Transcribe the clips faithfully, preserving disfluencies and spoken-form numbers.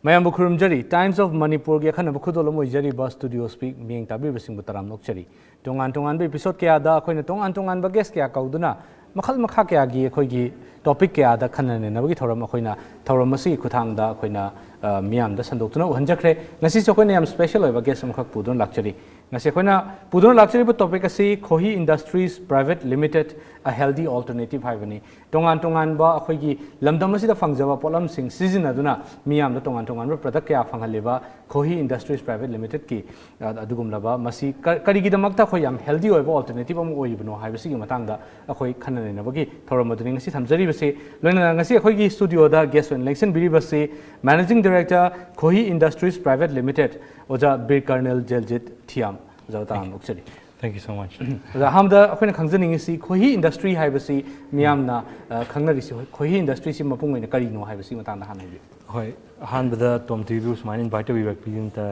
ꯃꯌꯥꯝꯕꯨ ꯈꯨꯔꯨꯝꯖꯔꯤ꯫ Times of Manipurꯒꯤ ꯑꯈꯟꯅꯕ ꯈꯨꯗꯣꯜ ꯑꯃ ꯑꯣꯏꯖꯔꯤꯕ Studio Speak ꯃꯤꯠꯌꯦꯡ ꯇꯥꯕꯤꯔꯤꯕꯁꯤꯡꯕꯨ ꯇꯔꯥꯝꯅ ꯑꯣꯛꯆꯔꯤ꯫ ꯇꯣꯉꯥꯟ ꯇꯣꯉꯥꯟꯕ episode ꯀꯌꯥꯗ ꯑꯩꯈꯣꯏꯅ ꯇꯣꯉꯥꯟ ꯇꯣꯉꯥꯟꯕ guest ꯀꯌꯥ ꯀꯧꯗꯨꯅ ꯃꯈꯜ ꯃꯈꯥ ꯀꯌꯥꯒꯤ ꯑꯩꯈꯣꯏꯒꯤ topic ꯀꯌꯥꯗ ꯈꯟꯅ ꯅꯩꯅꯕꯒꯤ ꯊꯧꯔꯝ ꯑꯩꯈꯣꯏꯅ ꯊꯧꯔꯝ ꯑꯁꯤꯒꯤ ꯈꯨꯠꯊꯥꯡꯗ ꯑꯩꯈꯣꯏꯅ, ꯑ, ꯃꯤꯌꯥꯝꯗ ꯁꯟꯗꯣꯛꯇꯨꯅ ꯎꯍꯟꯖꯈ꯭ꯔꯦ꯫ ꯉꯁꯤꯁꯨ ꯑꯩꯈꯣꯏꯅ ꯌꯥꯝ special ꯑꯣꯏꯕ guest ꯑꯃꯈꯛ ꯄꯨꯗꯨꯅ ꯂꯥꯛꯆꯔꯤ꯫ ꯉꯁꯤ ꯑꯩꯈꯣꯏꯅ ꯄꯨꯗꯨꯅ ꯂꯥꯛꯆꯔꯤꯕ topic ꯑꯁꯤ Khohi Industries Private Limited, a healthy alternative ꯍꯥꯏꯕꯅꯤ꯫ ꯇꯣꯉꯥꯟ ꯇꯣꯉꯥꯟꯕ ꯑꯩꯈꯣꯏꯒꯤ ꯂꯝꯗꯝ ꯑꯁꯤꯗ ꯐꯪꯖꯕ ꯄꯣꯠꯂꯝꯁꯤꯡ ꯁꯤꯖꯤꯟꯅꯗꯨꯅ ꯃꯤꯌꯥꯝꯗ ꯇꯣꯉꯥꯟ ꯇꯣꯉꯥꯟꯕ product ꯀꯌꯥ ꯐꯪꯍꯜꯂꯤꯕ Khohi Industries Private Limitedꯀꯤ, ꯑ, ꯑꯗꯨꯒꯨꯝꯂꯕ ꯃꯁꯤ ꯀ-, ꯀꯔꯤꯒꯤꯗꯃꯛꯇ ꯑꯩꯈꯣꯏ ꯌꯥꯝ healthy ꯑꯣꯏꯕ alternative ꯑꯃ ꯑꯣꯏꯔꯤꯕꯅꯣ ꯍꯥꯏꯕꯁꯤꯒꯤ ꯃꯇꯥꯡꯗ ꯑꯩꯈꯣꯏ ꯈꯟꯅ ꯅꯩꯅꯕꯒꯤ ꯊꯧꯔꯝ ꯑꯗꯨꯅꯤ ꯉꯁꯤ ꯊꯝꯖꯔꯤꯕꯁꯤ꯫ ꯂꯣꯏꯅꯅ ꯉꯁꯤ ꯑꯩꯈꯣꯏꯒꯤ studioꯗ guest ꯑꯣꯏꯅ ꯂꯦꯡꯁꯤꯟꯕꯤꯔꯤꯕꯁꯤ Managing Director, Khohi Industries Private Limited, ꯑꯣꯖꯥ ꯕꯤꯔ ꯀꯔꯅꯦꯜ ꯖꯦꯜꯖꯤꯠ ꯊꯤꯌꯥꯝ꯫ ꯑꯣꯖꯥ ꯇꯔꯥꯝꯅ ꯑꯣꯛꯆꯔꯤ꯫ Thank you so much. ꯑꯣꯖꯥ, ꯑꯍꯥꯟꯕꯗ ꯑꯩꯈꯣꯏꯅ ꯈꯪꯖꯅꯤꯡꯉꯤꯁꯤ Khohi Industry ꯍꯥꯏꯕꯁꯤ ꯃꯤꯌꯥꯝꯅ, ꯑ, ꯈꯪꯅꯔꯤꯁꯤ ꯍꯣꯏ, Khohi Industryꯁꯤ ꯃꯄꯨꯡ ꯑꯣꯏꯅ ꯀꯔꯤꯅꯣ ꯍꯥꯏꯕꯁꯤ ꯃꯇꯥꯡꯗ ꯍꯥꯟꯅ ꯍꯥꯏꯕꯤꯌꯨ꯫ ꯍꯣꯏ, ꯑꯍꯥꯟꯕꯗ ꯇꯣꯝ ꯇꯤꯚꯤꯕꯨ ꯁꯨꯃꯥꯏꯅ invite ꯇꯧꯕꯤꯔꯛꯄꯒꯤꯗꯃꯛꯇ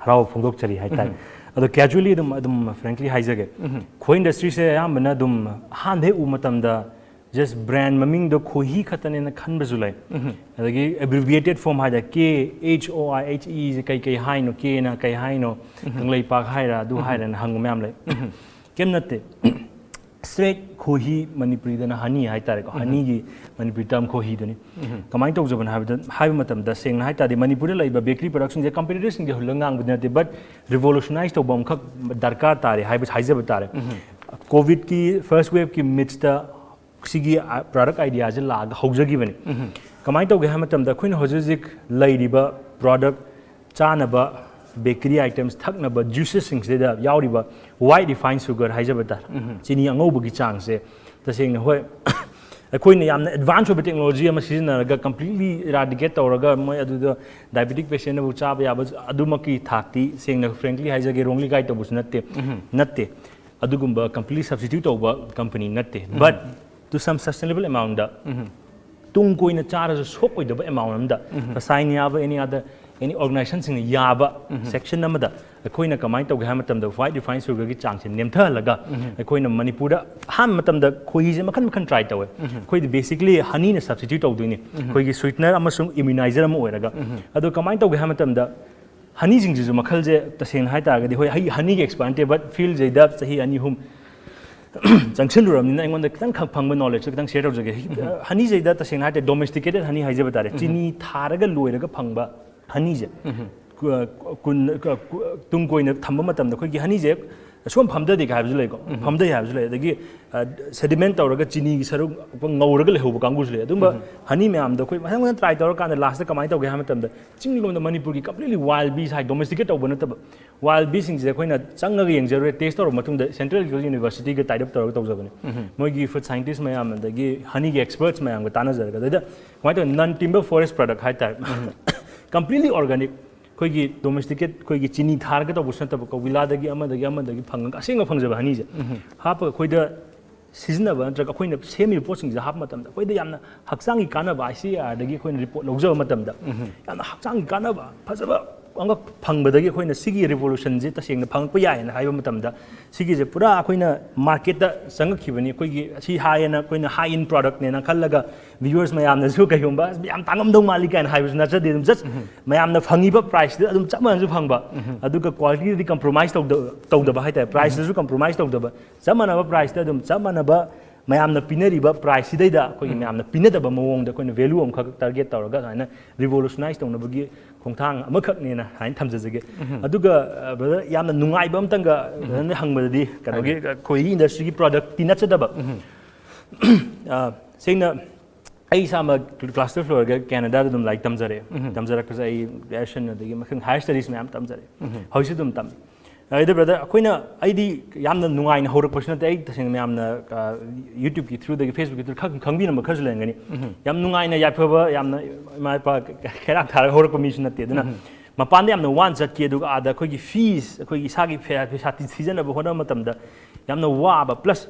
ꯍꯔꯥꯎꯕ ꯐꯣꯡꯗꯣꯛꯆꯔꯤ ꯍꯥꯏꯇꯥꯔꯦ꯫ ꯑꯗꯣ casually ꯑꯗꯨꯝ, ꯑꯗꯨꯝ frankly ꯍꯥꯏꯖꯒꯦ꯫ Khohi Industryꯁꯦ ꯑꯌꯥꯝꯕꯅ ꯑꯗꯨꯝ ꯑꯍꯥꯟꯕ ꯍꯦꯛ ꯎꯕ ꯃꯇꯝꯗ just brand ꯃꯃꯤꯡꯗꯣ ꯈꯣꯏꯍꯤ ꯈꯛꯇꯅꯦꯅ ꯈꯟꯕꯁꯨ ꯂꯩ꯫ ꯑꯗꯒꯤ abbreviated form ꯍꯥꯏꯗ K H O I H E ꯁꯦ ꯀꯩ ꯀꯩ ꯍꯥꯏꯅꯣ, Kꯅ ꯀꯩ ꯍꯥꯏꯅꯣ, ꯀꯪꯂꯩꯄꯥꯛ ꯍꯥꯏꯔ ꯑꯗꯨ ꯍꯥꯏꯔꯅ ꯍꯪꯕ ꯃꯌꯥꯝ ꯂꯩ꯫ ꯀꯩꯝ ꯅꯠꯇꯦ꯫ Straight ꯈꯣꯏꯍꯤ, ꯃꯅꯤꯄꯨꯔꯤꯗꯅ honey ꯍꯥꯏꯇꯥꯔꯦꯀꯣ, honeyꯒꯤ ꯃꯅꯤꯄꯨꯔꯤ term ꯈꯣꯏꯍꯤꯗꯨꯅꯤ꯫ ꯀꯃꯥꯏꯅ ꯇꯧꯖꯕꯅꯣ ꯍꯥꯏꯕꯗ, ꯍꯥꯏꯕ ꯃꯇꯝꯗ ꯁꯦꯡꯅ ꯍꯥꯏ ꯇꯥꯔꯗꯤ ꯃꯅꯤꯄꯨꯔꯗ ꯂꯩꯕ bakery productꯁꯤꯡꯁꯦ competitorꯁꯤꯡꯒꯤ ꯍꯨꯜꯂꯒ ꯉꯥꯡꯕꯗꯤ ꯅꯠꯇꯦ, but revolutionize ꯇꯧꯕ ꯑꯃꯈꯛ ꯗꯔꯀꯥꯔ ꯇꯥꯔꯦ ꯍꯥꯏꯕ ꯍꯥꯏꯖꯕ ꯇꯥꯔꯦ꯫ COVIDꯀꯤ first waveꯀꯤ midstꯇ ꯁꯤꯒꯤ product ideaꯁꯦ ꯂꯥꯛꯑꯒ ꯍꯧꯖꯈꯤꯕꯅꯤ꯫ ꯀꯃꯥꯏꯅ ꯇꯧꯒꯦ ꯍꯥꯏꯕ ꯃꯇꯝꯗ ꯑꯩꯈꯣꯏꯅ ꯍꯧꯖꯤꯛ ꯍꯧꯖꯤꯛ ꯂꯩꯔꯤꯕ product, ꯆꯥꯅꯕ bakery items, ꯊꯛꯅꯕ juicesꯁꯤꯡꯁꯤꯗ ꯌꯥꯎꯔꯤꯕ white refined sugar ꯍꯥꯏꯖꯕ ꯇꯥꯔꯦ, ꯆꯤꯅꯤ ꯑꯉꯧꯕꯒꯤ ꯆꯥꯡꯁꯦ ꯇꯁꯦꯡꯅ ꯍꯣꯏ ꯑꯩꯈꯣꯏꯅ ꯌꯥꯝꯅ advance ꯑꯣꯏꯕ technology ꯑꯃ ꯁꯤꯖꯤꯟꯅꯔꯒ completely eradicate ꯇꯧꯔꯒ ꯃꯣꯏ ꯑꯗꯨꯗ diabetic patientꯅꯕꯨ ꯆꯥꯕ ꯌꯥꯕ ꯑꯗꯨꯃꯛꯀꯤ ꯊꯥꯛꯇꯤ ꯁꯦꯡꯅ frankly ꯍꯥꯏꯖꯒꯦ, wrongly guide ꯇꯧꯕꯁꯨ ꯅꯠꯇꯦ, ꯅꯠꯇꯦ꯫ ꯑꯗꯨꯒꯨꯝꯕ completely substitute ꯇꯧꯕ company ꯅꯠꯇꯦ꯫ But to some sustainable amountꯇ, ꯇꯨꯡ ꯀꯣꯏꯅ ꯆꯥꯔꯁꯨ ꯁꯣꯛꯑꯣꯏꯗꯕ amount ꯑꯃꯗ, ꯔꯁꯥꯏꯅ ꯌꯥꯕ any other ꯑꯦꯅꯤ ꯑꯣꯔꯒꯅꯥꯏꯖꯦꯁꯟꯁꯤꯡꯅ ꯌꯥꯕ ꯁꯦꯛꯁꯟ ꯑꯃꯗ ꯑꯩꯈꯣꯏꯅ ꯀꯃꯥꯏꯅ ꯇꯧꯒꯦ ꯍꯥꯏꯕ ꯃꯇꯝꯗ ꯋꯥꯏꯠ ꯔꯤꯐꯥꯏꯟ ꯁꯨꯒꯔꯒꯤ ꯆꯥꯡꯁꯦ ꯅꯦꯝꯊꯍꯜꯂꯒ, ꯑꯩꯈꯣꯏꯅ ꯃꯅꯤꯄꯨꯔꯗ ꯑꯍꯥꯟꯕ ꯃꯇꯝꯗ ꯈꯣꯏꯍꯤꯁꯦ ꯃꯈꯜ ꯃꯈꯜ ꯇ꯭ꯔꯥꯏ ꯇꯧꯋꯦ꯫ ꯑꯩꯈꯣꯏꯗꯤ ꯕꯦꯁꯤꯀꯂꯤ ꯍꯅꯤꯅ ꯁꯕꯁꯇꯤꯇ꯭ꯌꯨꯠ ꯇꯧꯗꯣꯏꯅꯤ, ꯑꯩꯈꯣꯏꯒꯤ ꯁ꯭ꯋꯤꯠꯅꯔ ꯑꯃꯁꯨꯡ ꯏꯝꯌꯨꯅꯥꯏꯖꯔ ꯑꯃ ꯑꯣꯏꯔꯒ꯫ ꯑꯗꯣ ꯀꯃꯥꯏꯅ ꯇꯧꯒꯦ ꯍꯥꯏꯕ ꯃꯇꯝꯗ, ꯍꯅꯤꯁꯤꯡꯁꯤꯁꯨ ꯃꯈꯜꯁꯦ ꯇꯁꯦꯡꯅ ꯍꯥꯏ ꯇꯥꯔꯒꯗꯤ, ꯍꯣꯏ, ꯍꯩ ꯍꯅꯤꯒꯤ ꯑꯦꯛꯁꯄꯔꯠ ꯅꯠꯇꯦ, ꯕꯠ ꯐꯤꯜꯁꯤꯗ ꯆꯍꯤ ꯑꯅꯤ ꯑꯍꯨꯝ ꯆꯪꯁꯤꯜꯂꯨꯔꯕꯅꯤꯅ ꯑꯩꯉꯣꯟꯗ ꯈꯤꯇꯪ ꯈꯛ ꯐꯪꯕ ꯅꯣꯂꯦꯖꯁꯨ ꯈꯤꯇꯪ ꯁꯦꯌꯔ ꯇꯧꯖꯒꯦ꯫ ꯍꯅꯤꯁꯤꯗ ꯇꯁꯦꯡꯅ ꯍꯥꯏ ꯇꯥꯔꯗꯤ ꯗꯣꯃꯦꯁꯇꯤꯀꯦꯇꯦꯠ ꯍꯅꯤ ꯍꯥꯏꯖꯕ ꯇꯥꯔꯦ, ꯆꯤꯅꯤ ꯊꯥꯔꯒ ꯂꯣꯏꯔꯒ ꯐꯪꯕ ꯍꯅꯤꯁꯦ꯫ ꯀꯨ-, ꯀꯨꯟ-, ꯀ-, ꯀꯨ-, ꯇꯨꯡ ꯀꯣꯏꯅ ꯊꯝꯕ ꯃꯇꯝꯗ ꯑꯩꯈꯣꯏꯒꯤ ꯍꯅꯤꯁꯦ ꯁꯨꯝ ꯐꯝꯊꯗꯦ ꯀꯥꯏ ꯍꯥꯏꯕꯁꯨ ꯂꯩꯀꯣ, ꯐꯝꯊꯩ ꯍꯥꯏꯕꯁꯨ ꯂꯩ, ꯑꯗꯒꯤ ꯁꯦꯗꯤꯃꯦꯟ ꯇꯧꯔꯒ ꯆꯤꯅꯤꯒꯤ ꯁꯔꯨꯛ ꯉꯧꯔꯒ ꯂꯩꯍꯧꯕ ꯀꯥꯡꯕꯨꯁꯨ ꯂꯩ꯫ ꯑꯗꯨꯝꯕ ꯍꯅꯤ ꯃꯌꯥꯝꯗꯣ ꯑꯩꯈꯣꯏ ꯃꯊꯪ ꯃꯊꯪ ꯇ꯭ꯔꯥꯏ ꯇꯧꯔꯀꯥꯟꯗ ꯂꯥꯁꯇ ꯀꯃꯥꯏꯅ ꯇꯧꯒꯦ ꯍꯥꯏꯕ ꯃꯇꯝꯗ, ꯆꯤꯡꯂꯣꯝꯗ ꯃꯅꯤꯄꯨꯔꯒꯤ ꯀꯝꯄ꯭ꯂꯤꯠꯂꯤ ꯋꯥꯏꯜ ꯕꯤꯁ ꯍꯥꯏ, ꯗꯣꯃꯦꯁꯇꯤꯀꯦꯠ ꯇꯧꯕ ꯅꯠꯇꯕ ꯋꯥꯏꯜ ꯕꯤꯁꯤꯡꯁꯦ ꯑꯩꯈꯣꯏꯅ ꯆꯪꯉꯒ ꯌꯦꯡꯖꯔꯨꯔꯦ, ꯇꯦꯁ ꯇꯧꯔꯕ ꯃꯇꯨꯡꯗ ꯁꯦꯟꯇ꯭ꯔꯦꯜ ꯑꯦꯒ꯭ꯔꯤꯀꯜꯆꯔ ꯌꯨꯅꯤꯚꯔꯁꯤꯇꯤꯒ ꯇꯥꯏ ꯑꯞ ꯇꯧꯔꯒ ꯇꯧꯖꯕꯅꯤ꯫ ꯃꯣꯏꯒꯤ ꯐꯨꯗ ꯁꯥꯏꯟꯇꯤꯁ ꯃꯌꯥꯝ ꯑꯗꯒꯤ ꯍꯅꯤꯒꯤ ꯑꯦꯛꯁꯄꯔꯠꯁ ꯃꯌꯥꯝꯒ ꯇꯥꯟꯅꯖꯔꯒ, ꯑꯗꯩꯗ ꯀꯃꯥꯏꯅ ꯇꯧꯋꯤ, ꯅꯟ ꯇꯤꯝꯕꯔ ꯐꯣꯔꯦꯁ ꯄ꯭ꯔꯗꯛ ꯍꯥꯏꯇꯥꯔꯦ, ꯀꯝꯄ꯭ꯂꯤꯠꯂꯤ ꯑꯣꯔꯒꯥꯅꯤꯛ, ꯑꯩꯈꯣꯏꯒꯤ ꯗꯣꯃꯦꯁꯇꯤꯀꯦꯠ, ꯑꯩꯈꯣꯏꯒꯤ ꯆꯤꯅꯤ ꯊꯥꯔꯒ ꯇꯧꯕꯁꯨ ꯅꯠꯇꯕ, ꯀꯧꯕꯤꯂꯥꯗꯒꯤ ꯑꯃꯗꯒꯤ ꯑꯃꯗꯒꯤ ꯐꯪꯉꯒ ꯑꯁꯦꯡꯕ ꯐꯪꯖꯕ ꯍꯅꯤꯁꯦ ꯍꯥꯞꯄꯒ ꯑꯩꯈꯣꯏꯗ ꯁꯤꯖꯤꯟꯅꯕ ꯅꯠꯇ꯭ꯔꯒ ꯑꯩꯈꯣꯏꯅ ꯁꯦꯝꯃꯤꯕ ꯄꯣꯠꯁꯤꯡꯁꯦ ꯍꯥꯞꯄ ꯃꯇꯝꯗ ꯑꯩꯈꯣꯏꯗ ꯌꯥꯝꯅ ꯍꯛꯆꯥꯡꯒꯤ ꯀꯥꯟꯅꯕ, ꯑꯥꯏ ꯁꯤ ꯑꯥꯔꯗꯒꯤ ꯑꯩꯈꯣꯏꯅ ꯔꯤꯄꯣꯔꯠ ꯂꯧꯖꯕ ꯃꯇꯝꯗ ꯌꯥꯝꯅ ꯍꯛꯆꯥꯡꯒꯤ ꯀꯥꯟꯅꯕ ꯐꯖꯕ ꯑꯃꯈꯛ ꯐꯪꯕꯗꯒꯤ ꯑꯩꯈꯣꯏꯅ ꯁꯤꯒꯤ ꯔꯤꯚꯣꯂꯨꯁꯟꯁꯦ ꯇꯁꯦꯡꯅ ꯐꯪꯉꯛꯄ ꯌꯥꯏꯌꯦꯅ ꯍꯥꯏꯕ ꯃꯇꯝꯗ, ꯁꯤꯒꯤꯁꯦ ꯄꯨꯔꯥ ꯑꯩꯈꯣꯏꯅ ꯃꯥꯔꯀꯦꯠꯇ ꯆꯪꯉꯛꯈꯤꯕꯅꯤ꯫ ꯑꯩꯈꯣꯏꯒꯤ ꯁꯤ ꯍꯥꯏꯌꯦꯅ ꯑꯩꯈꯣꯏꯅ ꯍꯥꯏ ꯏꯟ ꯄ꯭ꯔꯗꯛꯅꯦꯅ ꯈꯜꯂꯒ ꯚ꯭ꯌꯨꯋꯔꯁ ꯃꯌꯥꯝꯅꯁꯨ ꯀꯩꯒꯨꯝꯕ "ꯑꯁ, ꯌꯥꯝ ꯇꯥꯡꯉꯝꯗꯧ ꯃꯥꯜꯂꯤ" ꯀꯥꯏꯅ ꯍꯥꯏꯕꯁꯨ ꯅꯠꯆꯗꯦ꯫ ꯑꯗꯨꯝ ꯖꯁ ꯃꯌꯥꯝꯅ ꯐꯪꯉꯤꯕ ꯄ꯭ꯔꯥꯏꯁꯇꯨꯗ ꯑꯗꯨꯝ ꯆꯞ ꯃꯥꯟꯅꯁꯨ ꯐꯪꯕ, ꯑꯗꯨꯒ ꯀ꯭ꯋꯥꯂꯤꯇꯤꯗꯗꯤ ꯀꯝꯄ꯭ꯔꯣꯃꯥꯏꯁ ꯇꯧꯗ-, ꯇꯧꯗꯕ ꯍꯥꯏꯇꯥꯔꯦ, ꯄ꯭ꯔꯥꯏꯁꯇꯁꯨ ꯀꯝꯄ꯭ꯔꯣꯃꯥꯏꯁ ꯇꯧꯗꯕ, ꯆꯞ ꯃꯥꯟꯅꯕ ꯄ꯭ꯔꯥꯏꯁꯇ ꯑꯗꯨꯝ ꯆꯞ ꯃꯥꯟꯅꯕ ꯃꯌꯥꯝꯅ ꯄꯤꯅꯔꯤꯕ ꯄ꯭ꯔꯥꯏꯁꯁꯤꯗꯩꯗ ꯑꯩꯈꯣꯏꯒꯤ ꯃꯌꯥꯝꯅ ꯄꯤꯅꯗꯕ ꯃꯑꯣꯡꯗ ꯑꯩꯈꯣꯏꯅ ꯚꯦꯂꯨ ꯑꯃꯈꯛ ꯇꯥꯔꯒꯦꯠ ꯇꯧꯔꯒ ꯑꯗꯨꯃꯥꯏꯅ ꯔꯤꯚꯣꯂꯨꯁꯅꯥꯏꯁ ꯇꯧꯅꯕꯒꯤ ꯈꯣꯡꯊꯥꯡ ꯑꯃꯈꯛꯅꯦꯅ ꯍꯥꯏꯅ ꯊꯝꯖꯖꯒꯦ꯫ ꯑꯗꯨꯒ, ꯑ, ꯕ꯭ꯔꯗꯔ, ꯌꯥꯝꯅ ꯅꯨꯡꯉꯥꯏꯕ ꯑꯝꯇꯪꯒ ꯕ꯭ꯔꯗꯔꯅ ꯍꯪꯕꯗꯗꯤ, ꯀꯩꯅꯣꯒꯤ, ꯍꯥꯏꯕꯤꯌꯨ꯫ ꯑꯩꯈꯣꯏꯒꯤ ꯏꯟꯗꯁꯇ꯭ꯔꯤꯒꯤ ꯄ꯭ꯔꯗꯛꯇꯤ ꯅꯠꯆꯗꯕ꯫ ꯑ, ꯁꯦꯡꯅ ꯑꯩ ꯏꯁꯥꯃꯛ ꯀ꯭ꯂꯥꯁ ꯇꯨꯌꯦꯜꯐ ꯂꯣꯏꯔꯒ ꯀꯦꯅꯥꯗꯥꯗ ꯑꯗꯨꯝ ꯂꯥꯏꯔꯤꯛ ꯇꯝꯖꯔꯛꯑꯦ꯫ ꯇꯝꯖꯔꯛꯄꯁꯦ ꯑꯩ ꯒ꯭ꯔꯦꯖꯨꯑꯦꯁꯟ ꯑꯗꯒꯤ ꯃꯈꯜ ꯍꯥꯌꯔ ꯁ꯭ꯇꯗꯤꯁ ꯃꯌꯥꯝ ꯇꯝꯖꯔꯛꯑꯦ꯫ ꯍꯧꯖꯤꯛꯁꯨ ꯑꯗꯨꯝ ꯇꯝꯃꯤ꯫ ꯑꯗꯩꯗ ꯕ꯭ꯔꯗꯔ, ꯑꯩꯈꯣꯏꯅ, ꯑꯩꯗꯤ ꯌꯥꯝꯅ ꯅꯨꯡꯉꯥꯏꯅ ꯍꯧꯔꯛꯄꯁꯨ ꯅꯠꯇꯦ꯫ ꯑꯩ ꯇꯁꯦꯡꯅ ꯃꯌꯥꯝꯅ, ꯑ, YouTubeꯀꯤ throughꯗꯒꯤ, Facebookꯀꯤ through ꯈꯪ-, ꯈꯪꯕꯤꯔꯝꯕ ꯈꯔꯁꯨ ꯂꯩꯔꯝꯒꯅꯤ꯫ ꯌꯥꯝ ꯅꯨꯡꯉꯥꯏꯅ ꯌꯥꯏꯐꯕ, ꯌꯥꯝꯅ ꯏꯃꯥ ꯏꯄꯥ ꯈꯩꯔꯥꯛ ꯊꯥꯔꯒ ꯍꯧꯔꯛꯄ ꯃꯤꯁꯨ ꯅꯠꯇꯦ꯫ ꯑꯗꯨꯅ ꯃꯄꯥꯟꯗ ꯌꯥꯝꯅ ꯋꯥꯅ ꯆꯠꯈꯤ, ꯑꯗꯨꯒ ꯑꯥꯗ ꯑꯩꯈꯣꯏꯒꯤ ꯐꯤꯁ, ꯑꯩꯈꯣꯏꯒꯤ ꯏꯁꯥꯒꯤ ꯐꯦ-, ꯄꯩꯁꯥ ꯊꯤ-, ꯊꯤꯖꯅꯕ ꯍꯣꯠꯅꯕ ꯃꯇꯝꯗ ꯌꯥꯝꯅ ꯋꯥꯕ, ꯄ꯭ꯂꯁ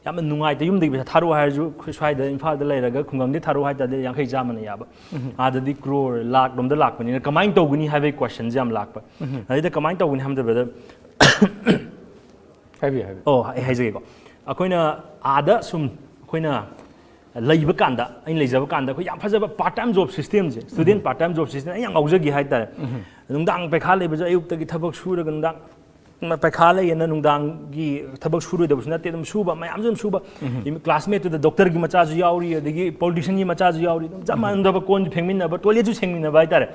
ꯌꯥꯝꯅ ꯅꯨꯡꯉꯥꯏꯇ, ꯌꯨꯝꯗꯒꯤ ꯄꯩꯁꯥ ꯊꯥꯔꯛꯑꯣ ꯍꯥꯏꯔꯁꯨ ꯑꯩꯈꯣꯏ ꯁ꯭ꯋꯥꯏꯗ ꯏꯝꯐꯥꯜꯗ ꯂꯩꯔꯒ ꯈꯨꯡꯒꯪꯗꯤ ꯊꯥꯔꯛꯑꯣ ꯍꯥꯏ ꯇꯥꯔꯗꯤ ꯌꯥꯡꯈꯩ ꯆꯥꯝꯃꯅ ꯌꯥꯕ꯫ ꯑꯥꯗꯗꯤ ꯀ꯭ꯔꯣꯔ ꯂꯥꯛ ꯂꯣꯝꯗ ꯂꯥꯛꯄꯅꯤꯅ ꯀꯃꯥꯏꯅ ꯇꯧꯒꯅꯤ ꯍꯥꯏꯕꯒꯤ ꯀꯣꯏꯁꯟꯁꯦ ꯌꯥꯝ ꯂꯥꯛꯄ꯫ ꯑꯗꯩꯗ ꯀꯃꯥꯏꯅ ꯇꯧꯒꯅꯤ ꯍꯥꯏꯕꯗ, ꯕ꯭ꯔꯗꯔ, ꯍꯥꯏꯕꯤꯌꯨ ꯍꯥꯏꯕꯤꯌꯨ ꯑꯣ, ꯑꯩ ꯍꯥꯏꯖꯒꯦꯀꯣ꯫ ꯑꯩꯈꯣꯏꯅ ꯑꯥꯗ ꯁꯨꯝ ꯑꯩꯈꯣꯏꯅ ꯂꯩꯕ ꯀꯥꯟꯗ, ꯑꯩꯅ ꯂꯩꯖꯕ ꯀꯥꯟꯗ ꯑꯩꯈꯣꯏ ꯌꯥꯝ ꯐꯖꯕ part time job system ꯁꯦ, student part time job system ꯑꯩ ꯌꯥꯝ ꯉꯥꯎꯖꯈꯤ ꯍꯥꯏꯇꯥꯔꯦ꯫ ꯅꯨꯡꯗꯥꯡ ꯄꯩꯈꯥ ꯂꯩꯕꯁꯦ ꯑꯌꯨꯛꯇꯒꯤ ꯊꯕꯛ ꯁꯨꯔꯒ ꯅꯨꯡꯗꯥꯡ ꯄꯩꯈꯥ ꯂꯩꯌꯦꯅ ꯅꯨꯡꯗꯥꯡꯒꯤ ꯊꯕꯛ ꯁꯨꯔꯣꯏꯗꯕꯁꯨ ꯅꯠꯇꯦ, ꯑꯗꯨꯝ ꯁꯨꯕ ꯃꯌꯥꯝꯁꯨ ꯑꯗꯨꯝ ꯁꯨꯕ꯫ ꯀ꯭ꯂꯥꯁꯃꯦꯠꯇꯨꯗ ꯗꯣꯛꯇꯔꯒꯤ ꯃꯆꯥꯁꯨ ꯌꯥꯎꯔꯤ, ꯑꯗꯒꯤ ꯄꯣꯂꯤꯇꯤꯁꯤꯌꯥꯟꯒꯤ ꯃꯆꯥꯁꯨ ꯌꯥꯎꯔꯤ, ꯑꯗꯨꯝ ꯆꯞ ꯃꯥꯟꯅꯗꯕ ꯀꯣꯟꯁꯨ ꯐꯦꯡꯃꯤꯟꯅꯕ, ꯇꯣꯏꯂꯦꯠꯁꯨ ꯁꯦꯡꯃꯤꯟꯅꯕ ꯍꯥꯏꯇꯥꯔꯦ꯫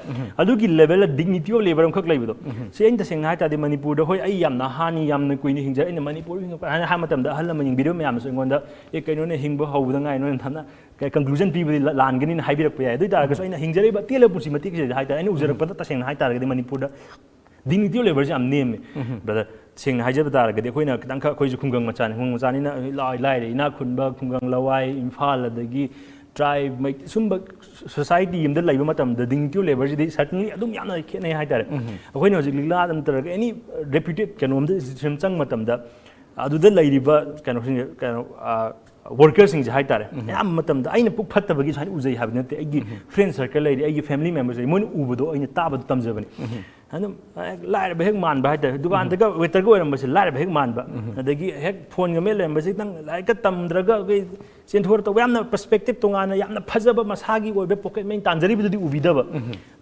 ꯑꯗꯨꯒꯤ ꯂꯦꯚꯦꯜꯗ dignity of labour ꯑꯃꯈꯛ ꯂꯩꯕꯗꯣ, ꯁꯤ ꯑꯩꯅ ꯇꯁꯦꯡꯅ ꯍꯥꯏ ꯇꯥꯔꯗꯤ ꯃꯅꯤꯄꯨꯔꯗ, ꯍꯣꯏ, ꯑꯩ ꯌꯥꯝ ꯅꯍꯥꯅꯤ, ꯌꯥꯝꯅ ꯀꯨꯏꯅ ꯍꯤꯡꯖꯔꯦ, ꯑꯩꯅ ꯃꯅꯤꯄꯨꯔ ꯍꯤꯡꯉꯛꯄ ꯍꯥꯏꯅ ꯍꯥꯏꯕ ꯃꯇꯝꯗ ꯑꯍꯜ ꯂꯃꯟ ꯌꯦꯡꯕꯤꯔꯤꯕ ꯃꯌꯥꯝꯅꯁꯨ ꯑꯩꯉꯣꯟꯗ, "ꯑꯦ, ꯀꯩꯅꯣꯅꯦ, ꯍꯤꯡꯕ ꯍꯧꯕꯗ ꯉꯥꯏ, ꯅꯣꯏꯅ ꯊꯝꯅ conclusion ꯄꯤꯕꯗꯤ ꯂꯥꯟꯒꯅꯤꯅ" ꯍꯥꯏꯕꯤꯔꯛꯄ ꯌꯥꯏ꯫ ꯑꯗꯨ ꯑꯣꯏ ꯇꯥꯔꯒꯁꯨ ꯑꯩꯅ ꯍꯤꯡꯖꯔꯤꯕ ꯇꯦꯜꯂꯕ ꯄꯨꯟꯁꯤ ꯃꯇꯦꯛꯁꯤꯗ ꯍꯥꯏ ꯇꯥꯔꯦ, ꯑꯩꯅ ꯎꯖꯔꯛꯄꯗ ꯇꯁꯦꯡꯅ ꯍꯥꯏ ꯇꯥꯔꯒꯗꯤ ꯃꯅꯤꯄꯨꯔꯗ dignity of labour ꯁꯦ ꯌꯥꯝ ꯅꯦꯝꯃꯦ꯫ ꯕ꯭ꯔꯗꯔ, ꯁꯦꯡꯅ ꯍꯥꯏꯖꯕ ꯇꯥꯔꯒꯗꯤ ꯑꯩꯈꯣꯏꯅ ꯈꯤꯇꯪꯈꯛ, ꯑꯩꯈꯣꯏꯁꯨ ꯈꯨꯡꯒꯪ ꯃꯆꯥꯅꯤ, ꯈꯨꯡꯒꯪ ꯃꯆꯥꯅꯤꯅ ꯂꯥꯏ-, ꯂꯥꯏꯔ ꯏꯅꯥꯛ ꯈꯨꯟꯕ, ꯈꯨꯡꯒꯪ ꯂꯋꯥꯏ, ꯏꯝꯐꯥꯜ, ꯑꯗꯒꯤ tribe, ꯃꯩ-, ꯁꯨꯝꯕ society ꯑꯃꯗ ꯂꯩꯕ ꯃꯇꯝꯗ dignity of labour CD certainly ꯑꯗꯨꯝ ꯌꯥꯝꯅ ꯈꯦꯠꯅꯩ ꯍꯥꯏ ꯇꯥꯔꯦ꯫ ꯑꯩꯈꯣꯏꯅ ꯍꯧꯖꯤꯛ ꯂꯤꯛꯂꯥꯗ ꯅꯠꯇ꯭ꯔꯒ any reputed ꯀꯩꯅꯣꯝꯗ institution ꯆꯪꯕ ꯃꯇꯝꯗ ꯑꯗꯨꯗ ꯂꯩꯔꯤꯕ ꯀꯩꯅꯣꯁꯤꯡꯁꯦ, ꯀꯩꯅꯣ, worker ꯁꯤꯡꯁꯦ ꯍꯥꯏ ꯇꯥꯔꯦ, ꯑꯌꯥꯝꯕ ꯃꯇꯝꯗ ꯑꯩꯅ ꯄꯨꯛ ꯐꯠꯇꯕꯒꯤ ꯁꯨꯃꯥꯏꯅ ꯎꯖꯩ ꯍꯥꯏꯕ ꯅꯠꯇꯦ, ꯑꯩꯒꯤ friend circle ꯂꯩꯔꯤ, ꯑꯩꯒꯤ family members ꯂꯩꯔꯤ, ꯃꯣꯏꯅ ꯎꯕꯗꯣ ꯑꯩꯅ ꯇꯥꯕꯗꯣ ꯇꯝꯖꯕꯅꯤ꯫ ꯑꯗꯨꯝ ꯍꯦꯛ ꯂꯥꯏꯔꯕ ꯍꯦꯛ ꯃꯥꯟꯕ ꯍꯥꯏ ꯇꯥꯔꯦ, ꯗꯨꯀꯥꯟꯗꯒ waiter ꯒ ꯑꯣꯏꯔꯝꯕꯁꯦ ꯂꯥꯏꯔꯕ ꯍꯦꯛ ꯃꯥꯟꯕ꯫ ꯑꯗꯒꯤ ꯍꯦꯛ phone ꯒ ꯃꯦꯠ ꯂꯩꯔꯝꯕꯁꯦ ꯈꯤꯇꯪ ꯂꯥꯏꯔꯤꯛꯀ ꯇꯝꯗ꯭ꯔꯒ ꯑꯩꯈꯣꯏ ꯆꯦꯟꯊꯣꯛꯑ ꯇꯧꯕ, ꯌꯥꯝꯅ perspective ꯇꯣꯉꯥꯟꯅ, ꯌꯥꯝꯅ ꯐꯖꯕ ꯃꯁꯥꯒꯤ ꯑꯣꯏꯕ pocket money ꯇꯥꯟꯖꯔꯤꯕꯗꯨꯗꯤ ꯎꯕꯤꯗꯕ꯫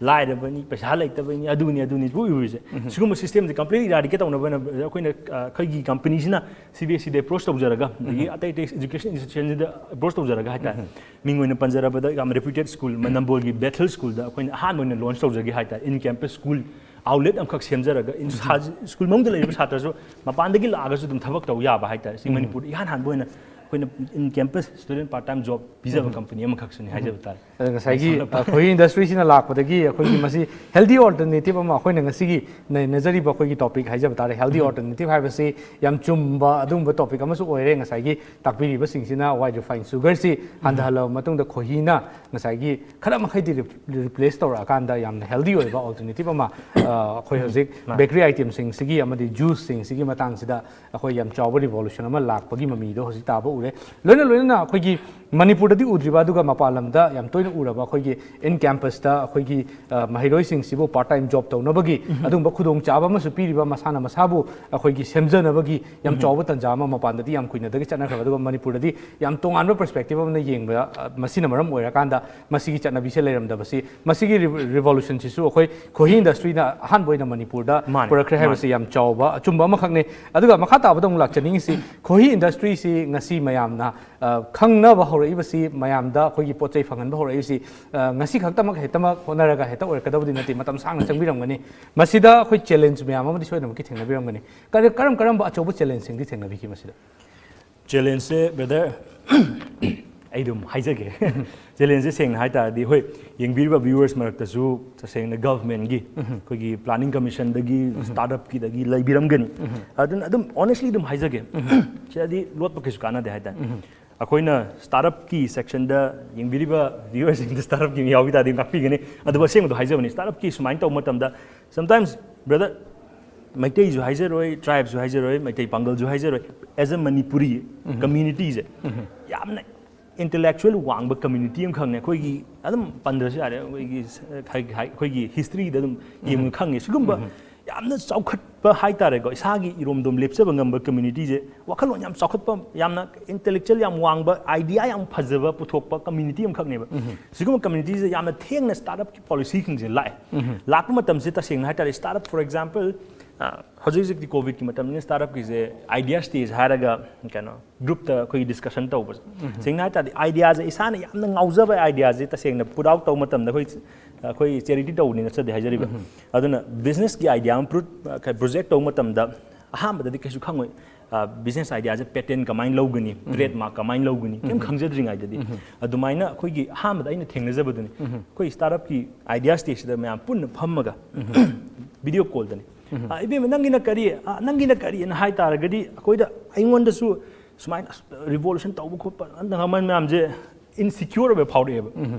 ꯂꯥꯏꯔꯕꯅꯤ, ꯄꯩꯁꯥ ꯂꯩꯇꯕꯅꯤ, ꯑꯗꯨꯅꯤ, ꯑꯗꯨꯅꯤ ꯎꯔꯤꯁꯦ꯫ ꯁꯤꯒꯨꯝꯕ system ꯁꯦ completely eradicate ꯇꯧꯅꯕ ꯑꯣꯏꯅ ꯑꯩꯈꯣꯏꯅ, ꯑ, ꯑꯩꯈꯣꯏꯒꯤ company ꯁꯤꯅ C B S E ꯗ approach ꯇꯧꯖꯔꯒ, ꯑꯗꯒꯤ ꯑꯇꯩ ꯑꯇꯩ education institution ꯁꯤꯗ approach ꯇꯧꯖꯔꯒ ꯍꯥꯏ ꯇꯥꯔꯦ꯫ ꯃꯤꯡ ꯑꯣꯏꯅ ꯄꯟꯖꯔꯕꯗ ꯌꯥꯝ reputed school, ꯅꯝꯕꯣꯜꯒꯤ Bethel school ꯗ ꯑꯩꯈꯣꯏꯅ ꯑꯍꯥꯟꯕ ꯑꯣꯏꯅ launch ꯇꯧꯖꯒꯦ ꯍꯥꯏ ꯇꯥꯔꯦ, in campus school outlet ꯑꯃꯈꯛ ꯁꯦꯝꯖꯔꯒ, in ꯁꯥ-, school ꯃꯅꯨꯡꯗ ꯂꯩꯔꯤꯕ ꯁꯥꯇ꯭ꯔꯁꯨ ꯃꯄꯥꯟꯗꯒꯤ ꯂꯥꯛꯑꯒꯁꯨ ꯑꯗꯨꯝ ꯊꯕꯛ ꯇꯧ ꯌꯥꯕ ꯍꯥꯏ ꯇꯥꯔꯦ꯫ ꯁꯤ ꯃꯅꯤꯄꯨꯔꯗ ꯏꯍꯥꯟ ꯍꯥꯟꯕ ꯑꯣꯏꯅ ꯑꯩꯈꯣꯏꯅ in campus student part time job ꯄꯤꯖꯕ company ꯑꯃꯈꯛꯁꯨꯅꯤ ꯍꯥꯏꯖꯕ ꯇꯥꯔꯦ꯫ ꯑꯗ ꯉꯁꯥꯏꯒꯤ ꯑꯩꯈꯣꯏ ꯏꯟꯗꯁꯇ꯭ꯔꯤꯁꯤꯅ ꯂꯥꯛꯄꯗꯒꯤ ꯑꯩꯈꯣꯏꯒꯤ ꯃꯁꯤ healthy alternative ꯑꯃ ꯑꯩꯈꯣꯏꯅ ꯉꯁꯤꯒꯤ ꯅꯩꯅꯖꯔꯤꯕ ꯑꯩꯈꯣꯏꯒꯤ ꯇꯣꯄꯤꯛ ꯍꯥꯏꯖꯕ ꯇꯥꯔꯦ꯫ Healthy alternative ꯍꯥꯏꯕꯁꯤ ꯌꯥꯝ ꯆꯨꯝꯕ ꯑꯗꯨꯒꯨꯝꯕ ꯇꯣꯄꯤꯛ ꯑꯃꯁꯨ ꯑꯣꯏꯔꯦ꯫ ꯉꯁꯥꯏꯒꯤ ꯇꯥꯛꯄꯤꯔꯤꯕꯁꯤꯡꯁꯤꯅ white refined sugarꯁꯤ ꯍꯟꯊꯍꯜꯂꯕ ꯃꯇꯨꯡꯗ ꯈꯣꯏꯍꯤꯅ ꯉꯁꯥꯏꯒꯤ ꯈꯔ ꯃꯈꯩꯗꯤ replace ꯇꯧꯔꯛꯑꯀꯥꯟꯗ ꯌꯥꯝꯅ healthy ꯑꯣꯏꯕ alternative ꯑꯃ ꯑꯩꯈꯣꯏ ꯍꯧꯖꯤꯛ bakery itemꯁꯤꯡꯁꯤꯒꯤ ꯑꯃꯗꯤ juiceꯁꯤꯡꯁꯤꯒꯤ ꯃꯇꯥꯡꯁꯤꯗ ꯑꯩꯈꯣꯏ ꯌꯥꯝ ꯆꯥꯎꯕ revolution ꯑꯃ ꯂꯥꯛꯄꯒꯤ ꯃꯃꯤꯗꯣ ꯍꯧꯖꯤꯛ ꯇꯥꯕ ꯎꯔꯦ꯫ ꯂꯣꯏꯅ ꯂꯣꯏꯅꯅ ꯑꯩꯈꯣꯏꯒꯤ ꯃꯅꯤꯄꯨꯔꯗꯗꯤ ꯎꯗ꯭ꯔꯤꯕ ꯑꯗꯨꯒ ꯃꯄꯥꯟ ꯂꯝꯗ ꯌꯥꯝ ꯇꯣꯏꯅ ꯎꯔꯕ ꯑꯩꯈꯣꯏꯒꯤ in campusꯇ ꯑꯩꯈꯣꯏꯒꯤ ꯃꯍꯩꯔꯣꯏꯁꯤꯡꯁꯤꯕꯨ part time job ꯇꯧꯅꯕꯒꯤ ꯑꯗꯨꯒꯨꯝꯕ ꯈꯨꯗꯣꯡꯆꯥꯕ ꯑꯃꯁꯨ ꯄꯤꯔꯤꯕ, ꯃꯁꯥꯅ ꯃꯁꯥꯕꯨ ꯑꯩꯈꯣꯏꯒꯤ ꯁꯦꯝꯖꯅꯕꯒꯤ ꯌꯥꯝ ꯆꯥꯎꯕ ꯇꯥꯟꯖꯥ ꯑꯃ ꯃꯄꯥꯟꯗꯗꯤ ꯌꯥꯝ ꯀꯨꯏꯅꯗꯒꯤ ꯆꯠꯅꯈ꯭ꯔꯕ, ꯑꯗꯨꯒ ꯃꯅꯤꯄꯨꯔꯗꯗꯤ ꯌꯥꯝ ꯇꯣꯉꯥꯟꯕ perspective ꯑꯃꯅ ꯌꯦꯡꯕ, ꯃꯁꯤꯅ ꯃꯔꯝ ꯑꯣꯏꯔꯀꯥꯟꯗ ꯃꯁꯤꯒꯤ ꯆꯠꯅꯕꯤꯁꯦ ꯂꯩꯔꯝꯗꯕꯁꯤ, ꯃꯁꯤꯒꯤ revolutionꯁꯤꯁꯨ ꯑꯩꯈꯣꯏ ꯈꯣꯍꯤ industryꯅ ꯑꯍꯥꯟꯕ ꯑꯣꯏꯅ ꯃꯅꯤꯄꯨꯔꯗ ꯄꯨꯔꯛꯈ꯭ꯔꯦ ꯍꯥꯏꯕꯁꯤ ꯌꯥꯝ ꯆꯥꯎꯕ ꯑꯆꯨꯝꯕ ꯑꯃꯈꯛꯅꯤ꯫ ꯑꯗꯨꯒ ꯃꯈꯥ ꯇꯥꯕꯗ ꯑꯃꯨꯛ ꯂꯥꯛꯆꯅꯤꯡꯉꯤꯁꯤ, ꯈꯣꯍꯤ industryꯁꯤ ꯉꯁꯤ ꯃꯌꯥꯝꯅ ꯈꯪꯅꯕ ꯍꯧꯔꯛꯏꯕꯁꯤ, ꯃꯌꯥꯝꯗ ꯑꯩꯈꯣꯏꯒꯤ ꯄꯣꯠ ꯆꯩ ꯐꯪꯍꯟꯕ ꯍꯧꯔꯛꯏꯕꯁꯤ ꯉꯁꯤ ꯈꯛꯇꯃꯛ ꯍꯦꯛꯇꯃꯛ ꯍꯣꯠꯅꯔꯒ ꯍꯦꯛꯇ ꯑꯣꯏꯔꯛꯀꯗꯕꯗꯤ ꯅꯠꯇꯦ, ꯃꯇꯝ ꯁꯥꯡꯅ ꯆꯪꯕꯤꯔꯝꯒꯅꯤ꯫ ꯃꯁꯤꯗ ꯑꯩꯈꯣꯏ challenge ꯃꯌꯥꯝ ꯑꯃꯗꯤ ꯁꯣꯏꯗꯅꯃꯛꯀꯤ ꯊꯦꯡꯅꯕꯤꯔꯝꯒꯅꯤ꯫ ꯀꯔꯝ ꯀꯔꯝꯕ ꯑꯆꯧꯕ challengeꯁꯤꯡꯗꯤ ꯊꯦꯡꯅꯕꯤꯈꯤ ꯃꯁꯤꯗ? Challengeꯁꯦ brother, ꯑꯩ ꯑꯗꯨꯝ ꯍꯥꯏꯖꯒꯦ꯫ Challengeꯁꯦ ꯁꯦꯡꯅ ꯍꯥꯏ ꯇꯥꯔꯗꯤ, ꯍꯣꯏ, ꯌꯦꯡꯕꯤꯔꯤꯕ viewers ꯃꯔꯛꯇꯁꯨ ꯇꯁꯦꯡꯅ governmentꯀꯤ, ꯑꯩꯈꯣꯏꯒꯤ planning commissionꯗꯒꯤ, startupꯀꯤꯗꯒꯤ ꯂꯩꯕꯤꯔꯝꯒꯅꯤ꯫ ꯑꯗꯨꯅ ꯑꯗꯨꯝ honestly ꯑꯗꯨꯝ ꯍꯥꯏꯖꯒꯦ꯫ ꯁꯤꯗꯗꯤ ꯂꯣꯠꯄ ꯀꯩꯁꯨ ꯀꯥꯟꯅꯗꯦ ꯍꯥꯏꯇꯥꯔꯦ꯫ ꯑꯩꯈꯣꯏꯅ startupꯀꯤ sectionꯗ ꯌꯦꯡꯕꯤꯔꯤꯕ viewerꯁꯤꯡꯗ startupꯀꯤ ꯃꯤ ꯌꯥꯎꯕꯤ ꯇꯥꯔꯗꯤ ꯉꯥꯛꯄꯤꯒꯅꯤ꯫ ꯑꯗꯨꯕꯨ ꯑꯁꯦꯡꯕꯗꯣ ꯍꯥꯏꯖꯕꯅꯤ, startupꯀꯤ ꯁꯨꯃꯥꯏꯅ ꯇꯧꯕ ꯃꯇꯝꯗ sometimes brother, ꯃꯩꯇꯩꯁꯨ ꯍꯥꯏꯖꯔꯣꯏ, tribeꯁꯨ ꯍꯥꯏꯖꯔꯣꯏ, Meitei ꯄꯥꯡꯒꯜꯁꯨ ꯍꯥꯏꯖꯔꯣꯏ, as a Manipuri communityꯁꯦ ꯌꯥꯝꯅ intellectual ꯋꯥꯡꯕ community ꯑꯃꯈꯛꯅꯦ꯫ ꯑꯩꯈꯣꯏꯒꯤ ꯑꯗꯨꯝ ꯄꯟꯗ꯭ꯔꯁꯨ ꯌꯥꯔꯦ, ꯑꯩꯈꯣꯏꯒꯤ ꯑꯩꯈꯣꯏꯒꯤ historyꯗ ꯑꯗꯨꯝ ꯌꯦꯡꯕ ꯈꯪꯉꯦ꯫ ꯁꯤꯒꯨꯝꯕ ꯌꯥꯝꯅ ꯆꯥꯎꯈꯠꯄ ꯍꯥꯏꯇꯥꯔꯦꯀꯣ, ꯏꯁꯥꯒꯤ ꯏꯔꯣꯝꯗꯣꯝ ꯂꯦꯞꯆꯕ ꯉꯝꯕ communityꯁꯦ, ꯋꯥꯈꯜꯂꯣꯟ ꯌꯥꯝ ꯆꯥꯎꯈꯠꯄ, ꯌꯥꯝꯅ intellectual ꯌꯥꯝ ꯋꯥꯡꯕ, idea ꯌꯥꯝ ꯐꯖꯕ ꯄꯨꯊꯣꯛꯄ community ꯑꯃꯈꯛꯅꯦꯕ꯫ ꯁꯤꯒꯨꯝꯕ communityꯁꯦ ꯌꯥꯝꯅ ꯊꯦꯡꯅ startupꯀꯤ policyꯁꯤꯡꯁꯦ ꯂꯥꯛꯑꯦ꯫ ꯂꯥꯛꯄ ꯃꯇꯝꯁꯦ ꯇꯁꯦꯡꯅ ꯍꯥꯏꯇꯥꯔꯦ, startup for example, ꯑ, ꯍꯧꯖꯤꯛ ꯍꯧꯖꯤꯛꯇꯤ COVIDꯀꯤ ꯃꯇꯝꯅꯤꯅ startupꯀꯤꯁꯦ idea stage ꯍꯥꯏꯔꯒ ꯀꯩꯅꯣ groupꯇ ꯑꯩꯈꯣꯏꯒꯤ discussion ꯇꯧꯕꯁꯦ꯫ ꯁꯦꯡꯅ ꯍꯥꯏ ꯇꯥꯔꯗꯤ ideaꯁꯦ, ꯏꯁꯥꯅ ꯌꯥꯝꯅ ꯉꯥꯎꯖꯕ ideaꯁꯦ ꯇꯁꯦꯡꯅ put out ꯇꯧꯕ ꯃꯇꯝꯗ ꯑꯩꯈꯣꯏ, ꯑꯩꯈꯣꯏ charity ꯇꯧꯕꯅꯤ ꯅꯠꯆꯗꯦ ꯍꯥꯏꯖꯔꯤꯕ꯫ ꯑꯗꯨꯅ businessꯀꯤ idea ꯑꯃ pro-, project ꯇꯧꯕ ꯃꯇꯝꯗ ꯑꯍꯥꯟꯕꯗꯗꯤ ꯀꯩꯁꯨ ꯈꯪꯉꯣꯏ꯫ ꯕꯤꯖꯤꯅꯦꯁ ꯑꯥꯏꯗꯤꯌꯥꯁꯦ ꯄꯦꯇꯦꯟ ꯀꯃꯥꯏꯅ ꯂꯧꯒꯅꯤ, ꯇ꯭ꯔꯦꯗꯃꯥꯔꯛ ꯀꯃꯥꯏꯅ ꯂꯧꯒꯅꯤ, ꯀꯩꯝ ꯈꯪꯖꯗ꯭ꯔꯤꯉꯩꯗꯗꯤ꯫ ꯑꯗꯨꯃꯥꯏꯅ ꯑꯩꯈꯣꯏꯒꯤ ꯑꯍꯥꯟꯕꯗ ꯑꯩꯅ ꯊꯦꯡꯅꯖꯕꯗꯨꯅꯤ꯫ ꯑꯩꯈꯣꯏ ꯁ꯭ꯇꯥꯔꯠ ꯑꯞꯀꯤ ꯑꯥꯏꯗꯤꯌꯥ ꯁ꯭ꯇꯦꯖꯁꯤꯗ ꯃꯌꯥꯝ ꯄꯨꯟꯅ ꯐꯝꯃꯒ ꯚꯤꯗꯤꯑꯣ ꯀꯣꯜꯗꯅꯤ꯫ "ꯑ, ꯏꯕꯦꯝꯃ, ꯅꯪꯒꯤꯅ ꯀꯔꯤ? ꯑ, ꯅꯪꯒꯤꯅ ꯀꯔꯤꯅ?" ꯍꯥꯏ ꯇꯥꯔꯒꯗꯤ ꯑꯩꯈꯣꯏꯗ, ꯑꯩꯉꯣꯟꯗꯁꯨ ꯁꯨꯃꯥꯏꯅ ꯑꯁ, ꯔꯤꯚꯣꯂꯨꯁꯟ ꯇꯧꯕ ꯈꯣꯠꯄ, ꯑꯍꯜ ꯂꯃꯟ ꯃꯌꯥꯝꯁꯦ ꯏꯟꯁꯤꯀ꯭ꯌꯣꯔ ꯑꯣꯏꯕ ꯐꯥꯎꯔꯛꯑꯦꯕ꯫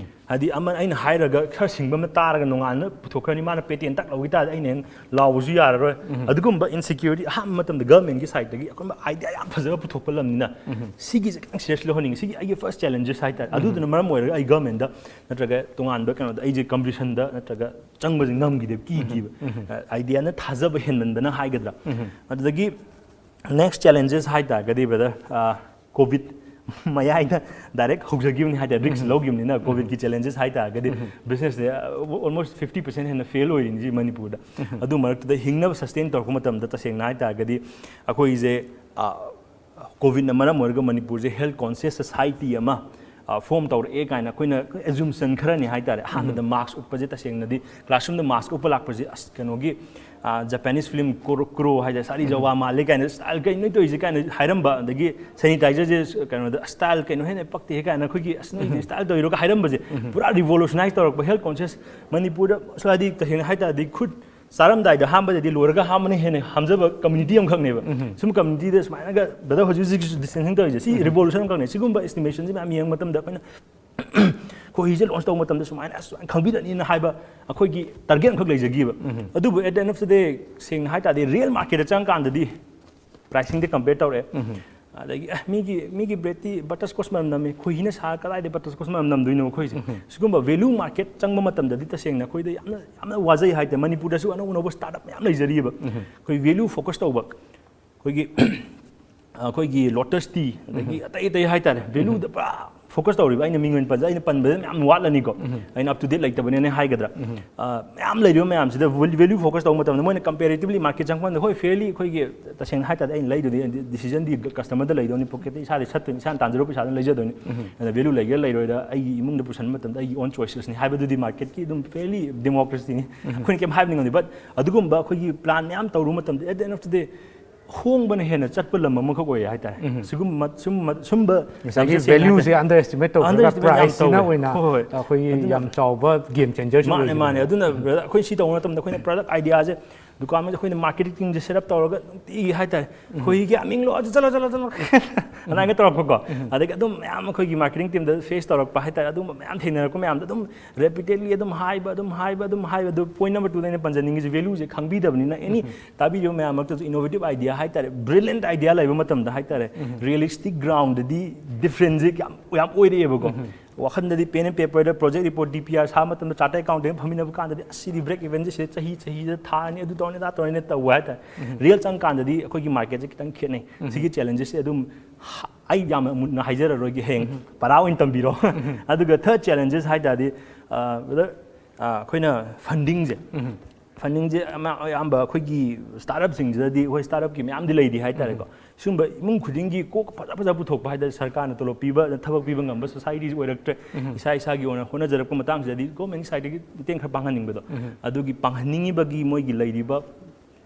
ꯍꯥꯏꯗꯤ ꯑꯃ ꯑꯩꯅ ꯍꯥꯏꯔꯒ ꯈꯔ ꯁꯤꯡꯕ ꯑꯃ ꯇꯥꯔꯒ ꯅꯣꯡꯉꯥꯟꯅ ꯄꯨꯊꯣꯛꯈ꯭ꯔꯅꯤ, ꯃꯥꯅ ꯄꯦꯇꯦꯟ ꯇꯛ ꯂꯧꯈꯤ ꯇꯥꯔꯗꯤ ꯑꯩꯅ ꯍꯦꯟꯅ ꯂꯥꯎꯕꯁꯨ ꯌꯥꯔꯔꯣꯏ꯫ ꯑꯗꯨꯒꯨꯝꯕ ꯏꯟꯁꯤꯀ꯭ꯌꯨꯔꯤꯇꯤ ꯑꯍꯥꯟꯕ ꯃꯇꯝꯗ ꯒꯚꯔꯟꯃꯦꯟꯠꯀꯤ ꯁꯥꯏꯠꯇꯒꯤ ꯑꯩꯈꯣꯏ ꯑꯥꯏꯗꯤꯌꯥ ꯌꯥꯝ ꯐꯖꯕ ꯄꯨꯊꯣꯛꯄ ꯂꯝꯅꯤꯅ ꯁꯤꯒꯤꯁꯦ ꯈꯤꯇꯪ ꯁꯤꯔꯤꯌꯁ ꯂꯧꯍꯟꯅꯤꯡꯉꯤ꯫ ꯁꯤꯒꯤ ꯑꯩꯒꯤ ꯐꯥꯔꯁ ꯆꯦꯂꯦꯟꯖꯦꯁ ꯍꯥꯏꯇꯥꯔꯦ꯫ ꯑꯗꯨꯗꯨꯅ ꯃꯔꯝ ꯑꯣꯏꯔꯒ ꯑꯩ ꯒꯚꯔꯟꯃꯦꯟꯠꯇ ꯅꯠꯇ꯭ꯔꯒ ꯇꯣꯉꯥꯟꯕ ꯀꯩꯅꯣꯗ ꯑꯩꯁꯦ ꯀꯝꯄꯤꯇꯤꯁꯟꯗ ꯅꯠꯇ꯭ꯔꯒ ꯆꯪꯕꯁꯦ ꯉꯝꯈꯤꯗꯦꯕ, ꯀꯤꯈꯤꯕ꯫ ꯑꯥꯏꯗꯤꯌꯥꯅ ꯊꯥꯖꯕ ꯍꯦꯟꯃꯟꯕꯅ ꯍꯥꯏꯒꯗ꯭ꯔꯥ꯫ ꯑꯗꯨꯗꯒꯤ ꯅꯦꯛꯁ ꯆꯦꯂꯦꯟꯖꯦꯁ ꯍꯥꯏ ꯇꯥꯔꯒꯗꯤ, ꯕ꯭ꯔꯗꯔ, ꯀꯣꯚꯤꯗ ꯃꯌꯥꯏꯗ ꯗꯥꯏꯔꯦꯛ ꯍꯧꯖꯈꯤꯕꯅꯤ ꯍꯥꯏ ꯇꯥꯔꯦ, ꯔꯤꯛꯁ ꯂꯧꯈꯤꯕꯅꯤꯅ꯫ ꯀꯣꯚꯤꯗꯀꯤ ꯆꯦꯂꯦꯟꯖꯦꯁ ꯍꯥꯏ ꯇꯥꯔꯒꯗꯤ ꯕꯤꯖꯤꯅꯦꯁꯁꯦ ꯑꯣꯜꯃꯣꯁ ꯐꯤꯐꯇꯤ ꯄꯔꯁꯦꯟ ꯍꯦꯟꯅ ꯐꯦꯜ ꯑꯣꯏꯔꯤꯅꯤ ꯁꯤ ꯃꯅꯤꯄꯨꯔꯗ꯫ ꯑꯗꯨ ꯃꯔꯛꯇꯨꯗ ꯍꯤꯡꯅꯕ ꯁꯁꯇꯦꯟ ꯇꯧꯔꯛꯄ ꯃꯇꯝꯗ ꯇꯁꯦꯡꯅ ꯍꯥꯏ ꯇꯥꯔꯒꯗꯤ ꯑꯩꯈꯣꯏꯁꯦ, ꯀꯣꯚꯤꯗꯅ ꯃꯔꯝ ꯑꯣꯏꯔꯒ ꯃꯅꯤꯄꯨꯔꯁꯦ ꯍꯦꯜꯊ ꯀꯣꯟꯁꯤꯌꯁ ꯁꯣꯁꯥꯏꯇꯤ ꯑꯃ ꯐꯣꯔꯝ ꯇꯧꯔꯛꯑꯦ ꯀꯥꯏꯅ ꯑꯩꯈꯣꯏꯅ ꯑꯦꯖꯨꯝꯁꯟ ꯈꯔꯅꯤ ꯍꯥꯏ ꯇꯥꯔꯦ꯫ ꯑꯍꯥꯟꯕꯗ ꯃꯥꯁꯛ ꯎꯞꯄꯁꯦ ꯇꯁꯦꯡꯅꯗꯤ ꯀ꯭ꯂꯥꯁꯔꯨꯝꯗ ꯃꯥꯁꯛ ꯎꯞꯄ ꯂꯥꯛꯄꯁꯦ ꯑꯁ ꯀꯩꯅꯣꯒꯤ ꯖꯄꯥꯅꯤꯁ ꯐꯤꯂꯝ ꯀ꯭ꯔꯣ ꯀ꯭ꯔꯣ ꯍꯥꯏꯗꯤ ꯁꯥꯔꯤ ꯖꯋꯥ ꯃꯥꯜꯂꯦ ꯀꯥꯏꯅ, ꯁ꯭ꯇꯥꯏꯜ ꯀꯩꯅꯣ ꯅꯣꯏ ꯇꯧꯔꯤꯁꯦ ꯀꯥꯏꯅ ꯍꯥꯏꯔꯝꯕ, ꯑꯗꯒꯤ ꯁꯦꯅꯤꯇꯥꯏꯖꯔꯁꯦ ꯀꯩꯅꯣꯗ ꯁ꯭ꯇꯥꯏꯜ ꯀꯩꯅꯣ ꯍꯦꯟꯅ ꯄꯛꯇꯦ ꯀꯥꯏꯅ ꯑꯩꯈꯣꯏꯒꯤ ꯑꯁ ꯅꯣꯏ ꯁ꯭ꯇꯥꯏꯜ ꯇꯧꯔꯤꯔꯣꯒ ꯍꯥꯏꯔꯝꯕꯁꯦ ꯄꯨꯔꯥ ꯔꯤꯚꯣꯂꯨꯁꯅꯥꯏꯁ ꯇꯧꯔꯛꯄ ꯍꯦꯜꯊ ꯀꯣꯟꯁꯤꯌꯁ ꯃꯅꯤꯄꯨꯔꯗ꯫ ꯍꯥꯏꯗꯤ ꯇꯁꯦꯡꯅ ꯍꯥꯏ ꯇꯥꯔꯗꯤ ꯈꯨꯠ ꯆꯥꯔꯝꯗꯥꯏꯗ ꯍꯥꯝꯕꯗꯗꯤ ꯂꯣꯏꯔꯒ ꯍꯥꯝꯕꯅ ꯍꯦꯟꯅ ꯍꯥꯝꯖꯕ ꯀꯝꯃ꯭ꯌꯨꯅꯤꯇꯤ ꯑꯃꯈꯛꯅꯦꯕ꯫ ꯁꯨꯝ ꯀꯝꯃ꯭ꯌꯨꯅꯤꯇꯤꯗ ꯁꯨꯃꯥꯏꯅꯒ ꯕ꯭ꯔꯗꯔ ꯍꯧꯖꯤꯛ ꯍꯧꯖꯤꯛꯀꯤꯁꯨ ꯗꯤꯁꯇꯤꯡꯁꯟ ꯇꯧꯔꯤꯁꯦ ꯁꯤ ꯔꯤꯚꯣꯂꯨꯁꯟ ꯑꯃꯈꯛꯅꯦ꯫ ꯁꯤꯒꯨꯝꯕ ꯑꯦꯁꯇꯤꯃꯦꯁꯟꯁꯦ ꯃꯌꯥꯝ ꯌꯦꯡꯕ ꯃꯇꯝꯗ ꯑꯩꯈꯣꯏꯅ ꯈꯣꯍꯤꯁꯦ ꯂꯣꯟꯆ ꯇꯧꯕ ꯃꯇꯝꯗ ꯁꯨꯃꯥꯏꯅ ꯑꯁ ꯁꯨꯃꯥꯏꯅ ꯈꯪꯕꯤꯔꯅꯤꯅ ꯍꯥꯏꯕ ꯑꯩꯈꯣꯏꯒꯤ ꯇꯥꯔꯒꯦꯠ ꯑꯃꯈꯛ ꯂꯩꯖꯈꯤꯕ꯫ ꯑꯗꯨꯕꯨ at the end of the day ꯁꯦꯡꯅ ꯍꯥꯏ ꯇꯥꯔꯗꯤ ꯔꯤꯌꯦꯜ ꯃꯥꯔꯀꯦꯠꯇ ꯆꯪꯉꯀꯥꯟꯗꯗꯤ ꯄ꯭ꯔꯥꯏꯁꯤꯡꯗꯤ ꯀꯝꯄꯤꯌꯔ ꯇꯧꯔꯛꯑꯦ꯫ ꯑꯗꯒꯤ ꯑꯦ ꯃꯤꯒꯤ ꯃꯤꯒꯤ ꯕ꯭ꯔꯦꯗꯇꯤ ꯕꯇꯔꯁꯀꯣꯁ ꯃꯅꯝ ꯅꯝꯃꯤ, ꯈꯣꯏꯍꯤꯅ ꯁꯥꯔ ꯀꯗꯥꯏꯗ ꯕꯇꯔꯁꯀꯣꯁ ꯃꯅꯝ ꯅꯝꯗꯣꯏꯅꯣ ꯑꯩꯈꯣꯏꯁꯦ꯫ ꯁꯤꯒꯨꯝꯕ ꯚꯦꯂꯨ ꯃꯥꯔꯀꯦꯠ ꯆꯪꯕ ꯃꯇꯝꯗꯗꯤ ꯇꯁꯦꯡꯅ ꯑꯩꯈꯣꯏꯗ ꯌꯥꯝꯅ ꯌꯥꯝꯅ ꯋꯥꯖꯩ ꯍꯥꯏꯇꯥꯔꯦ꯫ ꯃꯅꯤꯄꯨꯔꯗꯁꯨ ꯑꯅꯧ ꯑꯅꯧꯕ ꯁ꯭ꯇꯥꯔꯠ ꯑꯞ ꯃꯌꯥꯝ ꯂꯩꯖꯔꯤꯕ꯫ ꯑꯩꯈꯣꯏ ꯚꯦꯂꯨ ꯐꯣꯀꯁ ꯇꯧꯕ ꯑꯩꯈꯣꯏꯒꯤ ꯑꯩꯈꯣꯏꯒꯤ ꯂꯣꯇꯁ ꯇꯤ ꯑꯗꯒꯤ ꯑꯇꯩ ꯑꯇꯩ ꯍꯥꯏꯇꯥꯔꯦ, ꯚꯦꯂꯨꯗ ꯄꯨꯔꯥ ꯐꯣꯀꯁ ꯇꯧꯔꯤꯕ꯫ ꯑꯩꯅ ꯃꯤꯡ ꯑꯣꯏꯅ ꯄꯟꯖ ꯑꯩꯅ ꯄꯟꯕꯗ ꯃꯌꯥꯝ ꯋꯥꯠꯂꯅꯤꯀꯣ, ꯑꯩꯅ ꯑꯞ ꯇꯨ ꯗꯦꯠ ꯂꯩꯇꯕꯅꯤꯅ ꯍꯥꯏꯒꯗ꯭ꯔꯥ꯫ ꯑ, ꯃꯌꯥꯝ ꯂꯩꯔꯤꯕ ꯃꯌꯥꯝꯁꯤꯗ ꯚꯦꯂꯨ ꯐꯣꯀꯁ ꯇꯧꯕ ꯃꯇꯝꯗ ꯃꯣꯏꯅ ꯀꯝꯄꯦꯔꯦꯇꯤꯚꯂꯤ ꯃꯥꯔꯀꯦꯠ ꯆꯪꯕ ꯃꯇꯝꯗ ꯍꯣꯏ ꯐꯤꯌꯔꯂꯤ ꯑꯩꯈꯣꯏꯒꯤ ꯇꯁꯦꯡꯅ ꯍꯥꯏ ꯇꯥꯔꯗꯤ ꯑꯩꯅ ꯂꯩꯗꯣꯏꯅꯤ, ꯗꯤꯁꯤꯖꯟꯗꯤ ꯀꯁꯇꯃꯔꯗ ꯂꯩꯗꯣꯏꯅꯤ, ꯄꯣꯀꯦꯠꯇ ꯏꯁꯥꯗꯤ ꯁꯠꯇꯣꯏꯅꯤ, ꯏꯁꯥꯅ ꯇꯥꯟꯖꯔꯛꯄ ꯄꯩꯁꯥꯗꯨꯅ ꯂꯩꯖꯗꯣꯏꯅꯤ꯫ ꯑꯗꯨꯅ ꯚꯦꯂꯨ ꯂꯩꯒꯦꯔꯥ ꯂꯩꯔꯣꯏꯔꯥ ꯑꯩꯒꯤ ꯏꯃꯨꯡꯗ ꯄꯨꯁꯟꯕ ꯃꯇꯝꯗ ꯑꯩꯒꯤ ꯑꯣꯟ ꯆꯣꯏꯁꯦꯁꯅꯤ ꯍꯥꯏꯕꯗꯨꯗꯤ ꯃꯥꯔꯀꯦꯠꯀꯤ ꯑꯗꯨꯝ ꯐꯤꯌꯔꯂꯤ ꯗꯦꯃꯣꯀ꯭ꯔꯦꯁꯤꯅꯤ꯫ ꯑꯩꯈꯣꯏꯅ ꯀꯩꯝ ꯍꯥꯏꯕꯗꯤ ꯉꯝꯗꯦ꯫ ꯕꯠ ꯑꯗꯨꯒꯨꯝꯕ ꯑꯩꯈꯣꯏꯒꯤ ꯄ꯭ꯂꯥꯟ ꯃꯌꯥꯝ ꯇꯧꯔꯨꯕ ꯃꯇꯝꯗ at the end of the day ꯈꯣꯡꯕꯅ ꯍꯦꯟꯅ ꯆꯠꯄ ꯂꯝ ꯑꯃꯈꯛ ꯑꯣꯏꯌꯦ ꯍꯥꯏꯇꯥꯔꯦ꯫ ꯎꯝ꯫ ꯁꯤꯒꯨꯝꯕ ꯁꯨꯝꯕ ꯁꯨꯝꯕ ꯉꯁꯥꯏꯒꯤ idea ꯁꯦꯡꯅ value ꯁꯦ underestimate ꯇꯧꯔꯒ underestimate ꯌꯥꯝ price ꯁꯤꯅ ꯇꯧꯋꯦ꯫ ꯑꯣꯏꯅ ꯍꯣꯏ, ꯍꯣꯏ꯫ ꯑꯩꯈꯣꯏꯒꯤ ꯑꯗꯨꯅ ꯌꯥꯝ ꯆꯥꯎꯕ game changer ꯁꯨ ꯃꯥꯅꯦ ꯃꯥꯅꯦ꯫ ꯑꯗꯨꯅ brother, ꯑꯩꯈꯣꯏ ꯁꯤ ꯇꯧꯕ ꯃꯇꯝꯗ ꯑꯩꯈꯣꯏꯅ product idea ꯁꯦ ꯗꯨꯀꯥꯟ ꯑꯃꯗ ꯑꯩꯈꯣꯏꯅ marketing team ꯁꯦ set up ꯇꯧꯔꯒ ꯅꯨꯡꯇꯤꯒꯤ ꯍꯥꯏꯇꯥꯔꯦ, "ꯈꯣꯏꯍꯤꯒꯤ ꯑꯃꯤꯡꯂꯣ, ꯑꯗꯨ ꯆꯠꯂꯣ ꯆꯠꯂꯣ ꯆꯠꯂꯣ" ꯑꯗꯨꯃꯥꯏꯅ ꯇꯧꯔꯛꯄꯀꯣ꯫ ꯑꯗꯒꯤ ꯑꯗꯨꯝ ꯃꯌꯥꯝ ꯑꯩꯈꯣꯏꯒꯤ marketing team ꯗ face ꯇꯧꯔꯛꯄ ꯍꯥꯏꯇꯥꯔꯦ, ꯑꯗꯨꯝꯕ ꯃꯌꯥꯝ ꯊꯦꯡꯅꯔꯛꯄ ꯃꯌꯥꯝꯗꯣ ꯑꯗꯨꯝ repeatedly ꯑꯗꯨꯝ ꯍꯥꯏꯕ ꯑꯗꯨꯝ ꯍꯥꯏꯕ ꯑꯗꯨꯝ ꯍꯥꯏꯕ꯫ ꯑꯗꯨ point number two ꯗ ꯑꯩꯅ ꯄꯟꯖꯅꯤꯡꯉꯤꯁꯦ value ꯁꯦ ꯈꯪꯕꯤꯗꯕꯅꯤꯅ꯫ Any ꯇꯥꯕꯤꯔꯤꯕ ꯃꯌꯥꯝ ꯃꯔꯛꯇꯁꯨ innovative idea ꯍꯥꯏꯇꯥꯔꯦ, brilliant idea ꯂꯩꯕ ꯃꯇꯝꯗ ꯍꯥꯏꯇꯥꯔꯦ, realistic ground ꯗꯗꯤ difference ꯁꯦ ꯌꯥꯝ ꯌꯥꯝ ꯑꯣꯏꯔꯛꯑꯦꯕꯀꯣ꯫ ꯋꯥꯈꯜꯗꯗꯤ pen and paper the project report D P R ꯁꯥꯕ ꯃꯇꯝꯗ chartered accountant ꯐꯝꯃꯤꯟꯅꯕ ꯀꯥꯟꯗꯗꯤ, "ꯑꯁ, ꯁꯤꯗꯤ break even ꯁꯦ ꯁꯤꯗ ꯆꯍꯤ ꯆꯍꯤꯗ ꯊꯥ ꯑꯅꯤ ꯑꯗꯨ ꯇꯧꯔꯅꯤ ꯑꯗꯥ ꯇꯧꯔꯅꯤ" ꯇꯧꯕ ꯍꯥꯏꯇꯥꯔꯦ꯫ Real ꯆꯪꯀꯥꯟꯗꯗꯤ ꯑꯩꯈꯣꯏꯒꯤ market ꯁꯦ ꯈꯤꯇꯪ ꯈꯦꯠꯅꯩ꯫ ꯁꯤꯒꯤ challenges ꯁꯦ ꯑꯗꯨꯝ ꯍ-, ꯑꯩ ꯌꯥꯝꯅ ꯃꯨꯟꯅ ꯍꯥꯏꯖꯔꯔꯣꯏꯒꯦ, ꯍꯌꯦꯡ ꯄꯔꯥ ꯑꯣꯏꯅ ꯇꯝꯕꯤꯔꯣ꯫ ꯑꯗꯨꯒ third challenges ꯍꯥꯏ ꯇꯥꯔꯗꯤ, ꯑ, brother, ꯑ, ꯑꯩꯈꯣꯏꯅ funding ꯁꯦ funding ꯁꯦ ꯑꯃ-, ꯑꯌꯥꯝꯕ ꯑꯩꯈꯣꯏꯒꯤ startup ꯁꯤꯡꯁꯤꯗꯗꯤ, ꯍꯣꯏ, startup ꯀꯤ ꯃꯌꯥꯝꯗꯤ ꯂꯩꯔꯤ ꯍꯥꯏꯇꯥꯔꯦꯀꯣ꯫ ꯁꯤꯒꯨꯝꯕ ꯏꯃꯨꯡ ꯈꯨꯗꯤꯡꯒꯤ ꯀꯣꯛ ꯐꯖ ꯐꯖ ꯄꯨꯊꯣꯛꯄ ꯍꯥꯏꯇꯥꯔꯦ, ꯁꯔꯀꯥꯔꯅ ꯇꯣꯂꯣꯞ ꯄꯤꯕ, ꯊꯕꯛ ꯄꯤꯕ ꯉꯝꯕ society ꯑꯣꯏꯔꯛꯇ꯭ꯔꯦ꯫ ꯏꯁꯥ ꯏꯁꯥꯒꯤ ꯑꯣꯏꯅ ꯍꯣꯠꯅꯖꯔꯛꯄ ꯃꯇꯥꯡꯁꯤꯗꯗꯤ government ꯀꯤ side ꯇꯒꯤ ꯃꯇꯦꯡ ꯈꯔ ꯄꯥꯡꯍꯟꯅꯤꯡꯕꯗꯣ꯫ ꯑꯗꯨꯒꯤ ꯄꯥꯡꯍꯟꯅꯤꯡꯉꯤꯕꯒꯤ ꯃꯣꯏꯒꯤ ꯂꯩꯔꯤꯕ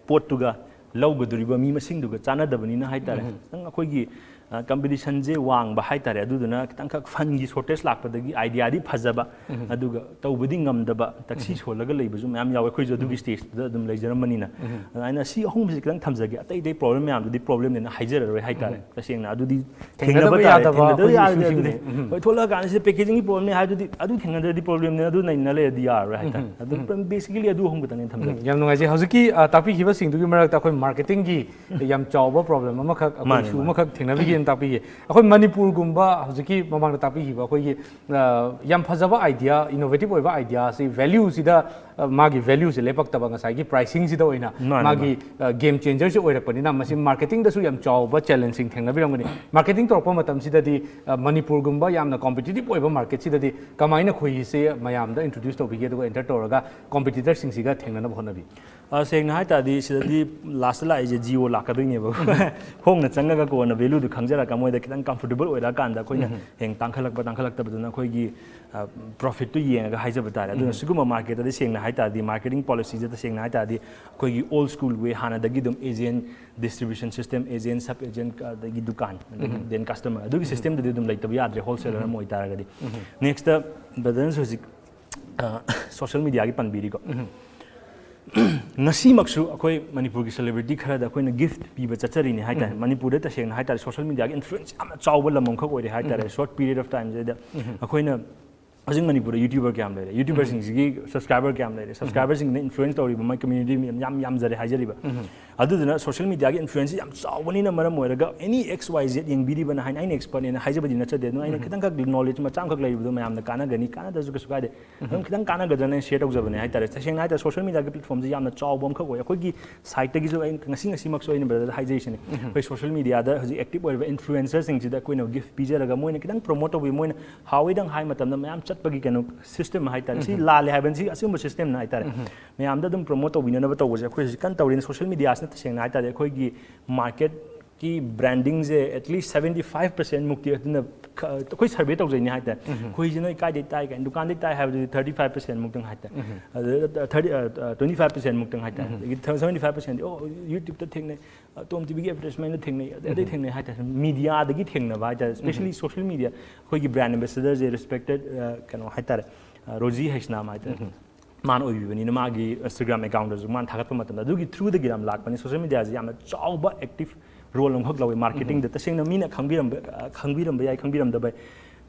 ꯄꯣꯠꯇꯨꯒ ꯂꯧꯒꯗꯣꯔꯤꯕ ꯃꯤ ꯃꯁꯤꯡꯗꯨꯒ ꯆꯥꯟꯅꯗꯕꯅꯤꯅ ꯍꯥꯏꯇꯥꯔꯦ꯫ ꯈꯤꯇꯪ ꯑꯩꯈꯣꯏꯒꯤ, ꯑ, competition ꯁꯦ ꯋꯥꯡꯕ ꯍꯥꯏꯇꯥꯔꯦ, ꯑꯗꯨꯗꯨꯅ ꯈꯤꯇꯪꯈꯛ fund ꯒꯤ shortage ꯂꯥꯛꯄꯗꯒꯤ idea ꯗꯤ ꯐꯖꯕ, ꯑꯗꯨꯒ ꯇꯧꯕꯗꯤ ꯉꯝꯗꯕ, ꯇꯛꯁꯤ ꯁꯣꯜꯂꯒ ꯂꯩꯕꯁꯨ ꯃꯌꯥꯝ ꯌꯥꯎꯋꯦ꯫ ꯑꯩꯈꯣꯏꯁꯨ ꯑꯗꯨꯒꯤ stage ꯇꯨꯗ ꯑꯗꯨꯝ ꯂꯩꯖꯔꯝꯕꯅꯤꯅ꯫ ꯑꯗꯨꯃꯥꯏꯅ ꯁꯤ ꯑꯍꯨꯝꯁꯦ ꯈꯤꯇꯪ ꯊꯝꯖꯒꯦ, ꯑꯇꯩ ꯑꯇꯩ problem ꯃꯌꯥꯝꯗꯨꯗꯤ problem ꯅꯦꯅ ꯍꯥꯏꯖꯔꯔꯣꯏ ꯍꯥꯏꯇꯥꯔꯦ꯫ ꯇꯁꯦꯡꯅ ꯑꯗꯨꯗꯤ ꯊꯦꯡꯅꯗꯕ ꯊꯦꯡꯅꯕ ꯇꯥꯔꯦ, ꯌꯥꯗꯕ ꯊꯦꯡꯅꯗꯕ ꯑꯩꯈꯣꯏꯒꯤ ꯌꯥꯗꯦ꯫ issue ꯑꯗꯨꯗꯤ ꯁꯤꯡꯅꯦ꯫ ꯎꯝ꯫ ꯍꯣꯏ, ꯊꯣꯛꯂꯛꯑꯀꯥꯟꯗ ꯁꯤꯗ packaging ꯒꯤ problem ꯅꯦ ꯍꯥꯏꯗꯨꯗꯤ, ꯑꯗꯨ ꯊꯦꯡꯅꯗ꯭ꯔꯗꯤ problem ꯅꯦ, ꯑꯗꯨ ꯅꯩꯅ ꯂꯩꯔꯗꯤ ꯌꯥꯔꯔꯣꯏ ꯍꯥꯏꯇꯥꯔꯦ꯫ ꯑꯗꯨ basically ꯑꯗꯨ ꯑꯍꯨꯝ ꯈꯛꯇꯅꯦ ꯊꯝꯖꯒꯦ꯫ ꯎꯝ, ꯌꯥꯝ ꯅꯨꯡꯉꯥꯏꯖꯩ꯫ ꯍꯧꯖꯤꯛꯀꯤ, ꯑ, ꯇꯥꯛꯄꯤꯈꯤꯕꯁꯤꯡꯗꯨꯒꯤ ꯃꯔꯛꯇ ꯑꯩꯈꯣꯏ marketing ꯒꯤ ꯌꯥꯝ ꯆꯥꯎꯕ problem ꯑꯃꯈꯛ, ꯑꯩꯈꯣꯏ ꯃꯥꯅꯦ, issue ꯃꯥꯅꯦ꯫ ꯑꯃꯈꯛ ꯊꯦꯡꯅꯕꯤꯒꯦꯅ ꯇꯥꯛꯄꯤꯒꯦ꯫ ꯑꯩꯈꯣꯏ ꯃꯅꯤꯄꯨꯔꯒꯨꯝꯕ ꯍꯧꯖꯤꯛꯀꯤ ꯃꯃꯥꯡꯗ ꯇꯥꯛꯄꯤꯈꯤꯕ ꯑꯩꯈꯣꯏꯒꯤ, ꯑ, ꯌꯥꯝ ꯐꯖꯕ idea, innovative ꯑꯣꯏꯕ idea ꯁꯤ value ꯁꯤꯗ, ꯑ, ꯃꯥꯒꯤ value ꯁꯦ ꯂꯦꯞꯄꯛꯇꯕ, ꯉꯁꯥꯏꯒꯤ pricing ꯁꯤꯗ ꯑꯣꯏꯅ ꯃꯥꯅꯦ, ꯃꯥꯒꯤ, ꯑ, game changer ꯁꯤ ꯑꯣꯏꯔꯛꯄꯅꯤꯅ ꯃꯁꯤ marketing ꯗꯁꯨ ꯌꯥꯝ ꯆꯥꯎꯕ challenge ꯁꯤꯡ ꯊꯦꯡꯅꯕꯤꯔꯝꯒꯅꯤ꯫ Marketing ꯇꯧꯔꯛꯄ ꯃꯇꯝꯁꯤꯗꯗꯤ, ꯑ, ꯃꯅꯤꯄꯨꯔꯒꯨꯝꯕ ꯌꯥꯝꯅ competitive ꯑꯣꯏꯕ market ꯁꯤꯗꯗꯤ ꯀꯃꯥꯏꯅ ꯈꯣꯏꯍꯤꯁꯦ ꯃꯌꯥꯝꯗ introduce ꯇꯧꯕꯤꯒꯦ, ꯑꯗꯨꯒ enter ꯇꯧꯔꯒ competitor ꯁꯤꯡꯁꯤꯒ ꯊꯦꯡꯅꯅꯕ ꯍꯣꯠꯅꯕꯤ? ꯑ, ꯁꯦꯡꯅ ꯍꯥꯏ ꯇꯥꯔꯗꯤ ꯁꯤꯗꯗꯤ ꯂꯥꯁꯇ ꯂꯥꯛꯏꯁꯦ ꯖꯤꯑꯣ ꯂꯥꯛꯀꯗꯣꯏꯅꯦꯕ꯫ ꯍꯣꯡꯅ ꯆꯪꯉꯒ ꯀꯣꯟꯅ ꯚꯦꯂꯨꯗꯨ ꯈꯪꯖꯔꯒ ꯃꯣꯏꯗ ꯈꯤꯇꯪ ꯀꯝꯐꯣꯔꯇꯦꯕꯜ ꯑꯣꯏꯔꯛꯑꯀꯥꯟꯗ ꯑꯩꯈꯣꯏꯅ ꯍꯦꯡ ꯇꯥꯡꯈꯠꯂꯛꯄ ꯇꯥꯡꯈꯠꯂꯛꯇꯕꯗꯨꯅ ꯑꯩꯈꯣꯏꯒꯤ ꯄ꯭ꯔꯣꯐꯤꯠꯇꯨ ꯌꯦꯡꯉꯒ ꯍꯥꯏꯖꯕ ꯇꯥꯔꯦ꯫ ꯑꯗꯨꯅ ꯁꯤꯒꯨꯝꯕ ꯃꯥꯔꯀꯦꯠꯇꯗꯤ ꯁꯦꯡꯅ ꯍꯥꯏ ꯇꯥꯔꯗꯤ, ꯃꯥꯔꯀꯦꯇꯤꯡ ꯄꯣꯂꯤꯁꯤꯁꯦ ꯇꯁꯦꯡꯅ ꯍꯥꯏ ꯇꯥꯔꯗꯤ ꯑꯩꯈꯣꯏꯒꯤ ꯑꯣꯜ ꯁ꯭ꯀꯨꯜ ꯋꯦ, ꯍꯥꯟꯅꯗꯒꯤ ꯑꯗꯨꯝ agent, distribution system, agent, sub agent, ꯑꯗꯒꯤ ꯗꯨꯀꯥꯟ, ꯑꯗꯒꯤ ꯗꯦꯟ ꯀꯁꯇꯃꯔ, ꯑꯗꯨꯒꯤ ꯁꯤꯁꯇꯦꯝꯗꯨꯗꯤ ꯑꯗꯨꯝ ꯂꯩꯇꯕ ꯌꯥꯗ꯭ꯔꯦ, ꯍꯣꯜꯁꯦꯂꯔ ꯑꯃ ꯑꯣꯏꯇꯥꯔꯒꯗꯤ꯫ ꯅꯦꯛꯁꯇ ꯕ꯭ꯔꯗꯔꯅꯁꯨ ꯍꯧꯖꯤꯛ ꯁꯣꯁꯦꯜ ꯃꯤꯗꯤꯌꯥꯒꯤ ꯄꯟꯕꯤꯔꯤꯀꯣ꯫ ꯉꯁꯤꯃꯛꯁꯨ ꯑꯩꯈꯣꯏ ꯃꯅꯤꯄꯨꯔꯒꯤ ꯁꯦꯂꯦꯕ꯭ꯔꯤꯇꯤ ꯈꯔꯗ ꯑꯩꯈꯣꯏꯅ ꯒꯤꯐ ꯄꯤꯕ ꯆꯠꯆꯔꯤꯅꯤ ꯍꯥꯏ ꯇꯥꯔꯦ꯫ ꯃꯅꯤꯄꯨꯔꯗ ꯇꯁꯦꯡꯅ ꯍꯥꯏ ꯇꯥꯔꯦ, ꯁꯣꯁꯦꯜ ꯃꯤꯗꯤꯌꯥꯒꯤ ꯏꯟꯐ꯭ꯂꯨꯌꯦꯟꯁ ꯌꯥꯝꯅ ꯆꯥꯎꯕ ꯂꯝ ꯑꯃꯈꯛ ꯑꯣꯏꯔꯦ ꯍꯥꯏ ꯇꯥꯔꯦ꯫ ꯁꯣꯔꯠ ꯄꯤꯔꯤꯌꯗ ꯑꯣꯐ ꯇꯥꯏꯝꯁꯤꯗ ꯑꯩꯈꯣꯏꯅ ꯍꯧꯖꯤꯛ ꯃꯅꯤꯄꯨꯔꯗ ꯌꯨꯇ꯭ꯌꯨꯕꯔ ꯀꯌꯥꯝ ꯂꯩꯔꯦ, ꯌꯨꯇ꯭ꯌꯨꯕꯔꯁꯤꯡꯁꯤꯒꯤ ꯁꯕꯁꯀ꯭ꯔꯥꯏꯕꯔ ꯀꯌꯥꯝ ꯂꯩꯔꯦ, ꯁꯕꯁꯀ꯭ꯔꯥꯏꯕꯔꯁꯤꯡꯅ ꯏꯟꯐ꯭ꯂꯨꯌꯦꯟꯁ ꯇꯧꯔꯤꯕ ꯃꯥꯏ ꯀꯝꯃ꯭ꯌꯨꯅꯤꯇꯤ ꯌꯥꯝ ꯌꯥꯝꯖꯔꯦ ꯍꯥꯏꯖꯔꯤꯕ꯫ ꯑꯗꯨꯗꯨꯅ ꯁꯣꯁꯦꯜ ꯃꯤꯗꯤꯌꯥꯒꯤ ꯏꯟꯐ꯭ꯂꯨꯌꯦꯟꯁꯁꯤ ꯌꯥꯝ ꯆꯥꯎꯕꯅꯤꯅ ꯃꯔꯝ ꯑꯣꯏꯔꯒ ꯑꯦꯅꯤ ꯑꯦꯛꯁ ꯋꯥꯏ ꯖꯦꯠ ꯌꯦꯡꯕꯤꯔꯤꯕꯅ ꯍꯥꯏꯅ, ꯑꯩꯅ ꯑꯦꯛꯁꯄꯔꯠꯅꯦꯅ ꯍꯥꯏꯖꯕꯗꯤ ꯅꯠꯆꯗꯦ꯫ ꯑꯗꯨꯅ ꯑꯩꯅ ꯈꯤꯇꯪꯈꯛ ꯅꯣꯂꯦꯖ ꯃꯆꯥ ꯑꯃꯈꯛ ꯂꯩꯔꯤꯕꯗꯣ ꯃꯌꯥꯝꯅ ꯀꯥꯟꯅꯒꯅꯤ, ꯀꯥꯟꯅꯗ꯭ꯔꯁꯨ ꯀꯩꯁꯨ ꯀꯥꯏꯗꯦ꯫ ꯑꯗꯨꯝ ꯈꯤꯇꯪ ꯀꯥꯟꯅꯒꯗ꯭ꯔꯅ ꯁꯤꯌꯔ ꯇꯧꯖꯕꯅꯦ ꯍꯥꯏ ꯇꯥꯔꯦ꯫ ꯇꯁꯦꯡꯅ ꯍꯥꯏ ꯇꯥꯔꯦ, ꯁꯣꯁꯦꯜ ꯃꯤꯗꯤꯌꯥꯒꯤ ꯄ꯭ꯂꯦꯠꯐꯣꯝꯁꯦ ꯌꯥꯝꯅ ꯆꯥꯎꯕ ꯑꯃꯈꯛ ꯑꯣꯏ꯫ ꯑꯩꯈꯣꯏꯒꯤ ꯁꯥꯏꯠꯇꯒꯤꯁꯨ ꯑꯩ ꯉꯁꯤ, ꯉꯁꯤꯃꯛꯁꯨ ꯑꯩꯅ ꯕ꯭ꯔꯗꯔꯗ ꯍꯥꯏꯖꯔꯤꯁꯤꯅꯦ꯫ ꯑꯩꯈꯣꯏ ꯁꯣꯁꯦꯜ ꯃꯤꯗꯤꯌꯥꯗ ꯍꯧꯖꯤꯛ ꯑꯦꯛꯇꯤꯚ ꯑꯣꯏꯔꯤꯕ ꯏꯟꯐ꯭ꯂꯨꯌꯦꯟꯁꯔꯁꯤꯡꯁꯤꯗ ꯑꯩꯈꯣꯏꯅ ꯒꯤꯐ ꯄꯤꯖꯔꯒ ꯃꯣꯏꯅ ꯈꯤꯇꯪ ꯄ꯭ꯔꯣꯃꯣꯠ ꯇꯧꯕꯤ, ꯃꯣꯏꯅ ꯍꯥꯎꯋꯦꯗꯪ ꯍꯥꯏ ꯃꯇꯝꯗ ꯃꯌꯥꯝ ꯆꯠꯄꯒꯤ ꯀꯩꯅꯣ ꯁꯤꯁꯇꯦꯝ ꯍꯥꯏ ꯇꯥꯔꯦ꯫ ꯁꯤ ꯂꯥꯜꯂꯦ ꯍꯥꯏꯕꯅꯤ, ꯁꯤ ꯑꯆꯨꯝꯕ ꯁꯤꯁꯇꯦꯝꯅ ꯍꯥꯏ ꯇꯥꯔꯦ꯫ ꯃꯌꯥꯝꯗ ꯑꯗꯨꯝ ꯄ꯭ꯔꯣꯃꯣꯠ ꯇꯧꯕꯤꯅꯅꯕ ꯇꯧꯕꯁꯦ ꯑꯩꯈꯣꯏ ꯍꯧꯖꯤꯛ ꯀꯟꯅ ꯇꯧꯔꯤꯅ꯫ ꯁꯣꯁꯦꯜ ꯃꯤꯗꯤꯌꯥꯁꯤꯅ ꯇꯁꯦꯡꯅ ꯍꯥꯏ ꯇꯥꯔꯦ ꯑꯩꯈꯣꯏꯒꯤ ꯃꯥꯔꯀꯦꯠꯀꯤ ꯕ꯭ꯔꯥꯟꯗꯤꯡꯁꯦ at least seventy five percent ꯃꯨꯛꯇꯤ ꯑꯗꯨꯅ ꯈ-, ꯑꯩꯈꯣꯏ ꯁꯔꯚꯦ ꯇꯧꯖꯩꯅꯦ ꯍꯥꯏ ꯇꯥꯔꯦ꯫ ꯑꯩꯈꯣꯏꯁꯤ ꯅꯣꯏ ꯀꯥꯏꯗꯩ ꯇꯥꯏ ꯀꯥꯏꯅ ꯗꯨꯀꯥꯟꯗꯩ ꯇꯥꯏ ꯍꯥꯏꯕꯗꯨꯗꯤ thirty five percent ꯃꯨꯛꯇꯪ ꯍꯥꯏ ꯇꯥꯔꯦ꯫ ꯑꯗꯨꯗ thirty, uh, twenty five percent ꯃꯨꯛꯇꯪ ꯍꯥꯏ ꯇꯥꯔꯦ꯫ ꯑꯗꯒꯤ seventy five percent, "ꯑꯣ, ꯌꯨꯇ꯭ꯌꯨꯕꯇ ꯊꯦꯡꯅꯩ, ꯑ, ꯇꯣꯝ ꯇꯤꯚꯤꯒꯤ ꯑꯦꯗꯚꯔꯇꯥꯏꯁꯃꯦꯟꯗ ꯊꯦꯡꯅꯩ", ꯑꯗꯩ, ꯑꯗꯩ ꯊꯦꯡꯅꯩ ꯍꯥꯏ ꯇꯥꯔꯦ꯫ ꯃꯤꯗꯤꯌꯥꯗꯒꯤ ꯊꯦꯡꯅꯕ ꯍꯥꯏ ꯇꯥꯔꯦ, ꯁ꯭ꯄꯦꯁꯦꯜꯂꯤ ꯁꯣꯁꯦꯜ ꯃꯤꯗꯤꯌꯥ꯫ ꯑꯩꯈꯣꯏꯒꯤ ꯕ꯭ꯔꯥꯟ ꯑꯦꯝꯕꯦꯁꯦꯗꯔꯁꯦ ꯔꯦꯁꯄꯦꯛꯇꯦꯠ, ꯑ, ꯀꯩꯅꯣ ꯍꯥꯏ ꯇꯥꯔꯦ, ꯑ, ꯔꯣꯖꯤ ꯍꯩꯁꯅꯥꯝ ꯍꯥꯏ ꯇꯥꯔꯦ꯫ ꯃꯥꯅ ꯑꯣꯏꯕꯤꯕꯅꯤꯅ ꯃꯥꯒꯤ ꯏꯟꯁꯇꯥꯒ꯭ꯔꯥꯝ ꯑꯦꯀꯥꯎꯟꯗꯁꯨ ꯃꯥꯅ ꯊꯥꯒꯠꯄ ꯃꯇꯝꯗ ꯑꯗꯨꯒꯤ ꯊ꯭ꯔꯨꯗꯒꯤ ꯌꯥꯝ ꯂꯥꯛꯄꯅꯤ꯫ ꯁꯣꯁꯦꯜ ꯃꯤꯗꯤꯌꯥꯁꯦ ꯌꯥꯝꯅ ꯆꯥꯎꯕ ꯑꯦꯛꯇꯤꯚ ꯔꯣꯜ ꯑꯃꯈꯛ ꯂꯧꯋꯦ ꯃꯥꯔꯀꯦꯇꯤꯡꯗ꯫ ꯇꯁꯦꯡꯅ ꯃꯤꯅ ꯈꯪꯕꯤꯔꯝꯕ, ꯑ, ꯈꯪꯕꯤꯔꯝꯕ ꯌꯥꯏ, ꯈꯪꯕꯤꯔꯝꯗꯕ ꯌꯥꯏ꯫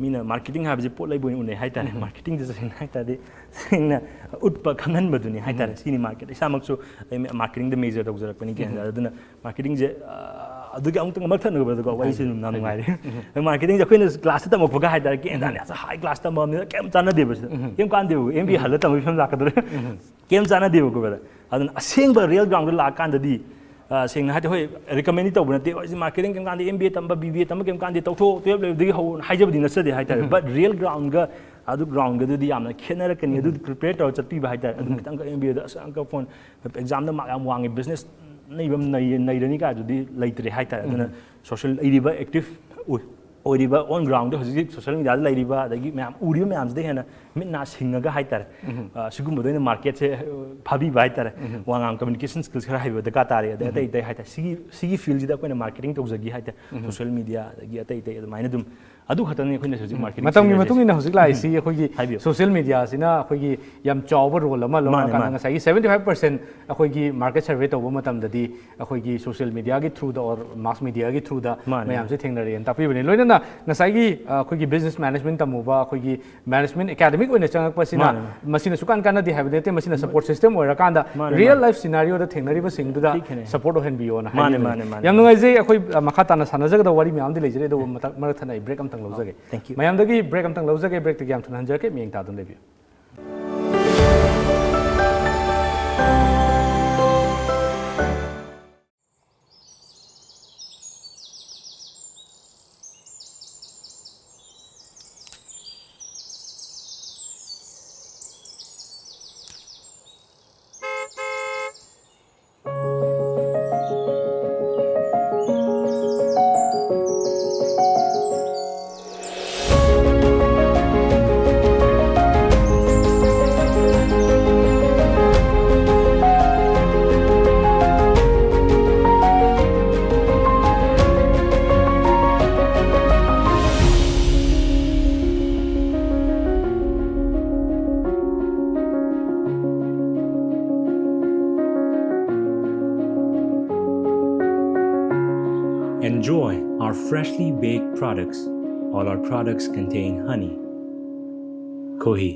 ꯃꯤꯅ ꯃꯥꯔꯀꯦꯇꯤꯡ ꯍꯥꯏꯕꯁꯤ ꯄꯣꯠ ꯂꯩꯕ ꯑꯣꯏꯅ ꯎꯅꯩ ꯍꯥꯏ ꯇꯥꯔꯦ꯫ ꯃꯥꯔꯀꯦꯇꯤꯡꯗ ꯇꯁꯦꯡꯅ ꯍꯥꯏ ꯇꯥꯔꯗꯤ ꯁꯦꯡꯅ ꯎꯠꯄ ꯈꯪꯍꯟꯕꯗꯨꯅꯤ ꯍꯥꯏ ꯇꯥꯔꯦ꯫ ꯁꯤꯅꯤ ꯃꯥꯔꯀꯦꯠ꯫ ꯏꯁꯥꯃꯛꯁꯨ ꯑꯩ ꯃꯥꯔꯀꯦꯇꯤꯡꯗ ꯃꯦꯖꯔ ꯇꯧꯖꯔꯛꯄꯅꯤ ꯀꯦꯟꯗ꯭ꯔ꯫ ꯑꯗꯨꯅ ꯃꯥꯔꯀꯦꯇꯤꯡꯁꯦ, ꯑ, ꯑꯗꯨꯒꯤ ꯑꯃꯨꯛꯇꯪ ꯑꯃꯨꯛ ꯊꯠꯅꯕꯗꯀꯣ ꯋꯥꯔꯤꯁꯦ ꯑꯗꯨꯝ ꯌꯥꯝ ꯅꯨꯡꯉꯥꯏꯔꯦ꯫ ꯃꯥꯔꯀꯦꯇꯤꯡꯁꯦ ꯑꯩꯈꯣꯏꯅ ꯀ꯭ꯂꯥꯁꯇ ꯇꯝꯃꯛꯄꯒ ꯍꯥꯏ ꯇꯥꯔꯦ, ꯀꯦꯟꯗ꯭ꯔꯅꯤ ꯑꯁ ꯍꯥꯏ ꯀ꯭ꯂꯥꯁ ꯇꯝꯃꯛꯑꯕꯅꯤꯅ ꯀꯩꯝ ꯆꯥꯟꯅꯗꯦꯕ ꯁꯤꯗ꯫ ꯀꯩꯝ ꯀꯥꯟꯗꯦꯕ꯫ ꯑꯦꯝ ꯕꯤ ꯑꯦ ꯍꯜꯂ ꯇꯝꯕꯒꯤ ꯐꯤꯕꯝ ꯂꯥꯛꯀꯗꯧꯔꯦ꯫ ꯀꯩꯝ ꯆꯥꯟꯅꯗꯦꯕꯀꯣ ꯕ꯭ꯔꯗꯔ꯫ ꯑꯗꯨꯅ ꯑꯁꯦꯡꯕ ꯔꯤꯌꯦꯜ ꯒ꯭ꯔꯥꯎꯟꯗ ꯂꯥꯛꯑꯀꯥꯟꯗꯗꯤ, ꯑ, ꯁꯦꯡꯅ ꯍꯥꯏꯔꯗꯤ ꯍꯣꯏ, ꯔꯤꯀꯃꯦꯟꯗꯤ ꯇꯧꯕ ꯅꯠꯇꯦ꯫ ꯍꯣꯏ, ꯁꯤ ꯃꯥꯔꯀꯦꯇꯤꯡ ꯀꯩꯝ ꯀꯥꯟꯗꯦ, ꯑꯦꯝ ꯕꯤ ꯑꯦ ꯇꯝꯕ, ꯕꯤ ꯕꯤ ꯑꯦ ꯇꯝꯕ ꯀꯩꯝ ꯀꯥꯟꯗꯦ, ꯇꯧꯊꯣꯛꯑꯣ, ꯇꯨꯌꯦꯜꯞ ꯂꯣꯏꯕꯗꯒꯤ ꯍꯧ ꯍꯥꯏꯖꯕꯗꯤ ꯅꯠꯆꯗꯦ ꯍꯥꯏ ꯇꯥꯔꯦ꯫ ꯕꯠ ꯔꯤꯌꯦꯜ ꯒ꯭ꯔꯥꯎꯟꯒ ꯑꯗꯨ ꯒ꯭ꯔꯥꯎꯟꯒꯗꯨꯗꯤ ꯌꯥꯝꯅ ꯈꯦꯠꯅꯔꯛꯀꯅꯤ꯫ ꯑꯗꯨ ꯄ꯭ꯔꯤꯄꯦꯌꯔ ꯇꯧꯔ ꯆꯠꯄꯤꯕ ꯍꯥꯏꯇꯥꯔꯦ꯫ ꯑꯗꯨꯝ ꯈꯤꯇꯪ ꯑꯦꯝ ꯕꯤ ꯑꯦꯗ ꯑꯁ ꯑꯪꯀ ꯐꯣꯟ ꯑꯦꯛꯖꯥꯝꯗ ꯃꯥꯔꯛ ꯌꯥꯝ ꯋꯥꯡꯉꯦ, ꯕꯤꯖꯤꯅꯦꯁ ꯅꯩꯕ ꯑꯃ ꯅꯩ- ꯅꯩꯔꯅꯤ ꯀꯥꯏꯗꯨꯗꯤ ꯂꯩꯇ꯭ꯔꯦ ꯍꯥꯏꯇꯥꯔꯦ꯫ ꯑꯗꯨꯅ ꯁꯣꯁꯤꯌꯦꯜ ꯂꯩꯔꯤꯕ ꯑꯦꯛꯇꯤꯚ ꯑꯣꯏꯔꯤꯕ ꯑꯣꯟ ꯒ꯭ꯔꯥꯎꯟꯗ ꯍꯧꯖꯤꯛ ꯍꯧꯖꯤꯛ ꯁꯣꯁꯤꯌꯦꯜ ꯃꯤꯗꯤꯌꯥꯗ ꯂꯩꯔꯤꯕ ꯑꯗꯒꯤ ꯃꯌꯥꯝ ꯎꯔꯤꯕ ꯃꯌꯥꯝꯁꯤꯗ ꯍꯦꯟꯅ ꯃꯤꯠ ꯅꯥ ꯁꯤꯡꯉꯒ ꯍꯥꯏꯇꯥꯔꯦ, ꯑ, ꯁꯤꯒꯨꯝꯕꯗ ꯑꯣꯏꯅ ꯃꯥꯔꯀꯦꯠꯁꯦ, ꯑ, ꯐꯥꯕꯤꯕ ꯍꯥꯏꯇꯥꯔꯦ꯫ ꯋꯥ ꯉꯥꯡ ꯀꯝꯃ꯭ꯌꯨꯅꯤꯀꯦꯁꯟ ꯁ꯭ꯀꯤꯜꯁ ꯈꯔ ꯍꯩꯕ ꯗꯔꯀꯥꯔ ꯇꯥꯔꯦ꯫ ꯑꯗꯩ ꯑꯇꯩ ꯑꯇꯩ ꯍꯥꯏꯇꯥꯔꯦ, ꯁꯤꯒꯤ ꯁꯤꯒꯤ ꯐꯤꯜꯁꯤꯗ ꯑꯩꯈꯣꯏꯅ ꯃꯥꯔꯀꯦꯇꯤꯡ ꯇꯧꯖꯒꯦ ꯍꯥꯏꯇꯥꯔꯦ, ꯁꯣꯁꯤꯌꯦꯜ ꯃꯤꯗꯤꯌꯥ ꯑꯗꯒꯤ ꯑꯇꯩ ꯑꯇꯩ ꯑꯗꯨꯃꯥꯏꯅ ꯑꯗꯨꯝ ꯑꯗꯨ ꯈꯛꯇꯅꯤ ꯑꯩꯈꯣꯏꯅ ꯍꯧꯖꯤꯛ ꯃꯥꯔꯀꯦꯇꯤꯡ ꯃꯇꯝꯒꯤ ꯁꯤꯖꯤꯟꯅꯔꯤꯁꯦ꯫ ꯃꯇꯨꯡ ꯏꯟꯅ ꯍꯧꯖꯤꯛ ꯂꯥꯛꯏꯁꯤ ꯑꯩꯈꯣꯏꯒꯤ ꯍꯥꯏꯕꯤꯌꯨ꯫ ꯁꯣꯁꯤꯌꯦꯜ ꯃꯤꯗꯤꯌꯥꯁꯤꯅ ꯑꯩꯈꯣꯏꯒꯤ ꯌꯥꯝ ꯆꯥꯎꯕ ꯔꯣꯜ ꯑꯃ ꯃꯥꯅꯦ, ꯂꯧꯔꯀꯥꯟꯗ ꯃꯥꯅꯦ꯫ ꯉꯁꯥꯏꯒꯤ seventy five percent ꯑꯩꯈꯣꯏꯒꯤ ꯃꯥꯔꯀꯦꯠ ꯁꯔꯚꯦ ꯇꯧꯕ ꯃꯇꯝꯗꯗꯤ ꯑꯩꯈꯣꯏꯒꯤ ꯁꯣꯁꯤꯌꯦꯜ ꯃꯤꯗꯤꯌꯥꯒꯤ ꯊ꯭ꯔꯨꯗ ꯑꯣꯔ ꯃꯥꯁ ꯃꯤꯗꯤꯌꯥꯒꯤ ꯊ꯭ꯔꯨꯗ ꯃꯥꯅꯦ꯫ ꯃꯌꯥꯝꯁꯦ ꯊꯦꯡꯅꯔꯛꯑꯦꯅ ꯇꯥꯛꯄꯤꯕꯅꯤ꯫ ꯂꯣꯏꯅꯅ ꯉꯁꯥꯏꯒꯤ, ꯑ, ꯑꯩꯈꯣꯏꯒꯤ ꯕꯤꯖꯤꯅꯦꯁ ꯃꯦꯅꯦꯖꯃꯦꯟ ꯇꯝꯃꯨꯕ ꯑꯩꯈꯣꯏꯒꯤ ꯃꯦꯅꯦꯖꯃꯦꯟ ꯑꯦꯀꯥꯗꯃꯤꯛ ꯑꯣꯏꯅ ꯆꯪꯉꯛꯄꯁꯤꯅ ꯃꯥꯅꯦ, ꯃꯥꯅꯦ꯫ ꯃꯁꯤꯅ ꯁꯨꯀꯥꯟ ꯀꯥꯟꯅꯗꯦ ꯍꯥꯏꯕꯗꯤ ꯅꯠꯇꯦ, ꯃꯁꯤꯅ ꯁꯄꯣꯔꯠ ꯁꯤꯁꯇꯦꯝ ꯑꯣꯏꯔꯀꯥꯟꯗ ꯃꯥꯅꯦ, ꯔꯤꯌꯦꯜ ꯃꯥꯅꯦ꯫ ꯂꯥꯏꯐ ꯁꯤꯅꯥꯔꯤꯑꯣꯗ ꯊꯦꯡꯅꯔꯤꯕꯁꯤꯡꯗꯨꯗ ꯊꯤ ꯈꯦꯠꯅꯩ꯫ ꯁꯄꯣꯔꯠ ꯑꯣꯏꯍꯟꯕꯤꯌꯣꯅ ꯃꯥꯅꯦ, ꯍꯥꯏꯕꯤꯕꯅꯤ꯫ ꯃꯥꯅꯦ, ꯃꯥꯅꯦ, ꯌꯥꯝ ꯃꯥꯅꯦ꯫ ꯅꯨꯡꯉꯥꯏꯖꯩ꯫ ꯑꯩꯈꯣꯏ, ꯑ, ꯃꯈꯥ ꯇꯥꯅ ꯁꯥꯟꯅꯖꯒꯗꯕ ꯋꯥꯔꯤ ꯃꯌꯥꯝꯗꯤ ꯂꯩꯖꯔꯤ, ꯑꯗꯨꯕꯨ ꯃꯇꯝ ꯃꯔꯛ ꯊꯠꯅ ꯑꯩ ꯕ꯭ꯔꯦꯛ ꯑꯝꯇꯪ ꯂꯧꯖꯒꯦ꯫ Thank you꯫ ꯃꯌꯥꯝꯗꯒꯤ ꯕ꯭ꯔꯦꯛ ꯑꯝꯇꯪ ꯂꯧꯖꯒꯦ, ꯕ꯭ꯔꯦꯛꯇꯒꯤ ꯌꯥꯝ ꯊꯨꯅ ꯍꯟꯖꯔꯛꯀꯦ, ꯃꯤꯠꯌꯦꯡ ꯇꯥꯗꯨꯅ ꯂꯩꯕꯤꯌꯨ꯫ Enjoy our freshly baked products. All our products contain honey. Kohi,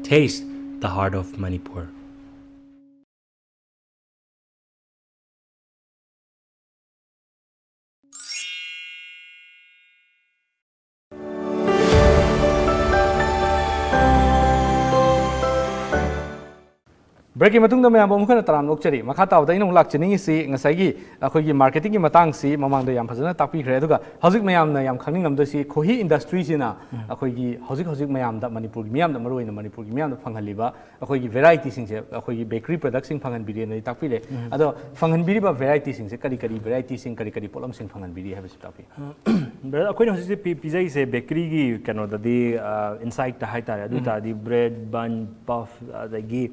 taste the heart of Manipur. ꯕ꯭ꯔꯦꯛꯀꯤ ꯃꯇꯨꯡꯗ ꯃꯌꯥꯝꯕꯨ ꯑꯃꯨꯛ ꯍꯟꯅ ꯇꯔꯥꯝꯅ ꯑꯣꯛꯆꯔꯤ꯫ ꯃꯈꯥ ꯇꯥꯕꯗ ꯑꯩꯅ ꯑꯃꯨꯛ ꯂꯥꯛꯆꯅꯤꯡꯉꯤꯁꯤ ꯉꯁꯥꯏꯒꯤ ꯑꯩꯈꯣꯏꯒꯤ ꯃꯥꯔꯀꯦꯇꯤꯡꯒꯤ ꯃꯇꯥꯡꯁꯤ ꯃꯃꯥꯡꯗ ꯌꯥꯝ ꯐꯖꯅ ꯇꯥꯛꯄꯤꯈ꯭ꯔꯦ꯫ ꯑꯗꯨꯒ ꯍꯧꯖꯤꯛ ꯃꯌꯥꯝꯅ ꯌꯥꯝ ꯈꯪꯅꯤꯡꯉꯝꯗꯣꯏꯁꯤ ꯈꯣꯍꯤ ꯏꯟꯗꯁꯇ꯭ꯔꯤꯁꯤꯅ ꯑꯩꯈꯣꯏꯒꯤ ꯍꯧꯖꯤꯛ ꯍꯧꯖꯤꯛ ꯃꯌꯥꯝꯗ, ꯃꯅꯤꯄꯨꯔꯒꯤ ꯃꯤꯌꯥꯝꯗ, ꯃꯔꯨꯑꯣꯏꯅ ꯃꯅꯤꯄꯨꯔꯒꯤ ꯃꯤꯌꯥꯝꯗ ꯐꯪꯍꯜꯂꯤꯕ ꯑꯩꯈꯣꯏꯒꯤ ꯚꯦꯔꯥꯏꯇꯤꯁꯤꯡꯁꯦ, ꯑꯩꯈꯣꯏꯒꯤ ꯕꯦꯀꯔꯤ ꯄ꯭ꯔꯗꯛꯁꯤꯡ ꯐꯪꯍꯟꯕꯤꯔꯦꯅꯗꯤ ꯇꯥꯛꯄꯤꯔꯦ꯫ ꯑꯗꯣ ꯐꯪꯍꯟꯕꯤꯔꯤꯕ ꯚꯦꯔꯥꯏꯇꯤꯁꯤꯡꯁꯦ ꯀꯔꯤ ꯀꯔꯤ ꯚꯦꯔꯥꯏꯇꯤꯁꯤꯡ, ꯀꯔꯤ ꯀꯔꯤ ꯄꯣꯠꯂꯝꯁꯤꯡ ꯐꯪꯍꯟꯕꯤꯔꯤ ꯍꯥꯏꯕꯁꯤ ꯇꯥꯛꯄꯤꯌꯨ꯫ ꯕ꯭ꯔꯗꯔ, ꯑꯩꯈꯣꯏꯅ ꯍꯧꯖꯤꯛ ꯍꯧꯖꯤꯛ ꯄꯤ- ꯄꯤꯖꯔꯤꯁꯦ ꯕꯦꯀꯔꯤꯒꯤ ꯀꯩꯅꯣꯗꯗꯤ, ꯏꯟꯁꯥꯏꯠꯇ ꯍꯥꯏꯇꯥꯔꯦ꯫ ꯑꯗꯨ ꯑꯣꯏ ꯇꯥꯔꯗꯤ ꯕ꯭ꯔꯦꯗ, ꯕꯟ, ꯄꯐ, ꯑꯗꯒꯤ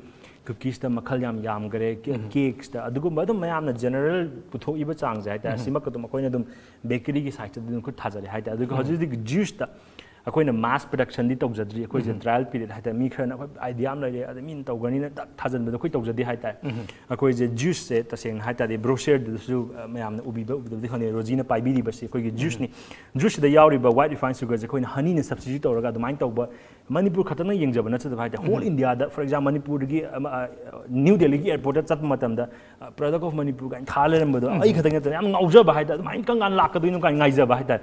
ꯀꯨꯀꯤꯁꯇ ꯃꯈꯜ ꯌꯥꯝ ꯌꯥꯝꯈ꯭ꯔꯦ꯫ ꯀꯦꯛꯁꯇ ꯑꯗꯨꯒꯨꯝꯕ ꯑꯗꯨꯝ ꯃꯌꯥꯝꯅ ꯖꯦꯅꯔꯦꯜ ꯄꯨꯊꯣꯛꯏꯕ ꯆꯥꯡꯁꯦ ꯍꯥꯏꯇꯥꯔꯦ, ꯁꯤꯃꯛ ꯑꯗꯨꯝ ꯑꯩꯈꯣꯏꯅ ꯑꯗꯨꯝ ꯕꯦꯀꯔꯤꯒꯤ ꯁꯥꯏꯠꯇꯗꯤ ꯑꯗꯨꯝ ꯈꯨꯠ ꯊꯥꯖꯔꯦ ꯍꯥꯏꯇꯥꯔꯦ꯫ ꯑꯗꯨꯒ ꯍꯧꯖꯤꯛ ꯍꯧꯖꯤꯛ ꯖ꯭ꯌꯨꯁꯇ ꯑꯩꯈꯣꯏꯅ ꯃꯥꯁ ꯄ꯭ꯔꯗꯛꯁꯟꯗꯤ ꯇꯧꯖꯗ꯭ꯔꯤ꯫ ꯑꯩꯈꯣꯏꯁꯦ ꯇ꯭ꯔꯥꯏꯌꯦꯜ ꯄꯤꯔꯤꯌꯗ ꯍꯥꯏꯇꯥꯔꯦ, ꯃꯤ ꯈꯔꯅ ꯑꯩꯈꯣꯏ ꯑꯥꯏꯗꯤꯌꯥ ꯑꯃ ꯂꯩꯔꯦ, ꯑꯗ ꯃꯤꯅ ꯇꯧꯒꯅꯤꯅ ꯇꯛ ꯊꯥꯖꯤꯟꯕꯗꯣ ꯑꯩꯈꯣꯏ ꯇꯧꯖꯗꯦ ꯍꯥꯏꯇꯥꯔꯦ꯫ ꯑꯩꯈꯣꯏꯁꯦ ꯖ꯭ꯌꯨꯁꯁꯦ ꯇꯁꯦꯡꯅ ꯍꯥꯏꯇꯥꯔꯗꯤ ꯕ꯭ꯔꯣꯁꯤꯌꯔꯗꯨꯗꯁꯨ ꯃꯌꯥꯝꯅ ꯎꯕꯤꯕ ꯎꯕꯤꯗꯕꯗꯤ ꯈꯪꯗꯦ, ꯔꯣꯖꯤꯅ ꯄꯥꯏꯕꯤꯔꯤꯕꯁꯤ ꯑꯩꯈꯣꯏꯒꯤ ꯖ꯭ꯌꯨꯁꯅꯤ꯫ ꯖ꯭ꯌꯨꯁꯁꯤꯗ ꯌꯥꯎꯔꯤꯕ ꯋꯥꯏꯠ ꯔꯤꯐꯥꯏꯟ ꯁꯨꯒꯔꯁꯦ ꯑꯩꯈꯣꯏꯅ ꯍꯅꯤꯅ ꯁꯕꯁꯇꯤꯇ꯭ꯌꯨꯠ ꯇꯧꯔꯒ ꯑꯗꯨꯃꯥꯏꯅ ꯇꯧꯕ, ꯃꯅꯤꯄꯨꯔ ꯈꯛꯇꯅ ꯌꯦꯡꯖꯕ ꯅꯠꯆꯗꯕ ꯍꯥꯏꯇꯥꯔꯦ, ꯍꯣꯜ ꯏꯟꯗꯤꯌꯥꯗ, ꯐꯣꯔ ꯑꯦꯛꯖꯥꯝꯄꯜ, ꯃꯅꯤꯄꯨꯔꯗꯒꯤ ꯅ꯭ꯌꯨ ꯗꯦꯜꯂꯤꯒꯤ ꯑꯦꯌꯔꯄꯣꯔꯠꯇ ꯆꯠꯄ ꯃꯇꯝꯗ ꯄ꯭ꯔꯗꯛ ꯑꯣꯐ ꯃꯅꯤꯄꯨꯔ ꯀꯥꯏꯅ ꯊꯥ ꯂꯩꯔꯝꯕꯗꯣ ꯑꯩ ꯈꯛꯇꯪ ꯅꯠꯇꯅ ꯌꯥꯝ ꯉꯥꯎꯖꯕ ꯍꯥꯏꯇꯥꯔꯦ꯫ ꯑꯗꯨꯃꯥꯏꯅ ꯀꯔꯝ ꯀꯥꯟꯗ ꯂꯥꯛꯀꯗꯣꯏꯅꯣ ꯀꯥꯏꯅ ꯉꯥꯏꯖꯕ ꯍꯥꯏꯇꯥꯔꯦ꯫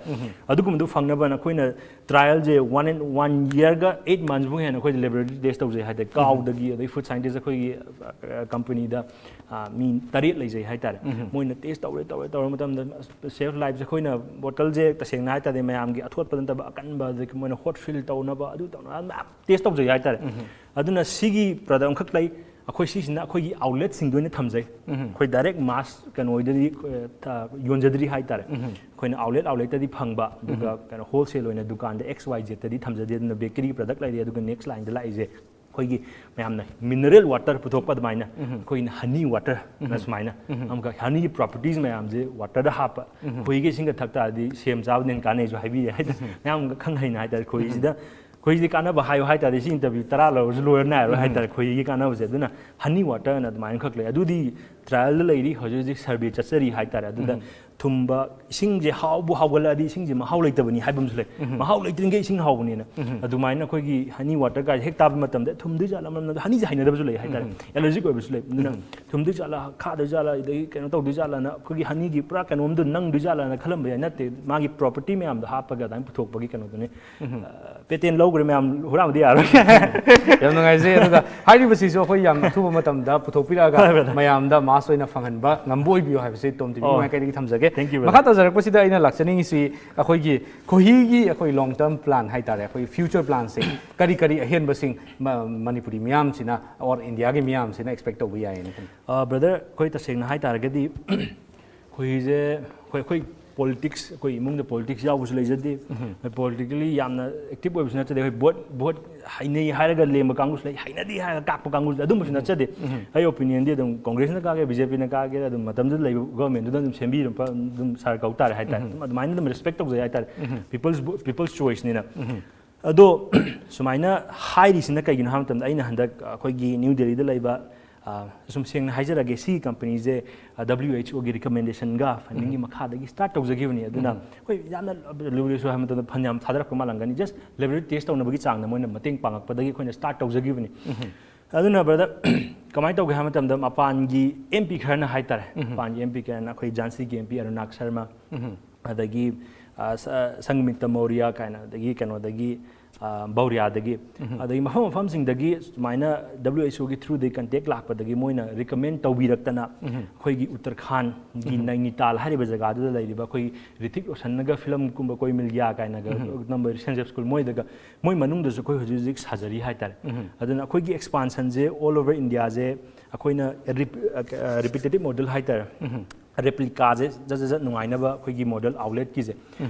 ꯑꯗꯨꯒꯨꯝꯕꯗꯨ ꯐꯪꯅꯕꯅ ꯑꯩꯈꯣꯏꯅ ꯇ꯭ꯔꯥꯏꯌꯦꯜꯁꯦ ꯋꯥꯟ ꯑꯦꯟ ꯋꯥꯟ ꯏꯌꯔꯒ ꯑꯩꯠ ꯃꯟꯁꯐꯥꯎ ꯍꯦꯟꯅ ꯑꯩꯈꯣꯏꯗ ꯂꯦꯕꯣꯔꯦꯇꯔꯤ ꯇꯦꯁ ꯇꯧꯖꯩ ꯍꯥꯏꯇꯥꯔꯦ꯫ ꯀꯥꯎꯗꯒꯤ, ꯑꯗꯩ ꯐꯨꯗ ꯁꯥꯏꯟꯇꯤꯁ ꯑꯩꯈꯣꯏꯒꯤ ꯀꯝꯄꯅꯤꯗ ꯃꯤ ꯇꯔꯦꯠ ꯂꯩꯖꯩ ꯍꯥꯏꯇꯥꯔꯦ꯫ ꯃꯣꯏꯅ ꯇꯦꯁ ꯇꯧꯔꯦ ꯇꯧꯔꯦ ꯇꯧꯔ ꯃꯇꯝꯗ ꯁꯦꯜꯐ ꯂꯥꯏꯐꯁꯦ ꯑꯩꯈꯣꯏꯅ ꯕꯣꯇꯜꯁꯦ ꯇꯁꯦꯡꯅ ꯍꯥꯏꯇꯥꯔꯗꯤ ꯃꯌꯥꯝꯒꯤ ꯑꯊꯣꯠꯄ ꯅꯠꯇꯕ ꯑꯀꯟꯕ, ꯑꯗꯒꯤ ꯃꯣꯏꯅ ꯍꯣꯠ ꯐꯤꯜ ꯇꯧꯅꯕ ꯑꯗꯨ ꯇꯧꯅꯕ ꯃꯌꯥꯝ ꯇꯦꯁ ꯇꯧꯖꯩ ꯍꯥꯏꯇꯥꯔꯦ꯫ ꯑꯗꯨꯅ ꯁꯤꯒꯤ ꯄ꯭ꯔꯗꯛ ꯑꯃꯈꯛ ꯂꯩ꯫ ꯑꯩꯈꯣꯏ ꯁꯤꯁꯤꯅ ꯑꯩꯈꯣꯏꯒꯤ ꯑꯥꯎꯠꯂꯦꯠꯁꯤꯡꯗ ꯑꯣꯏꯅ ꯊꯝꯖꯩ꯫ ꯑꯩꯈꯣꯏ ꯗꯥꯏꯔꯦꯛ ꯃꯥꯁ ꯀꯩꯅꯣꯗꯗꯤ ꯌꯣꯟꯖꯗ꯭ꯔꯤ ꯍꯥꯏꯇꯥꯔꯦ꯫ ꯑꯩꯈꯣꯏꯅ ꯑꯥꯎꯠꯂꯦꯠ ꯑꯥꯎꯠꯂꯦꯠꯇꯗꯤ ꯐꯪꯕ, ꯑꯗꯨꯒ ꯀꯩꯅꯣ ꯍꯣꯜꯁꯦꯜ ꯑꯣꯏꯅ ꯗꯨꯀꯥꯟꯗ ꯑꯦꯛꯁ ꯋꯥꯏ ꯖꯦꯠꯇꯗꯤ ꯊꯝꯖꯗꯦ꯫ ꯑꯗꯨꯅ ꯕꯦꯀꯔꯤ ꯄ꯭ꯔꯗꯛ ꯂꯩꯔꯦ꯫ ꯑꯗꯨꯒ ꯅꯦꯛꯁ ꯂꯥꯏꯟꯗ ꯂꯥꯛꯏꯁꯦ ꯑꯩꯈꯣꯏꯒꯤ ꯃꯌꯥꯝꯅ ꯃꯤꯅꯔꯦꯜ ꯋꯥꯇꯔ ꯄꯨꯊꯣꯛꯄ ꯑꯗꯨꯃꯥꯏꯅ ꯑꯩꯈꯣꯏꯅ ꯍꯅꯤ ꯋꯥꯇꯔꯅ ꯁꯨꯃꯥꯏꯅ ꯑꯃꯈꯛ ꯍꯅꯤꯒꯤ ꯄ꯭ꯔꯣꯄꯔꯇꯤꯁ ꯃꯌꯥꯝꯁꯦ ꯋꯥꯇꯔꯗ ꯍꯥꯞꯄ, ꯈꯣꯏꯍꯤꯒ ꯏꯁꯤꯡꯒ ꯊꯛ ꯇꯥꯔꯗꯤ ꯁꯦꯝ ꯆꯥꯕꯅ ꯍꯦꯟꯅ ꯀꯥꯟꯅꯩꯁꯨ ꯍꯥꯏꯕꯤꯔꯦ ꯍꯥꯏꯇꯥꯔꯦ꯫ ꯃꯌꯥꯝ ꯈꯪ ꯍꯩꯅ ꯍꯥꯏꯇꯥꯔꯦ꯫ ꯈꯣꯏꯍꯤꯁꯤꯗ, ꯈꯣꯏꯍꯤꯁꯤꯗꯤ ꯀꯥꯟꯅꯕ ꯍꯥꯏꯌꯨ ꯍꯥꯏꯇꯥꯔꯗꯤ ꯁꯤ ꯏꯟꯇꯔꯚ꯭ꯌꯨ ꯇꯔꯥ ꯂꯧꯔꯁꯨ ꯂꯣꯏꯔ ꯅꯥꯏꯔꯣꯏ ꯍꯥꯏꯇꯥꯔꯦ ꯈꯣꯏꯍꯤꯒꯤ ꯀꯥꯟꯅꯕꯁꯦ꯫ ꯑꯗꯨꯅ ꯍꯅꯤ ꯋꯥꯇꯔꯅ ꯑꯗꯨꯃꯥꯏꯅ ꯈꯛ ꯂꯩ꯫ ꯑꯗꯨꯗꯤ ꯇ꯭ꯔꯥꯏꯌꯦꯜꯗ ꯂꯩꯔꯤ, ꯍꯧꯖꯤꯛ ꯍꯧꯖꯤꯛ ꯁꯔꯚꯦ ꯆꯠꯆꯔꯤ ꯍꯥꯏꯇꯥꯔꯦ꯫ ꯑꯗꯨꯗ ꯊꯨꯝꯕ, ꯏꯁꯤꯡꯁꯦ ꯍꯥꯎꯕꯨ ꯍꯥꯎꯒꯠꯂꯛꯑꯗꯤ ꯏꯁꯤꯡꯁꯦ ꯃꯍꯥꯎ ꯂꯩꯇꯕꯅꯤ ꯍꯥꯏꯕ ꯑꯃꯁꯨ ꯂꯩ꯫ ꯃꯍꯥꯎ ꯂꯩꯇ꯭ꯔꯤꯉꯩ ꯏꯁꯤꯡ ꯍꯥꯎꯕꯅꯦꯅ꯫ ꯑꯗꯨꯃꯥꯏꯅ ꯑꯩꯈꯣꯏꯒꯤ ꯍꯅꯤ ꯋꯥꯇꯔ ꯀꯥꯏꯁꯦ ꯍꯦꯛ ꯇꯥꯕ ꯃꯇꯝꯗ ꯊꯨꯝꯗꯣꯏ ꯖꯥꯠꯂ, ꯃꯅꯝ ꯅꯝꯗꯣꯏ-, ꯍꯅꯤꯁꯦ ꯍꯩꯅꯗꯕꯁꯨ ꯂꯩ ꯍꯥꯏꯇꯥꯔꯦ꯫ ꯑꯦꯂꯔꯖꯤꯛ ꯑꯣꯏꯕꯁꯨ ꯂꯩ꯫ ꯑꯗꯨꯅ ꯊꯨꯝꯗꯣꯏ ꯖꯥꯠꯂ, ꯈꯥꯗꯣꯏ ꯖꯥꯠꯂ, ꯑꯗꯒꯤ ꯀꯩꯅꯣ ꯇꯧꯗꯣꯏ ꯖꯥꯠꯂꯅ, ꯑꯩꯈꯣꯏꯒꯤ ꯍꯅꯤꯒꯤ ꯄꯨꯔꯥ ꯀꯩꯅꯣꯝꯗꯣ ꯅꯪꯗꯣꯏ ꯖꯥꯠꯂꯅ ꯈꯜꯂꯝꯕ ꯌꯥꯏ꯫ ꯅꯠꯇꯦ, ꯃꯥꯒꯤ ꯄ꯭ꯔꯣꯄꯔꯇꯤ ꯃꯌꯥꯝꯗꯣ ꯍꯥꯞꯄꯒ ꯑꯗꯨꯃꯥꯏꯅ ꯄꯨꯊꯣꯛꯄꯒꯤ ꯀꯩꯅꯣꯗꯨꯅꯤ꯫ ꯄꯦꯇꯦꯟ ꯂꯧꯈ꯭ꯔꯦ ꯃꯌꯥꯝ, ꯍꯨꯔꯥꯟꯕꯗꯤ ꯌꯥꯔꯣꯏ꯫ ꯌꯥꯝ ꯅꯨꯡꯉꯥꯏꯖꯩ꯫ ꯑꯗꯨꯒ ꯍꯥꯏꯔꯤꯕꯁꯤꯁꯨ ꯑꯩꯈꯣꯏ ꯌꯥꯝ ꯑꯊꯨꯕ ꯃꯇꯝꯗ ꯄꯨꯊꯣꯛꯄꯤꯔꯛꯑꯒ ꯃꯌꯥꯝꯗ ꯃꯥꯁ ꯑꯣꯏꯅ ꯐꯪꯍꯟꯕ ꯉꯝꯕ ꯑꯣꯏꯕꯤꯌꯨ ꯍꯥꯏꯕꯁꯤ ꯇꯣꯝ ꯇꯤꯚꯤ ꯃꯥꯏꯀꯩꯗꯒꯤ ꯊꯝꯖꯒꯦ꯫ Thank you, brother. ꯃꯈꯥ ꯇꯥꯖꯔꯛꯄꯁꯤꯗ ꯑꯩꯅ ꯂꯥꯛꯆꯅꯤꯡꯉꯤꯁꯤ ꯑꯩꯈꯣꯏꯒꯤ ꯈꯣꯍꯤꯒꯤ ꯑꯩꯈꯣꯏ ꯂꯣꯡ ꯇꯔꯝ ꯄ꯭ꯂꯥꯟ ꯍꯥꯏꯇꯥꯔꯦ, ꯑꯩꯈꯣꯏ ꯐ꯭ꯌꯨꯆꯔ ꯄ꯭ꯂꯥꯟꯁꯦ ꯀꯔꯤ ꯀꯔꯤ ꯑꯍꯦꯟꯕꯁꯤꯡ ꯃ-, ꯃꯅꯤꯄꯨꯔꯤ ꯃꯤꯌꯥꯝꯁꯤꯅ ꯑꯣꯔ ꯏꯟꯗꯤꯌꯥꯒꯤ ꯃꯤꯌꯥꯝꯁꯤꯅ ꯑꯦꯛꯁꯄꯦꯛ ꯇꯧꯕ ꯌꯥꯏꯅ ꯈꯜꯂꯤ? ꯕ꯭ꯔꯗꯔ, ꯑꯩꯈꯣꯏ ꯇꯁꯦꯡꯅ ꯍꯥꯏ ꯇꯥꯔꯒꯗꯤ ꯑꯩꯈꯣꯏꯁꯦ, ꯑꯩꯈꯣꯏ, ꯑꯩꯈꯣꯏ ꯄꯣꯂꯤꯇꯤꯛꯁ, ꯑꯩꯈꯣꯏ ꯏꯃꯨꯡꯗ ꯄꯣꯂꯤꯇꯤꯛꯁ ꯌꯥꯎꯕꯁꯨ ꯂꯩꯖꯗꯦ꯫ ꯄꯣꯂꯤꯇꯤꯀꯦꯜꯂꯤ ꯌꯥꯝꯅ ꯑꯦꯛꯇꯤꯞ ꯑꯣꯏꯕꯁꯨ ꯅꯠꯆꯗꯦ꯫ ꯑꯩꯈꯣꯏ ꯚꯣꯠ, ꯚꯣꯠ ꯍꯩꯅꯩ ꯍꯥꯏꯔꯒ ꯂꯦꯝꯕ ꯀꯥꯡꯕꯨꯁꯨ ꯂꯩ, ꯍꯩꯅꯗꯦ ꯍꯥꯏꯔꯒ ꯀꯥꯛꯄ ꯀꯥꯡꯕꯨꯁꯨ ꯂꯩ꯫ ꯑꯗꯨꯝꯕꯁꯨ ꯅꯠꯆꯗꯦ꯫ ꯑꯩ ꯑꯣꯄꯤꯅꯤꯌꯟꯗꯤ ꯑꯗꯨꯝ ꯀꯣꯡꯒ꯭ꯔꯦꯁꯅ ꯀꯥꯒꯦ, ꯕꯤ ꯖꯦ ꯄꯤꯅ ꯀꯥꯒꯦ, ꯑꯗꯨꯝ ꯃꯇꯝꯗꯨꯗ ꯂꯩꯕ ꯒꯣꯔꯃꯦꯟꯗꯨꯅ ꯑꯗꯨꯝ ꯁꯦꯝꯕꯤꯔꯝꯕ ꯑꯗꯨꯝ ꯁꯥꯔ ꯀꯧ ꯇꯥꯔꯦ ꯍꯥꯏꯇꯥꯔꯦ꯫ ꯑꯗꯨꯝ ꯑꯗꯨꯃꯥꯏꯅ ꯑꯗꯨꯝ ꯔꯦꯁꯄꯦꯛ ꯇꯧꯖꯩ ꯍꯥꯏꯇꯥꯔꯦ꯫ ꯄꯤꯄꯜꯁ, ꯄꯤꯄꯜꯁ ꯆꯣꯏꯁꯅꯤꯅ꯫ ꯑꯗꯣ ꯁꯨꯃꯥꯏꯅ ꯍꯥꯏꯔꯤꯁꯤꯅ ꯀꯩꯒꯤꯅꯣ ꯍꯥꯏꯕ ꯃꯇꯝꯗ, ꯑꯩꯅ ꯍꯟꯗꯛ ꯑꯩꯈꯣꯏꯒꯤ ꯅ꯭ꯌꯨ ꯗꯦꯜꯂꯤꯗ ꯂꯩꯕ, ꯑ, ꯁꯨꯝ ꯁꯦꯡꯅ ꯍꯥꯏꯖꯔꯒꯦ, ꯁꯤꯒꯤ ꯀꯝꯄꯅꯤꯁꯦ, ꯑ, ꯗꯕ꯭ꯂꯤꯌꯨ ꯑꯩꯆ ꯑꯣꯒꯤ ꯔꯤꯀꯃꯦꯟꯗꯦꯁꯟꯒ ꯐꯟꯗꯤꯡꯒꯤ ꯃꯈꯥꯗꯒꯤ ꯁ꯭ꯇꯥꯔꯠ ꯇꯧꯖꯈꯤꯕꯅꯤ꯫ ꯑꯗꯨꯅ ꯑꯩꯈꯣꯏ ꯌꯥꯝꯅ ꯂꯨꯔꯤꯁꯨ ꯍꯥꯏꯕ ꯃꯇꯝꯗ ꯐꯟ ꯌꯥꯝ ꯊꯥꯗꯔꯛꯄ ꯃꯥꯜꯂꯝꯒꯅꯤ꯫ ꯖꯁ ꯂꯦꯕꯣꯔꯦꯇꯔꯤ ꯇꯦꯁ ꯇꯧꯅꯕꯒꯤ ꯆꯥꯡꯗ ꯃꯣꯏꯅ ꯃꯇꯦꯡ ꯄꯥꯡꯉꯛꯄꯗꯒꯤ ꯑꯩꯈꯣꯏꯅ ꯁ꯭ꯇꯥꯔꯠ ꯇꯧꯖꯈꯤꯕꯅꯤ꯫ ꯑꯗꯨꯅ ꯕ꯭ꯔꯗꯔ, ꯀꯃꯥꯏꯅ ꯇꯧꯒꯦ ꯍꯥꯏꯕ ꯃꯇꯝꯗ, ꯃꯄꯥꯟꯒꯤ ꯑꯦꯝ ꯄꯤ ꯈꯔꯅ ꯍꯥꯏꯇꯥꯔꯦ, ꯃꯄꯥꯟꯒꯤ ꯑꯦꯝ ꯄꯤ ꯈꯔꯅ, ꯑꯩꯈꯣꯏ ꯖꯥꯟꯁꯤꯒꯤ ꯑꯦꯝ ꯄꯤ ꯑꯔꯨꯅꯥꯛ ꯁꯔꯃ, ꯑꯗꯒꯤ, ꯑ, ꯁ-, ꯁꯪꯒꯃꯤꯇ ꯃꯧꯔꯤꯌꯥ ꯀꯥꯏꯅ, ꯑꯗꯒꯤ ꯀꯩꯅꯣꯗꯒꯤ, ꯑ, ꯕꯧꯔꯤꯌꯥꯗꯒꯤ, ꯑꯗꯒꯤ ꯃꯐꯝ ꯃꯐꯝꯁꯤꯡꯗꯒꯤ ꯁꯨꯃꯥꯏꯅ ꯗꯕ꯭ꯂꯤꯌꯨ ꯑꯩꯆ ꯑꯣꯒꯤ ꯊ꯭ꯔꯨꯗꯒꯤ ꯀꯟꯇꯦꯛ ꯂꯥꯛꯄꯗꯒꯤ ꯃꯣꯏꯅ ꯔꯤꯀꯃꯦꯟ ꯇꯧꯕꯤꯔꯛꯇꯅ, ꯑꯩꯈꯣꯏꯒꯤ ꯎꯠꯇꯔꯈꯥꯟꯒꯤ ꯅꯩꯅꯤꯇꯥꯜ ꯍꯥꯏꯔꯤꯕ ꯖꯒꯥꯗꯨꯗ ꯂꯩꯔꯤꯕ ꯑꯩꯈꯣꯏ ꯔꯤꯇꯤꯛ ꯔꯣꯁꯟꯅꯒ ꯐꯤꯂꯝ ꯀꯨꯝꯕ, ꯀꯣꯏ ꯃꯤꯜ ꯒ꯭ꯌꯥ ꯀꯥꯏꯅꯒ ꯅꯝꯕ ꯁꯦꯟ ꯖꯣꯁꯦꯐ ꯁ꯭ꯀꯨꯜ, ꯃꯣꯏꯗꯒ, ꯃꯣꯏ ꯃꯅꯨꯡꯗꯁꯨ ꯑꯩꯈꯣꯏ ꯍꯧꯖꯤꯛ ꯍꯧꯖꯤꯛ ꯁꯥꯖꯔꯤ ꯍꯥꯏꯇꯥꯔꯦ꯫ ꯑꯗꯨꯅ ꯑꯩꯈꯣꯏꯒꯤ ꯑꯦꯛꯁꯄꯥꯟꯁꯟꯁꯦ ꯑꯣꯜ ꯑꯣꯚꯔ ꯏꯟꯗꯤꯌꯥꯁꯦ ꯑꯩꯈꯣꯏꯅ ꯔꯤꯄꯤꯇꯦꯇꯤꯞ ꯃꯣꯗꯦꯜ ꯍꯥꯏꯇꯥꯔꯦ, ꯔꯦꯄ꯭ꯂꯤꯀꯥꯁꯦ ꯖꯠ ꯖꯠ ꯖꯠ ꯅꯨꯡꯉꯥꯏꯅꯕ ꯑꯩꯈꯣꯏꯒꯤ ꯃꯣꯗꯦꯜ ꯑꯥꯎꯠꯂꯦꯠꯀꯤꯁꯦ,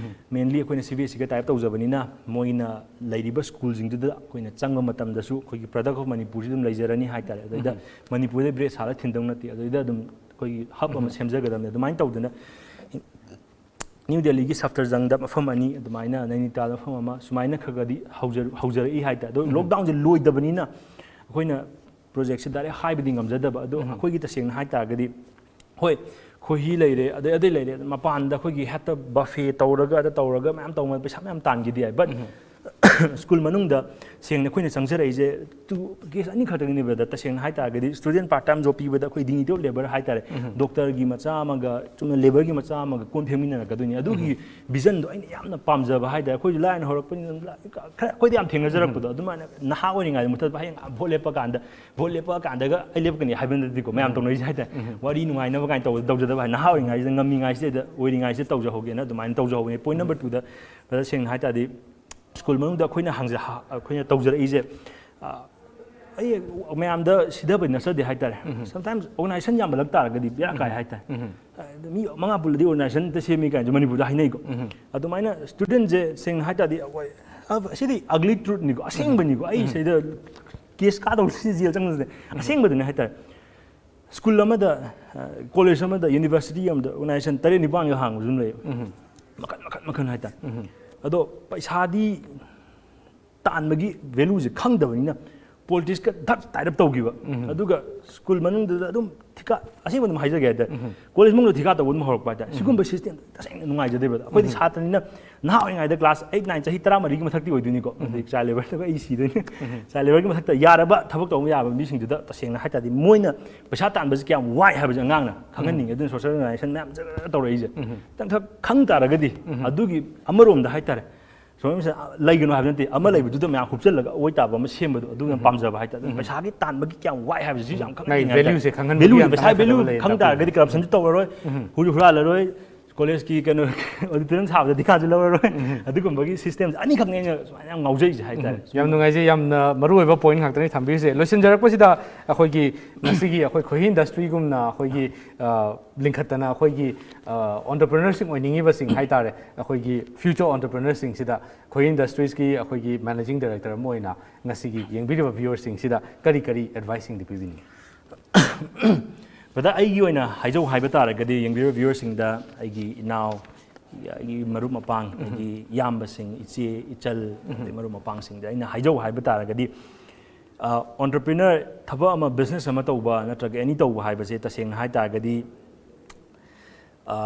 ꯃꯦꯟꯂꯤ ꯑꯩꯈꯣꯏꯅ ꯁꯤ ꯕꯤ ꯑꯦꯁ ꯁꯤꯒ ꯇꯥꯏꯞ ꯇꯧꯖꯕꯅꯤꯅ, ꯃꯣꯏꯅ ꯂꯩꯔꯤꯕ ꯁ꯭ꯀꯨꯜꯁꯤꯡꯗꯨꯗ ꯑꯩꯈꯣꯏꯅ ꯆꯪꯕ ꯃꯇꯝꯗꯁꯨ ꯑꯩꯈꯣꯏꯒꯤ ꯄ꯭ꯔꯗꯛ ꯑꯣꯐ ꯃꯅꯤꯄꯨꯔꯁꯤ ꯑꯗꯨꯝ ꯂꯩꯖꯔꯅꯤ ꯍꯥꯏꯇꯥꯔꯦ꯫ ꯑꯗꯩꯗ ꯃꯅꯤꯄꯨꯔꯗ ꯕ꯭ꯔꯦꯗ ꯁꯥꯔ ꯊꯤꯟꯗꯧ ꯅꯠꯇꯦ, ꯑꯗꯩꯗ ꯑꯗꯨꯝ ꯑꯩꯈꯣꯏꯒꯤ ꯍꯕ ꯑꯃ ꯁꯦꯝꯖꯒꯗꯕꯅꯤ꯫ ꯑꯗꯨꯃꯥꯏꯅ ꯇꯧꯗꯅ ꯅ꯭ꯌꯨ ꯗꯦꯜꯂꯤꯒꯤ ꯁꯐꯇꯔꯖꯪꯗ ꯃꯐꯝ ꯑꯅꯤ, ꯑꯗꯨꯃꯥꯏꯅ ꯅꯩꯅꯤꯇꯥꯜ ꯃꯐꯝ ꯑꯃ, ꯁꯨꯃꯥꯏꯅ ꯈꯔ ꯈꯔꯗꯤ ꯍꯧꯖ-, ꯍꯧꯖꯔꯛꯏ ꯍꯥꯏꯇꯥꯔꯦ꯫ ꯑꯗꯣ ꯂꯣꯛꯗꯥꯎꯟꯁꯦ ꯂꯣꯏꯗꯕꯅꯤꯅ ꯑꯩꯈꯣꯏꯅ ꯄ꯭ꯔꯣꯖꯦꯛꯁꯦ ꯗꯥꯏꯔꯦꯛ ꯍꯥꯏꯕꯗꯤ ꯉꯝꯖꯗꯕ꯫ ꯑꯗꯣ ꯑꯩꯈꯣꯏꯒꯤ ꯇꯁꯦꯡꯅ ꯍꯥꯏ ꯇꯥꯔꯒꯗꯤ, ꯍꯣꯏ, ꯈꯣꯏꯍꯤ ꯂꯩꯔꯦ, ꯑꯗꯩ ꯑꯗꯩ ꯂꯩꯔꯦ, ꯃꯄꯥꯟꯗ ꯑꯩꯈꯣꯏꯒꯤ ꯍꯦꯛꯇ ꯕꯐꯦ ꯇꯧꯔꯒ ꯑꯗ ꯇꯧꯔꯒ ꯃꯌꯥꯝ ꯇꯧꯕ ꯄꯩꯁꯥ ꯃꯌꯥꯝ ꯇꯥꯟꯈꯤꯗꯤ ꯌꯥꯏ꯫ ꯕꯠ ꯁ꯭ꯀꯨꯜ ꯃꯅꯨꯡꯗ ꯁꯦꯡꯅ ꯑꯩꯈꯣꯏꯅ ꯆꯪꯖꯔꯛꯏꯁꯦ ꯇꯨ ꯀꯦꯁ ꯑꯅꯤ ꯈꯛꯇꯪꯅꯦꯕ꯫ ꯕ꯭ꯔꯗꯔ, ꯇꯁꯦꯡꯅ ꯍꯥꯏꯇꯥꯔꯒꯗꯤ ꯁ꯭ꯇꯨꯗꯦꯟ ꯄꯥꯔꯠ ꯇꯥꯏꯝ ꯖꯣꯕ ꯄꯤꯕꯗ ꯑꯩꯈꯣꯏ ꯗꯤꯒꯅꯤꯇꯤ ꯑꯣꯐ ꯂꯦꯕꯔ ꯍꯥꯏꯇꯥꯔꯦ, ꯗꯣꯛꯇꯔꯒꯤ ꯃꯆꯥ ꯑꯃꯒ ꯆꯨꯝꯅ ꯂꯦꯕꯔꯒꯤ ꯃꯆꯥ ꯑꯃꯒ ꯀꯣꯟ ꯐꯦꯡꯃꯤꯟꯅꯔꯛꯀꯗꯣꯏꯅꯤ꯫ ꯑꯗꯨꯒꯤ ꯚꯤꯖꯟꯗꯣ ꯑꯩꯅ ꯌꯥꯝꯅ ꯄꯥꯝꯖꯕ ꯍꯥꯏꯇꯥꯔꯦ꯫ ꯑꯩꯈꯣꯏꯁꯨ ꯂꯥꯏꯔꯅ ꯍꯧꯔꯛꯄꯅꯤꯅ ꯈꯔ ꯑꯩꯈꯣꯏꯗꯤ ꯌꯥꯝ ꯊꯦꯡꯅꯖꯔꯛꯄꯗꯣ ꯑꯗꯨꯃꯥꯏꯅ ꯅꯍꯥ ꯑꯣꯏꯔꯤꯉꯩꯗ ꯃꯨꯊꯠꯄ, ꯍꯌꯦꯡ ꯚꯣꯠ ꯂꯦꯞꯄ ꯀꯥꯟꯗ ꯚꯣꯠ ꯂꯦꯞꯄ ꯀꯥꯟꯗꯒ ꯑꯩ ꯂꯦꯞꯀꯅꯤ ꯍꯥꯏꯕ ꯅꯠꯇꯦꯀꯣ, ꯃꯌꯥꯝ ꯇꯧꯅꯔꯤꯁꯦ ꯍꯥꯏꯇꯥꯔꯦ꯫ ꯋꯥꯔꯤ ꯅꯨꯡꯉꯥꯏꯅꯕ ꯀꯥꯏꯅ ꯇꯧꯕꯗ ꯇꯧꯖꯗꯕ ꯍꯥꯏ, ꯅꯍꯥ ꯑꯣꯏꯔꯤꯉꯩꯁꯤꯗ, ꯉꯝꯃꯤꯉꯩꯁꯤꯗ, ꯑꯣꯏꯔꯤꯉꯩꯁꯤꯗ ꯇꯧꯖꯍꯧꯒꯦꯅ ꯑꯗꯨꯃꯥꯏꯅ ꯇꯧꯖꯍꯧꯕꯅꯦ꯫ ꯄꯣꯏꯟ ꯅꯝꯕꯔ ꯇꯨꯗ, ꯕ꯭ꯔꯗꯔ, ꯁꯦꯡꯅ ꯍꯥꯏ ꯇꯥꯔꯗꯤ ꯁ꯭ꯀꯨꯜ ꯃꯅꯨꯡꯗ ꯑꯩꯈꯣꯏꯅ ꯍꯪꯖ-, ꯑꯩꯈꯣꯏꯅ ꯇꯧꯖꯔꯛꯏꯁꯦ, ꯑ, ꯑꯩ ꯃꯌꯥꯝꯗ ꯁꯤꯊꯕꯗꯤ ꯅꯠꯆꯗꯦ ꯍꯥꯏꯇꯥꯔꯦ꯫ ꯁꯝꯇꯥꯏꯝꯁ ꯑꯣꯔꯒꯅꯥꯏꯖꯦꯁꯟ ꯌꯥꯝꯃꯜꯂꯛ ꯇꯥꯔꯒꯗꯤ ꯕꯦꯔꯥ ꯀꯥꯏ ꯍꯥꯏꯇꯥꯔꯦ꯫ ꯑꯗ ꯃꯤ ꯃꯉꯥ ꯄꯨꯜꯂꯗꯤ ꯑꯣꯔꯒꯅꯥꯏꯖꯦꯁꯟ ꯑꯝꯇ ꯁꯦꯝꯃꯤ ꯀꯥꯏꯅꯁꯨ ꯃꯅꯤꯄꯨꯔꯗ ꯍꯥꯏꯅꯩꯀꯣ꯫ ꯑꯗꯨꯃꯥꯏꯅ ꯁ꯭ꯇꯨꯗꯦꯟꯁꯦ ꯁꯦꯡꯅ ꯍꯥꯏ ꯇꯥꯔꯗꯤ ꯑꯩꯈꯣꯏ, ꯑ, ꯁꯤꯗꯤ ꯑꯒꯂꯤ ꯇ꯭ꯔꯨꯠꯅꯤꯀꯣ, ꯑꯁꯦꯡꯕꯅꯤꯀꯣ, ꯑꯩ ꯁꯤꯗ ꯀꯦꯁ ꯀꯥꯗꯧꯁꯤ ꯖꯦꯜ ꯆꯪꯗꯣꯏꯅꯦ꯫ ꯑꯁꯦꯡꯕꯗꯨꯅꯦ ꯍꯥꯏꯇꯥꯔꯦ꯫ ꯁ꯭ꯀꯨꯜ ꯑꯃꯗ, ꯑ, ꯀꯣꯂꯦꯖ ꯑꯃꯗ, ꯌꯨꯅꯤꯚꯔꯁꯤꯇꯤ ꯑꯃꯗ ꯑꯣꯔꯒꯅꯥꯏꯖꯦꯁꯟ ꯇꯔꯦꯠ ꯅꯤꯄꯥꯟꯒ ꯍꯥꯡꯕꯁꯨ ꯑꯗꯨꯝ ꯂꯩꯌꯦꯕ꯫ ꯃꯈꯟ, ꯃꯈꯟ, ꯃꯈꯟ ꯍꯥꯏꯇꯥꯔꯦ꯫ ꯑꯗꯣ ꯄꯩꯁꯥꯗꯤ ꯇꯥꯟꯕꯒꯤ ꯚꯦꯂꯨꯁꯦ ꯈꯪꯗꯕꯅꯤꯅ ꯄꯣꯂꯤꯇꯤꯛꯁꯀ ꯙꯛ ꯇꯥꯏꯠ ꯑꯞ ꯇꯧꯈꯤꯕ꯫ ꯑꯗꯨꯒ ꯁ꯭ꯀꯨꯜ ꯃꯅꯨꯡꯗꯨꯗ ꯑꯗꯨꯝ ꯊꯤꯀꯥ, ꯑꯁꯦꯡꯕ ꯑꯗꯨꯝ ꯍꯥꯏꯖꯒꯦ ꯍꯥꯏꯇꯥꯔꯦ, ꯀꯣꯂꯦꯖ ꯃꯅꯨꯡꯗ ꯊꯤꯀꯥ ꯇꯧꯕ ꯑꯗꯨꯝ ꯍꯧꯔꯛꯄ ꯍꯥꯏꯇꯥꯔꯦ꯫ ꯁꯤꯒꯨꯝꯕ ꯁꯤꯁꯇꯦꯝ ꯇꯁꯦꯡꯅ ꯅꯨꯡꯉꯥꯏꯖꯗꯦꯕ꯫ ꯑꯩꯈꯣꯏꯗꯤ ꯁꯥꯇ꯭ꯔꯅꯤꯅ ꯅꯍꯥ ꯑꯣꯏꯔꯤꯉꯩꯗ ꯀ꯭ꯂꯥꯁ ꯑꯩꯠ, ꯅꯥꯏꯟ, ꯆꯍꯤ ꯇꯔꯥꯃꯔꯤꯒꯤ ꯃꯊꯛꯇꯤ ꯑꯣꯏꯗꯣꯏꯅꯤꯀꯣ꯫ ꯑꯗꯩ ꯆꯥꯏꯜ ꯂꯦꯕꯔꯗꯒ ꯑꯩ ꯁꯤꯗꯣꯏꯅꯤ꯫ ꯆꯥꯏꯜ ꯂꯦꯕꯔꯒꯤ ꯃꯊꯛꯇ ꯌꯥꯔꯕ ꯊꯕꯛ ꯇꯧꯕ ꯌꯥꯕ ꯃꯤꯁꯤꯡꯗꯨꯗ ꯇꯁꯦꯡꯅ ꯍꯥꯏ ꯇꯥꯔꯗꯤ ꯃꯣꯏꯅ ꯄꯩꯁꯥ ꯇꯥꯟꯕꯁꯦ ꯀꯌꯥꯝ ꯋꯥꯏ ꯍꯥꯏꯕꯁꯦ ꯑꯉꯥꯡꯅ ꯈꯪꯍꯟꯅꯤꯡꯉꯦ꯫ ꯑꯗꯨꯅ ꯁꯣꯁꯤꯌꯦꯜ ꯑꯣꯔꯒꯅꯥꯏꯖꯦꯁꯟ ꯃꯌꯥꯝ ꯖꯔ ꯇꯧꯔꯛꯏꯁꯦ꯫ ꯈꯤꯇꯪꯈꯛ ꯈꯪ ꯇꯥꯔꯒꯗꯤ ꯑꯗꯨꯒꯤ ꯑꯃꯔꯣꯝꯗ ꯍꯥꯏ ꯇꯥꯔꯦ, ꯁꯣꯝꯁꯤꯗ ꯂꯩꯒꯅꯨ ꯍꯥꯏꯕ ꯅꯠꯇꯦ, ꯑꯃ ꯂꯩꯕꯗꯨꯗ ꯃꯌꯥꯝ ꯍꯨꯞꯆꯜꯂꯒ ꯑꯣꯏ ꯇꯥꯕ ꯑꯃ ꯁꯦꯝꯕꯗꯣ, ꯑꯗꯨ ꯌꯥꯝ ꯄꯥꯝꯖꯕ ꯍꯥꯏꯇꯥꯔꯦ꯫ ꯄꯩꯁꯥꯒꯤ ꯇꯥꯟꯕꯒꯤ ꯀꯌꯥꯝ ꯋꯥꯏ ꯍꯥꯏꯕꯁꯤꯁꯨ ꯌꯥꯝ ꯈꯪꯍꯟꯅꯤꯡꯉꯦ ꯍꯥꯏꯇꯥꯔꯦ꯫ ꯚꯦꯂ꯭ꯌꯨꯁꯦ ꯈꯪꯍꯟꯕꯒꯤ ꯚꯦꯂ꯭ꯌꯨꯁꯦ, ꯌꯥꯝ ꯄꯩꯁꯥꯒꯤ ꯀꯥꯟꯅꯒꯗꯕ ꯚꯦꯂ꯭ꯌꯨ ꯂꯩ ꯈꯪ ꯇꯥꯔꯒꯗꯤ ꯀꯔꯞꯁꯟꯁꯨ ꯇꯧꯔꯔꯣꯏ, ꯍꯨꯔꯥꯜꯂꯔꯣꯏ, ꯀꯣꯂꯦꯖꯀꯤ ꯀꯩꯅꯣ ꯑꯣꯗꯤꯇꯣꯔꯤꯌꯝ ꯁꯥꯕꯗ ꯊꯤꯀꯥꯁꯨ ꯂꯧꯔꯔꯣꯏ꯫ ꯑꯗꯨꯒꯨꯝꯕꯒꯤ ꯁꯤꯁꯇꯦꯝꯁꯦ ꯑꯅꯤꯈꯛꯅꯦ ꯑꯩꯅ ꯁꯨꯃꯥꯏꯅ ꯌꯥꯝ ꯉꯥꯎꯖꯩꯁꯦ ꯍꯥꯏꯇꯥꯔꯦ꯫ ꯌꯥꯝ ꯅꯨꯡꯉꯥꯏꯖꯩ, ꯌꯥꯝꯅ ꯃꯔꯨꯑꯣꯏꯕ ꯄꯣꯏꯟ ꯉꯥꯛꯇꯅꯤ ꯊꯝꯕꯤꯔꯤꯁꯦ꯫ ꯂꯣꯏꯁꯤꯟꯖꯔꯛꯄꯁꯤꯗ ꯑꯩꯈꯣꯏꯒꯤ ꯉꯁꯤꯒꯤ ꯑꯩꯈꯣꯏ ꯈꯣꯏꯍꯤ ꯏꯟꯗꯁꯇ꯭ꯔꯤꯒꯨꯝꯅ ꯑꯩꯈꯣꯏꯒꯤ, ꯑ, ꯂꯤꯡꯈꯠꯇꯅ ꯑꯩꯈꯣꯏꯒꯤ, ꯑ, ꯑꯣꯟꯇꯔꯄ꯭ꯔꯤꯅꯔꯁꯤꯡ ꯑꯣꯏꯅꯤꯡꯉꯤꯕꯁꯤꯡ ꯍꯥꯏꯇꯥꯔꯦ, ꯑꯩꯈꯣꯏꯒꯤ ꯐ꯭ꯌꯨꯆꯔ ꯑꯣꯟꯇꯔꯄ꯭ꯔꯤꯅꯔꯁꯤꯡꯁꯤꯗ ꯈꯣꯏꯍꯤ ꯏꯟꯗꯁꯇ꯭ꯔꯤꯁꯀꯤ ꯑꯩꯈꯣꯏꯒꯤ ꯃꯦꯅꯦꯖꯤꯡ ꯗꯥꯏꯔꯦꯛꯇꯔ ꯑꯃ ꯑꯣꯏꯅ ꯉꯁꯤꯒꯤ ꯌꯦꯡꯕꯤꯔꯤꯕ ꯚ꯭ꯌꯨꯋꯔꯁꯤꯡꯁꯤꯗ ꯀꯔꯤ ꯀꯔꯤ ꯑꯦꯗꯚꯥꯏꯁꯁꯤꯡꯗꯤ ꯄꯤꯕꯤꯅꯤꯡꯉꯤ? ꯕ꯭ꯔꯗꯔ, ꯑꯩꯒꯤ ꯑꯣꯏꯅ ꯍꯥꯏꯖꯧ ꯍꯥꯏꯕ ꯇꯥꯔꯒꯗꯤ ꯌꯦꯡꯕꯤꯔꯤꯕ ꯚ꯭ꯌꯨꯋꯔꯁꯤꯡꯗ ꯑꯩꯒꯤ ꯏꯅꯥꯎ, ꯑꯩꯒꯤ ꯃꯔꯨꯞ ꯃꯄꯥꯡ, ꯑꯩꯒꯤ ꯏꯌꯥꯝꯕꯁꯤꯡ, ꯏꯆꯦ, ꯏꯆꯜ, ꯑꯗꯩ ꯃꯔꯨꯞ ꯃꯄꯥꯡꯁꯤꯡꯗ ꯑꯩꯅ ꯍꯥꯏꯖꯧ ꯍꯥꯏꯕ ꯇꯥꯔꯒꯗꯤ, ꯑ, ꯑꯣꯟꯇꯔꯄ꯭ꯔꯤꯅꯔ, ꯊꯕꯛ ꯑꯃ, ꯕꯤꯖꯤꯅꯦꯁ ꯑꯃ ꯇꯧꯕ ꯅꯠꯇ꯭ꯔꯒ ꯑꯦꯅꯤ ꯇꯧꯕ ꯍꯥꯏꯕꯁꯦ ꯇꯁꯦꯡꯅ ꯍꯥꯏ ꯇꯥꯔꯒꯗꯤ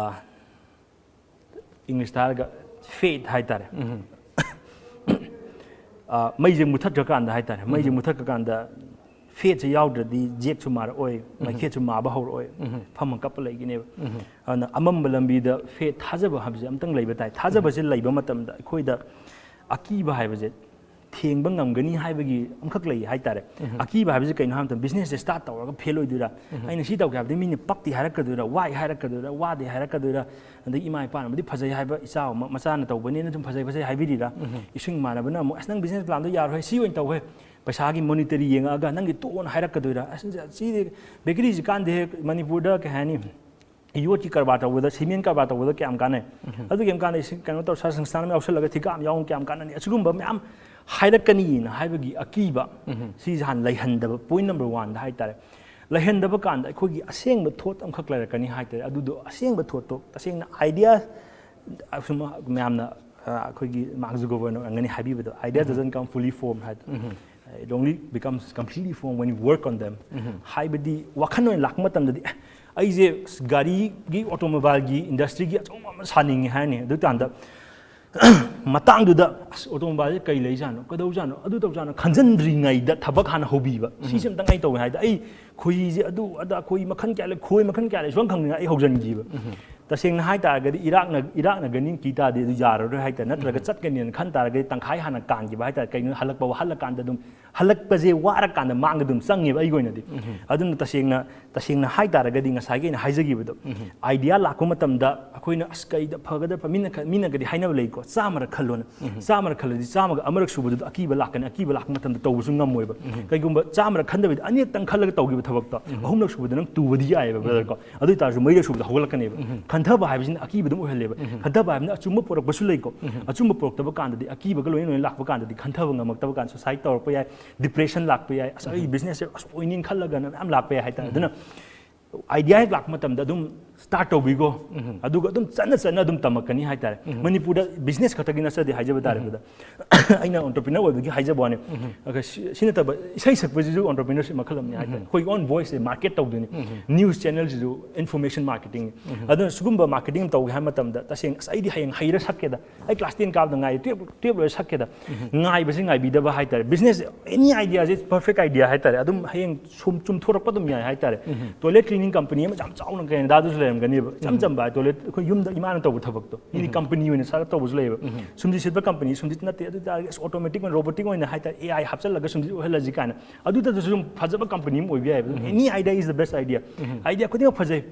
ꯏꯪꯂꯤꯁꯇ ꯍꯥꯏꯔꯒ ꯐꯦꯠ ꯍꯥꯏꯇꯥꯔꯦ꯫ ꯃꯩꯁꯦ ꯃꯨꯊꯠꯈ꯭ꯔꯀꯥꯟꯗ ꯍꯥꯏꯇꯥꯔꯦ, ꯃꯩꯁꯦ ꯃꯨꯊꯠꯈ꯭ꯔꯀꯥꯟꯗ ꯐꯦꯠꯁꯦ ꯌꯥꯎꯗ꯭ꯔꯗꯤ ꯖꯦꯠꯁꯨ ꯃꯥꯔꯛꯑꯣꯏ, ꯃꯩꯈꯦꯠꯁꯨ ꯃꯥꯕ ꯍꯧꯔꯛꯑꯣꯏ, ꯐꯝꯃ ꯀꯞꯄ ꯂꯩꯒꯅꯦꯕ꯫ ꯑꯗꯨꯅ ꯑꯃꯝꯕ ꯂꯝꯕꯤꯗ ꯐꯦꯠ, ꯊꯥꯖꯕ ꯍꯥꯏꯕꯁꯦ ꯑꯝꯇꯪ ꯂꯩꯕ ꯇꯥꯏ꯫ ꯊꯥꯖꯕꯁꯦ ꯂꯩꯕ ꯃꯇꯝꯗ ꯑꯩꯈꯣꯏꯗ ꯑꯀꯤꯕ ꯍꯥꯏꯕꯁꯦ ꯊꯦꯡꯕ ꯉꯝꯒꯅꯤ ꯍꯥꯏꯕꯒꯤ ꯑꯃꯈꯛ ꯂꯩ ꯍꯥꯏꯇꯥꯔꯦ꯫ ꯑꯀꯤꯕ ꯍꯥꯏꯕꯁꯤ ꯀꯩꯅꯣ ꯍꯥꯏꯕ ꯃꯇꯝꯗ, ꯕꯤꯖꯤꯅꯦꯁꯁꯦ ꯁ꯭ꯇꯥꯔꯠ ꯇꯧꯔꯒ ꯐꯦꯜ ꯑꯣꯏꯗꯣꯏꯔꯥ, ꯑꯩꯅ ꯁꯤ ꯇꯧꯒꯦ ꯍꯥꯏꯕꯗꯤ ꯃꯤꯅ ꯄꯛꯇꯦ ꯍꯥꯏꯔꯛꯀꯗꯣꯏꯔꯥ, ꯋꯥꯏ ꯍꯥꯏꯔꯛꯀꯗꯣꯏꯔꯥ, ꯋꯥꯗꯦ ꯍꯥꯏꯔꯛꯀꯗꯣꯏꯔꯥ, ꯑꯗꯒꯤ ꯏꯃꯥ ꯏꯄꯥꯅꯕꯨꯗꯤ ꯐꯖꯩ ꯍꯥꯏꯕ, ꯏꯆꯥ ꯑꯃ ꯃꯆꯥꯅ ꯇꯧꯕꯅꯤꯅ ꯁꯨꯝ ꯐꯖꯩ ꯐꯖꯩ ꯍꯥꯏꯕꯤꯔꯤꯔꯥ, ꯏꯁꯨꯡ ꯏꯃꯥꯟꯅꯕꯅ ꯑꯃꯨꯛ "ꯑꯁ, ꯅꯪ ꯕꯤꯖꯤꯅꯦꯁ ꯄ꯭ꯂꯥꯟꯗꯣ ꯌꯥꯔꯣꯏ, ꯁꯤ ꯑꯣꯏꯅ ꯇꯧꯍꯦ", ꯄꯩꯁꯥꯒꯤ ꯃꯣꯅꯤꯇꯔꯤ ꯌꯦꯡꯉꯛꯑꯒ "ꯅꯪꯒꯤ ꯇꯣꯛꯑꯣꯅ" ꯍꯥꯏꯔꯛꯀꯗꯣꯏꯔꯥ, "ꯑꯁ, ꯁꯤꯗꯤ ꯕꯦꯀꯔꯤꯁꯤ ꯀꯥꯟꯗꯦ ꯃꯅꯤꯄꯨꯔꯗ", ꯀꯩ ꯍꯥꯏꯅꯤ, ꯌꯣꯠꯀꯤ ꯀꯔꯕꯥꯔ ꯇꯧꯕꯗ, ꯁꯤꯃꯦꯟ ꯀꯔꯕꯥꯔ ꯇꯧꯕꯗ ꯀꯌꯥꯝ ꯀꯥꯟꯅꯩ? ꯑꯗꯨ ꯀꯌꯥꯝ ꯀꯥꯟꯅꯩ? ꯁꯤ ꯀꯩꯅꯣ ꯇꯧ, ꯁꯥ ꯁꯪꯁꯊꯥꯟ ꯑꯃ ꯌꯥꯎꯁꯜꯂꯒ ꯊꯤꯀꯥ ꯑꯃ ꯌꯥꯎꯅ ꯀꯌꯥꯝ ꯀꯥꯟꯅꯅꯤ? ꯑꯁꯤꯒꯨꯝꯕ ꯃꯌꯥꯝ ꯍꯥꯏꯔꯛꯀꯅꯤꯅ ꯍꯥꯏꯕꯒꯤ ꯑꯀꯤꯕ, ꯁꯤꯁꯦ ꯍꯥꯟꯅ ꯂꯩꯍꯟꯗꯕ, ꯄꯣꯏꯟ ꯅꯝꯕꯔ ꯋꯥꯟꯗ ꯍꯥꯏꯇꯥꯔꯦ꯫ ꯂꯩꯍꯟꯗꯕ ꯀꯥꯟꯗ ꯑꯩꯈꯣꯏꯒꯤ ꯑꯁꯦꯡꯕ ꯊꯣꯠ ꯑꯃꯈꯛ ꯂꯩꯔꯛꯀꯅꯤ ꯍꯥꯏꯇꯥꯔꯦ꯫ ꯑꯗꯨꯗꯣ ꯑꯁꯦꯡꯕ ꯊꯣꯠꯇꯣ ꯇꯁꯦꯡꯅ ꯑꯥꯏꯗꯤꯌꯥ, ꯑꯁꯨꯝ ꯃꯌꯥꯝꯅ, ꯑ, ꯑꯩꯈꯣꯏꯒꯤ ꯃꯥꯔꯛ ꯖꯨꯀꯔꯕꯔꯒꯅ ꯑꯣꯏꯔꯝꯒꯅꯤ ꯍꯥꯏꯕꯤꯕꯗꯣ, "Idea doesn't come fully formed" ꯍꯥꯏꯗꯣ꯫ It only becomes completely formed when you work on them. ꯍꯥꯏꯕꯗꯤ ꯋꯥꯈꯜ ꯑꯣꯏꯅ ꯂꯥꯛꯄ ꯃꯇꯝꯗꯗꯤ, "ꯑꯦ, ꯑꯩꯁꯦ ꯒꯥꯔꯤꯒꯤ, ꯑꯣꯇꯣꯃꯣꯕꯥꯏꯜꯒꯤ ꯏꯟꯗꯁꯇ꯭ꯔꯤꯒꯤ ꯑꯆꯧꯕ ꯑꯃ ꯁꯥꯅꯤꯡꯉꯦ" ꯍꯥꯏꯔꯅꯤ꯫ ꯑꯗꯨ ꯀꯥꯟꯗ ꯃꯇꯥꯡꯗꯨꯗ, "ꯑꯁ, ꯑꯣꯇꯣꯃꯣꯕꯥꯏꯜꯁꯦ ꯀꯩ ꯂꯩꯖꯥꯠꯅꯣ, ꯀꯩꯗꯧꯖꯥꯠꯅꯣ, ꯑꯗꯨ ꯇꯧꯖꯥꯠꯅꯣ" ꯈꯟꯖꯟꯗ꯭ꯔꯤꯉꯩꯗ ꯊꯕꯛ ꯍꯥꯟꯅ ꯍꯧꯕꯤꯕ꯫ ꯁꯤꯁꯦ ꯑꯝꯇꯪ ꯑꯩ ꯇꯧꯒꯦ ꯍꯥꯏꯗꯤ, ꯑꯩ ꯈꯣꯏꯍꯤꯁꯦ ꯑꯗꯨ ꯑꯗꯥ, ꯈꯣꯏꯍꯤ ꯃꯈꯜ ꯀꯌꯥ ꯂꯩ, ꯈꯣꯏ ꯃꯈꯜ ꯀꯌꯥ ꯂꯩ, ꯁꯨꯈꯪ ꯈꯪꯗꯅ ꯑꯩ ꯍꯧꯖꯤꯟꯈꯤꯕ꯫ ꯇꯁꯦꯡꯅ ꯍꯥꯏ ꯇꯥꯔꯒꯗꯤ ꯏꯔꯥꯛꯅ, ꯏꯔꯥꯛꯅꯒꯅꯤ ꯀꯤ ꯇꯥꯔꯗꯤ ꯑꯗꯨ ꯌꯥꯔꯔꯣꯏ ꯍꯥꯏꯇꯥꯔꯦ꯫ ꯅꯠꯇ꯭ꯔꯒ ꯆꯠꯀꯅꯤꯅ ꯈꯟ ꯇꯥꯔꯒꯗꯤ ꯇꯪꯈꯥꯏ ꯍꯥꯟꯅ ꯀꯥꯟꯈꯤꯕ ꯍꯥꯏꯇꯥꯔꯦ꯫ ꯀꯩꯅꯣ, ꯍꯜꯂꯛꯄ ꯋꯥꯍꯜꯂꯀꯥꯟꯗ ꯑꯗꯨꯝ, ꯍꯜꯂꯛꯄꯁꯦ ꯋꯥꯔꯀꯥꯟꯗ ꯃꯥꯡꯗ ꯑꯗꯨꯝ ꯆꯪꯉꯦꯕ ꯑꯩꯒꯤ ꯑꯣꯏꯅꯗꯤ꯫ ꯑꯗꯨꯅ ꯇꯁꯦꯡꯅ, ꯇꯁꯦꯡꯅ ꯍꯥꯏ ꯇꯥꯔꯒꯗꯤ ꯉꯁꯥꯏꯒꯤ ꯑꯩꯅ ꯍꯥꯏꯖꯈꯤꯕꯗꯣ, ꯑꯥꯏꯗꯤꯌꯥ ꯂꯥꯛꯄ ꯃꯇꯝꯗ ꯑꯩꯈꯣꯏꯅ "ꯑꯁ, ꯀꯩꯗ ꯐꯒꯗ꯭ꯔꯥ?" ꯃꯤꯅ ꯈ-, ꯃꯤꯅꯒꯗꯤ ꯍꯥꯏꯅꯕ ꯂꯩꯀꯣ, "ꯆꯥꯝꯃꯔꯛ ꯈꯜꯂꯣꯅ"꯫ ꯆꯥꯝꯃꯔꯛ ꯈꯜꯂꯗꯤ ꯆꯥꯝꯃꯒ ꯑꯃꯔꯛ ꯁꯨꯕꯗꯨꯗ ꯑꯀꯤꯕ ꯂꯥꯛꯀꯅꯤ, ꯑꯀꯤꯕ ꯂꯥꯛꯄ ꯃꯇꯝꯗ ꯇꯧꯕꯁꯨ ꯉꯝꯃꯣꯏꯕ꯫ ꯀꯩꯒꯨꯝꯕ ꯆꯥꯝꯃꯔꯛ ꯈꯟꯗꯕꯤꯗ ꯑꯅꯤꯔꯛꯇꯪ ꯈꯜꯂꯒ ꯇꯧꯈꯤꯕ ꯊꯕꯛꯇꯣ ꯑꯍꯨꯝꯂꯛ ꯁꯨꯕꯗ ꯅꯪ ꯇꯨꯕꯗꯤ ꯌꯥꯏꯑꯕ, ꯕ꯭ꯔꯗꯔ ꯀꯣ꯫ ꯑꯗꯨ ꯑꯣꯏꯇꯥꯔꯁꯨ ꯃꯔꯤꯔꯛ ꯁꯨꯕꯗ ꯍꯧꯒꯠꯂꯛꯀꯅꯦꯕ꯫ ꯈꯟꯊꯕ ꯍꯥꯏꯕꯁꯤꯅ ꯑꯀꯤꯕ ꯑꯗꯨꯝ ꯑꯣꯏꯍꯜꯂꯦꯕ꯫ ꯈꯟꯊꯕ ꯍꯥꯏꯕꯅ ꯑꯆꯨꯝꯕ ꯄꯨꯔꯛꯄꯁꯨ ꯂꯩꯀꯣ꯫ ꯑꯆꯨꯝꯕ ꯄꯨꯔꯛꯇꯕ ꯀꯥꯟꯗꯗꯤ, ꯑꯀꯤꯕꯒ ꯂꯣꯏꯅ ꯂꯣꯏꯅ ꯂꯥꯛꯄ ꯀꯥꯟꯗꯗꯤ ꯈꯟꯊꯕ ꯉꯝꯃꯛꯇꯕ ꯀꯥꯟꯗ ꯁꯨꯁꯥꯏꯠ ꯇꯧꯔꯛꯄ ꯌꯥꯏ, ꯗꯤꯄ꯭ꯔꯦꯁꯟ ꯂꯥꯛꯄ ꯌꯥꯏ, "ꯑꯁ, ꯑꯩ ꯕꯤꯖꯤꯅꯦꯁꯁꯦ ꯑꯁ ꯑꯣꯏꯅꯤꯡ" ꯈꯜꯂꯒꯅ ꯃꯌꯥꯝ ꯂꯥꯛꯄ ꯌꯥꯏ ꯍꯥꯏꯇꯥꯔꯦ꯫ ꯑꯗꯨꯅ ꯑꯥꯏꯗꯤꯌꯥ ꯍꯦꯛ ꯂꯥꯛꯄ ꯃꯇꯝꯗ ꯑꯗꯨꯝ ꯁ꯭ꯇꯥꯔꯠ ꯇꯧꯕꯤꯈꯣ꯫ ꯑꯗꯨꯒ ꯑꯗꯨꯝ ꯆꯠꯅ ꯆꯠꯅ ꯑꯗꯨꯝ ꯇꯝꯃꯛꯀꯅꯤ ꯍꯥꯏꯇꯥꯔꯦ꯫ ꯃꯅꯤꯄꯨꯔꯗ ꯕꯤꯖꯤꯅꯦꯁ ꯈꯛꯇꯒꯤ ꯅꯠꯆꯗꯦ ꯍꯥꯏꯖꯕ ꯇꯥꯔꯦ꯫ ꯑꯗꯨꯗ ꯑꯩꯅ ꯑꯣꯟꯇꯔꯄ꯭ꯔꯤꯅꯔ ꯑꯣꯏꯕꯒꯤ ꯍꯥꯏꯖꯕ ꯋꯥꯅꯤ꯫ ꯑꯗꯨꯒ ꯁꯤ ꯁꯤ ꯅꯠꯇꯕ ꯏꯁꯩ ꯁꯛꯄꯁꯤꯁꯨ ꯑꯣꯟꯇꯔꯄ꯭ꯔꯤꯅꯔꯁꯤꯞ ꯃꯈꯜ ꯑꯃꯅꯤ ꯍꯥꯏꯇꯥꯔꯦ꯫ ꯑꯩꯈꯣꯏꯒꯤ ꯑꯣꯟ ꯚꯣꯏꯁꯁꯦ ꯃꯥꯔꯀꯦꯠ ꯇꯧꯗꯣꯏꯅꯤ꯫ ꯅ꯭ꯌꯨꯁ ꯆꯦꯅꯦꯜꯁꯤꯁꯨ ꯏꯟꯐꯣꯔꯃꯦꯁꯟ ꯃꯥꯔꯀꯦꯇꯤꯡꯅꯤ꯫ ꯑꯗꯨꯅ ꯁꯤꯒꯨꯝꯕ ꯃꯥꯔꯀꯦꯇꯤꯡ ꯇꯧꯒꯦ ꯍꯥꯏꯕ ꯃꯇꯝꯗ ꯇꯁꯦꯡꯅ ꯑꯁ ꯑꯩꯗꯤ ꯍꯌꯦꯡ ꯍꯩꯔ ꯁꯛꯀꯦꯗ, ꯑꯩ ꯀ꯭ꯂꯥꯁ ꯇꯦꯟ ꯀꯥꯕꯗ ꯉꯥꯏꯔꯤ, ꯇꯨꯌꯦꯜꯞ ꯇꯨꯌꯦꯜꯞ ꯂꯣꯏꯔ ꯁꯛꯀꯦꯗ꯫ ꯉꯥꯏꯕꯁꯤ ꯉꯥꯏꯕꯤꯗꯕ ꯍꯥꯏꯇꯥꯔꯦ꯫ ꯕꯤꯖꯤꯅꯦꯁ ꯑꯦꯅꯤ ꯑꯥꯏꯗꯤꯌꯥꯁꯦ ꯄꯔꯐꯦꯛ ꯑꯥꯏꯗꯤꯌꯥ ꯍꯥꯏꯇꯥꯔꯦ꯫ ꯑꯗꯨꯝ ꯍꯌꯦꯡ ꯁꯨꯝ ꯆꯨꯝꯊꯣꯔꯛꯄ ꯑꯗꯨꯝ ꯌꯥꯏ ꯍꯥꯏꯇꯥꯔꯦ꯫ ꯇꯣꯏꯂꯦꯠ ꯀ꯭ꯂꯤꯅꯤꯡ ꯀꯝꯄꯅꯤ ꯑꯃ ꯌꯥꯝ ꯆꯥꯎꯅ ꯀꯦꯅꯗꯥꯗꯁꯨ ꯂꯩꯔꯝꯒꯅꯦꯕ꯫ ꯏꯆꯝ ꯆꯝꯕ ꯍꯥꯏ ꯇꯣꯏꯂꯦꯠ ꯑꯩꯈꯣꯏ ꯌꯨꯝꯗ ꯏꯃꯥꯅ ꯇꯧꯕ ꯊꯕꯛꯇꯣ ꯃꯤꯗꯤ ꯀꯝꯄꯅꯤ ꯑꯣꯏꯅ ꯁꯥꯔ ꯇꯧꯕꯁꯨ ꯂꯩꯌꯦꯕ꯫ ꯁꯨꯝꯖꯤꯠ ꯁꯤꯠꯄ ꯀꯝꯄꯅꯤ ꯁꯨꯝꯖꯤꯠ ꯅꯠꯇꯦ ꯑꯗꯨ ꯇꯥꯔꯒꯁꯨ ꯑꯣꯇꯣꯃꯦꯇꯤꯛ ꯑꯣꯏꯅ ꯔꯣꯕꯣꯇꯤꯛ ꯑꯣꯏꯅ ꯍꯥꯏꯇꯥꯔꯦ ꯑꯦ ꯑꯥꯏ ꯍꯥꯞꯆꯜꯂꯒ ꯁꯨꯝꯖꯤꯠ ꯑꯣꯏꯍꯜꯂꯁꯤ ꯀꯥꯏꯅ ꯑꯗꯨꯗꯁꯨ ꯁꯨꯝ ꯐꯖꯕ ꯀꯝꯄꯅꯤ ꯑꯃ ꯑꯣꯏꯕ ꯌꯥꯏꯕ꯫ Any idea is the best idea꯫ Idea ꯈꯨꯗꯤꯡꯃꯛ ꯐꯖꯩ꯫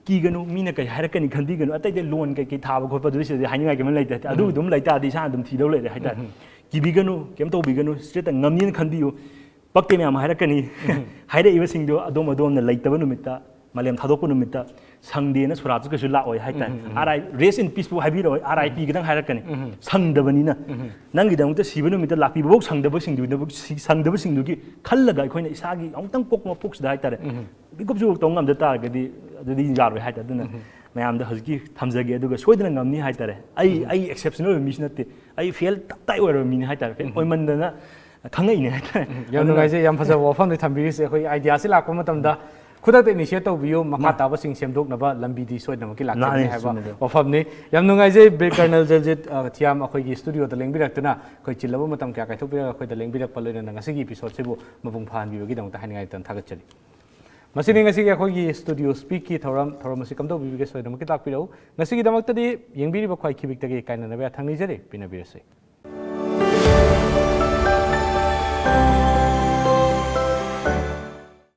ꯀꯤꯒꯅꯨ, ꯃꯤꯅ ꯀꯩ ꯍꯥꯏꯔꯛꯀꯅꯤ ꯈꯟꯕꯤꯒꯅꯨ꯫ ꯑꯇꯩ ꯑꯇꯩ ꯂꯣꯟ ꯀꯩꯀꯩ ꯊꯥꯕ ꯈꯣꯠꯄ ꯑꯗꯨ ꯁꯤꯗꯗꯤ ꯍꯥꯏꯅꯤꯡꯉꯥꯏ ꯀꯩꯝ ꯂꯩꯇꯦ꯫ ꯑꯗꯨ ꯑꯗꯨꯝ ꯂꯩꯇꯥꯔꯗꯤ ꯏꯁꯥꯅ ꯑꯗꯨꯝ ꯊꯤꯗꯧ ꯂꯩꯔꯦ ꯍꯥꯏꯇꯥꯔꯦ꯫ ꯀꯤꯕꯤꯒꯅꯨ, ꯀꯩꯝ ꯇꯧꯕꯤꯒꯅꯨ, ꯏꯁꯇ꯭ꯔꯦꯠꯇ ꯉꯝꯅꯤꯅ ꯈꯟꯕꯤꯌꯨ꯫ ꯄꯛꯇꯦ ꯃꯌꯥꯝ ꯍꯥꯏꯔꯛꯀꯅꯤ꯫ ꯍꯥꯏꯔꯛꯏꯕꯁꯤꯡꯗꯣ ꯑꯗꯣꯝ ꯑꯗꯣꯝꯅ ꯂꯩꯇꯕ ꯅꯨꯃꯤꯠꯇ, ꯃꯥꯂꯦꯝ ꯊꯥꯗꯣꯛꯄ ꯅꯨꯃꯤꯠꯇ, ꯁꯪꯗꯦꯅ ꯁꯣꯔꯥꯠꯁꯨ ꯀꯩꯁꯨ ꯂꯥꯛꯑꯣꯏ ꯍꯥꯏꯇꯥꯔꯦ꯫ ꯑꯥꯔ ꯑꯥꯏ ꯔꯦꯁ ꯏꯟ ꯄꯤꯁꯄꯨ ꯍꯥꯏꯕꯤꯔꯛꯑꯣꯏ, ꯑꯥꯔ ꯑꯥꯏ ꯄꯤ ꯈꯤꯇꯪ ꯍꯥꯏꯔꯛꯀꯅꯤ꯫ ꯁꯪꯗꯕꯅꯤꯅ ꯅꯪꯒꯤꯗꯃꯛꯇ ꯁꯤꯕ ꯅꯨꯃꯤꯠꯇ ꯂꯥꯛꯄꯤꯕꯐꯧ ꯁꯪꯗꯕꯁꯤꯡꯗꯨ ꯁꯪꯗꯕꯁꯤꯡꯗꯨꯒꯤ ꯈꯜꯂꯒ ꯑꯩꯈꯣꯏꯅ ꯏꯁꯥꯒꯤ ꯑꯃꯨꯛꯇꯪ ꯄꯣꯛꯄ ꯃꯄꯣꯛꯁꯤꯗ ꯍꯥꯏꯇꯥꯔꯦ꯫ ꯄꯤꯛ ꯑꯞꯁꯨ ꯇꯧ ꯉꯝꯗ ꯇꯥꯔꯒꯗꯤ ꯑꯗꯨꯗꯤ ꯌꯥꯔꯣꯏ ꯍꯥꯏꯇꯥꯔꯦ꯫ ꯑꯗꯨꯅ ꯃꯌꯥꯝꯗ ꯍꯧꯖꯤꯛꯀꯤ ꯊꯝꯖꯒꯦ꯫ ꯑꯗꯨꯒ ꯁꯣꯏꯗꯅ ꯉꯝꯅꯤ ꯍꯥꯏꯇꯥꯔꯦ꯫ ꯑꯩ ꯑꯩ ꯑꯦꯛꯁꯦꯞꯁꯅꯦꯜ ꯑꯣꯏꯕ ꯃꯤꯁꯨ ꯅꯠꯇꯦ꯫ ꯑꯩ ꯐꯦꯜ ꯇꯞꯇꯥꯏ ꯑꯣꯏꯔꯕ ꯃꯤꯅꯤ ꯍꯥꯏꯇꯥꯔꯦ꯫ ꯐꯦꯜ ꯑꯣꯏꯃꯟꯗꯅ ꯈꯪꯉꯛꯏꯅꯦ ꯍꯥꯏꯇꯥꯔꯦ꯫ ꯌꯥꯝ ꯑꯗꯨꯅ ꯅꯨꯡꯉꯥꯏꯖꯩ, ꯌꯥꯝ ꯐꯖꯕ ꯋꯥꯐꯝꯅꯤ ꯊꯝꯕꯤꯔꯤꯁꯦ꯫ ꯑꯩꯈꯣꯏ ꯑꯥꯏꯗꯤꯌꯥꯁꯤ ꯂꯥꯛꯄ ꯃꯇꯝꯗ ꯈꯨꯗꯛꯇ ꯏꯅꯤꯁꯤꯌꯦꯠ ꯇꯧꯕꯤꯌꯨ, ꯃꯈꯥ ꯃꯥ- ꯇꯥꯕꯁꯤꯡ ꯁꯦꯝꯗꯣꯛꯅꯕ ꯂꯝꯕꯤꯗꯤ ꯁꯣꯏꯗꯅꯃꯛꯀꯤ ꯂꯥꯛꯆꯒꯅꯤ ꯃꯥꯅꯤ, ꯍꯥꯏꯕ ꯆꯨꯝꯃꯤ꯫ ꯋꯥꯐꯝꯅꯤ꯫ ꯌꯥꯝ ꯅꯨꯡꯉꯥꯏꯖꯩ ꯕ꯭ꯔꯤꯒꯦꯗꯤꯌꯔ ꯀꯔꯅꯦꯜ ꯖꯦꯜꯖꯤꯠ, ꯑ, ꯊꯤꯌꯥꯝ ꯑꯩꯈꯣꯏꯒꯤ ꯁ꯭ꯇꯨꯗꯤꯑꯣꯗ ꯂꯦꯡꯕꯤꯔꯛꯇꯨꯅ ꯑꯩꯈꯣꯏ ꯆꯤꯜꯂꯕ ꯃꯇꯝ ꯀꯌꯥ ꯀꯥꯏꯊꯣꯛꯄꯤꯔꯒ ꯑꯩꯈꯣꯏꯗ ꯂꯦꯡꯕꯤꯔꯛꯄ ꯂꯣꯏꯅꯅ ꯉꯁꯤꯒꯤ ꯏꯄꯤꯁꯣꯗꯁꯤꯕꯨ ꯃꯄꯨꯡ ꯐꯥꯍꯟꯕꯤꯕꯒꯤꯗꯃꯛꯇ ꯍꯥꯏꯅꯤꯡꯉꯥꯏ ꯂꯩꯇꯅ ꯊꯥꯒꯠꯆꯔꯤ꯫ ꯃꯁꯤꯅꯤ ꯉꯁꯤꯒꯤ ꯑꯩꯈꯣꯏꯒꯤ ꯁ꯭ꯇꯨꯗꯤꯑꯣ ꯁ꯭ꯄꯤꯛꯀꯤ ꯊꯧꯔꯝ꯫ ꯊꯧꯔꯝ ꯑꯁꯤ ꯀꯝꯗꯧꯕꯤꯕꯒꯦ ꯁꯣꯏꯗꯅꯃꯛꯀꯤ ꯇꯥꯛꯄꯤꯔꯛꯎ꯫ ꯉꯁꯤꯒꯤꯗꯃꯛꯇꯗꯤ ꯌꯦꯡꯕꯤꯔꯤꯕ ꯈ꯭ꯋꯥꯏ ꯈꯤꯕꯤꯛꯇꯒꯤ ꯀꯥꯏꯅꯅꯕ ꯌꯥꯊꯪ ꯅꯤꯖꯔꯤ꯫ ꯄꯤꯅꯕꯤꯔꯁꯤ꯫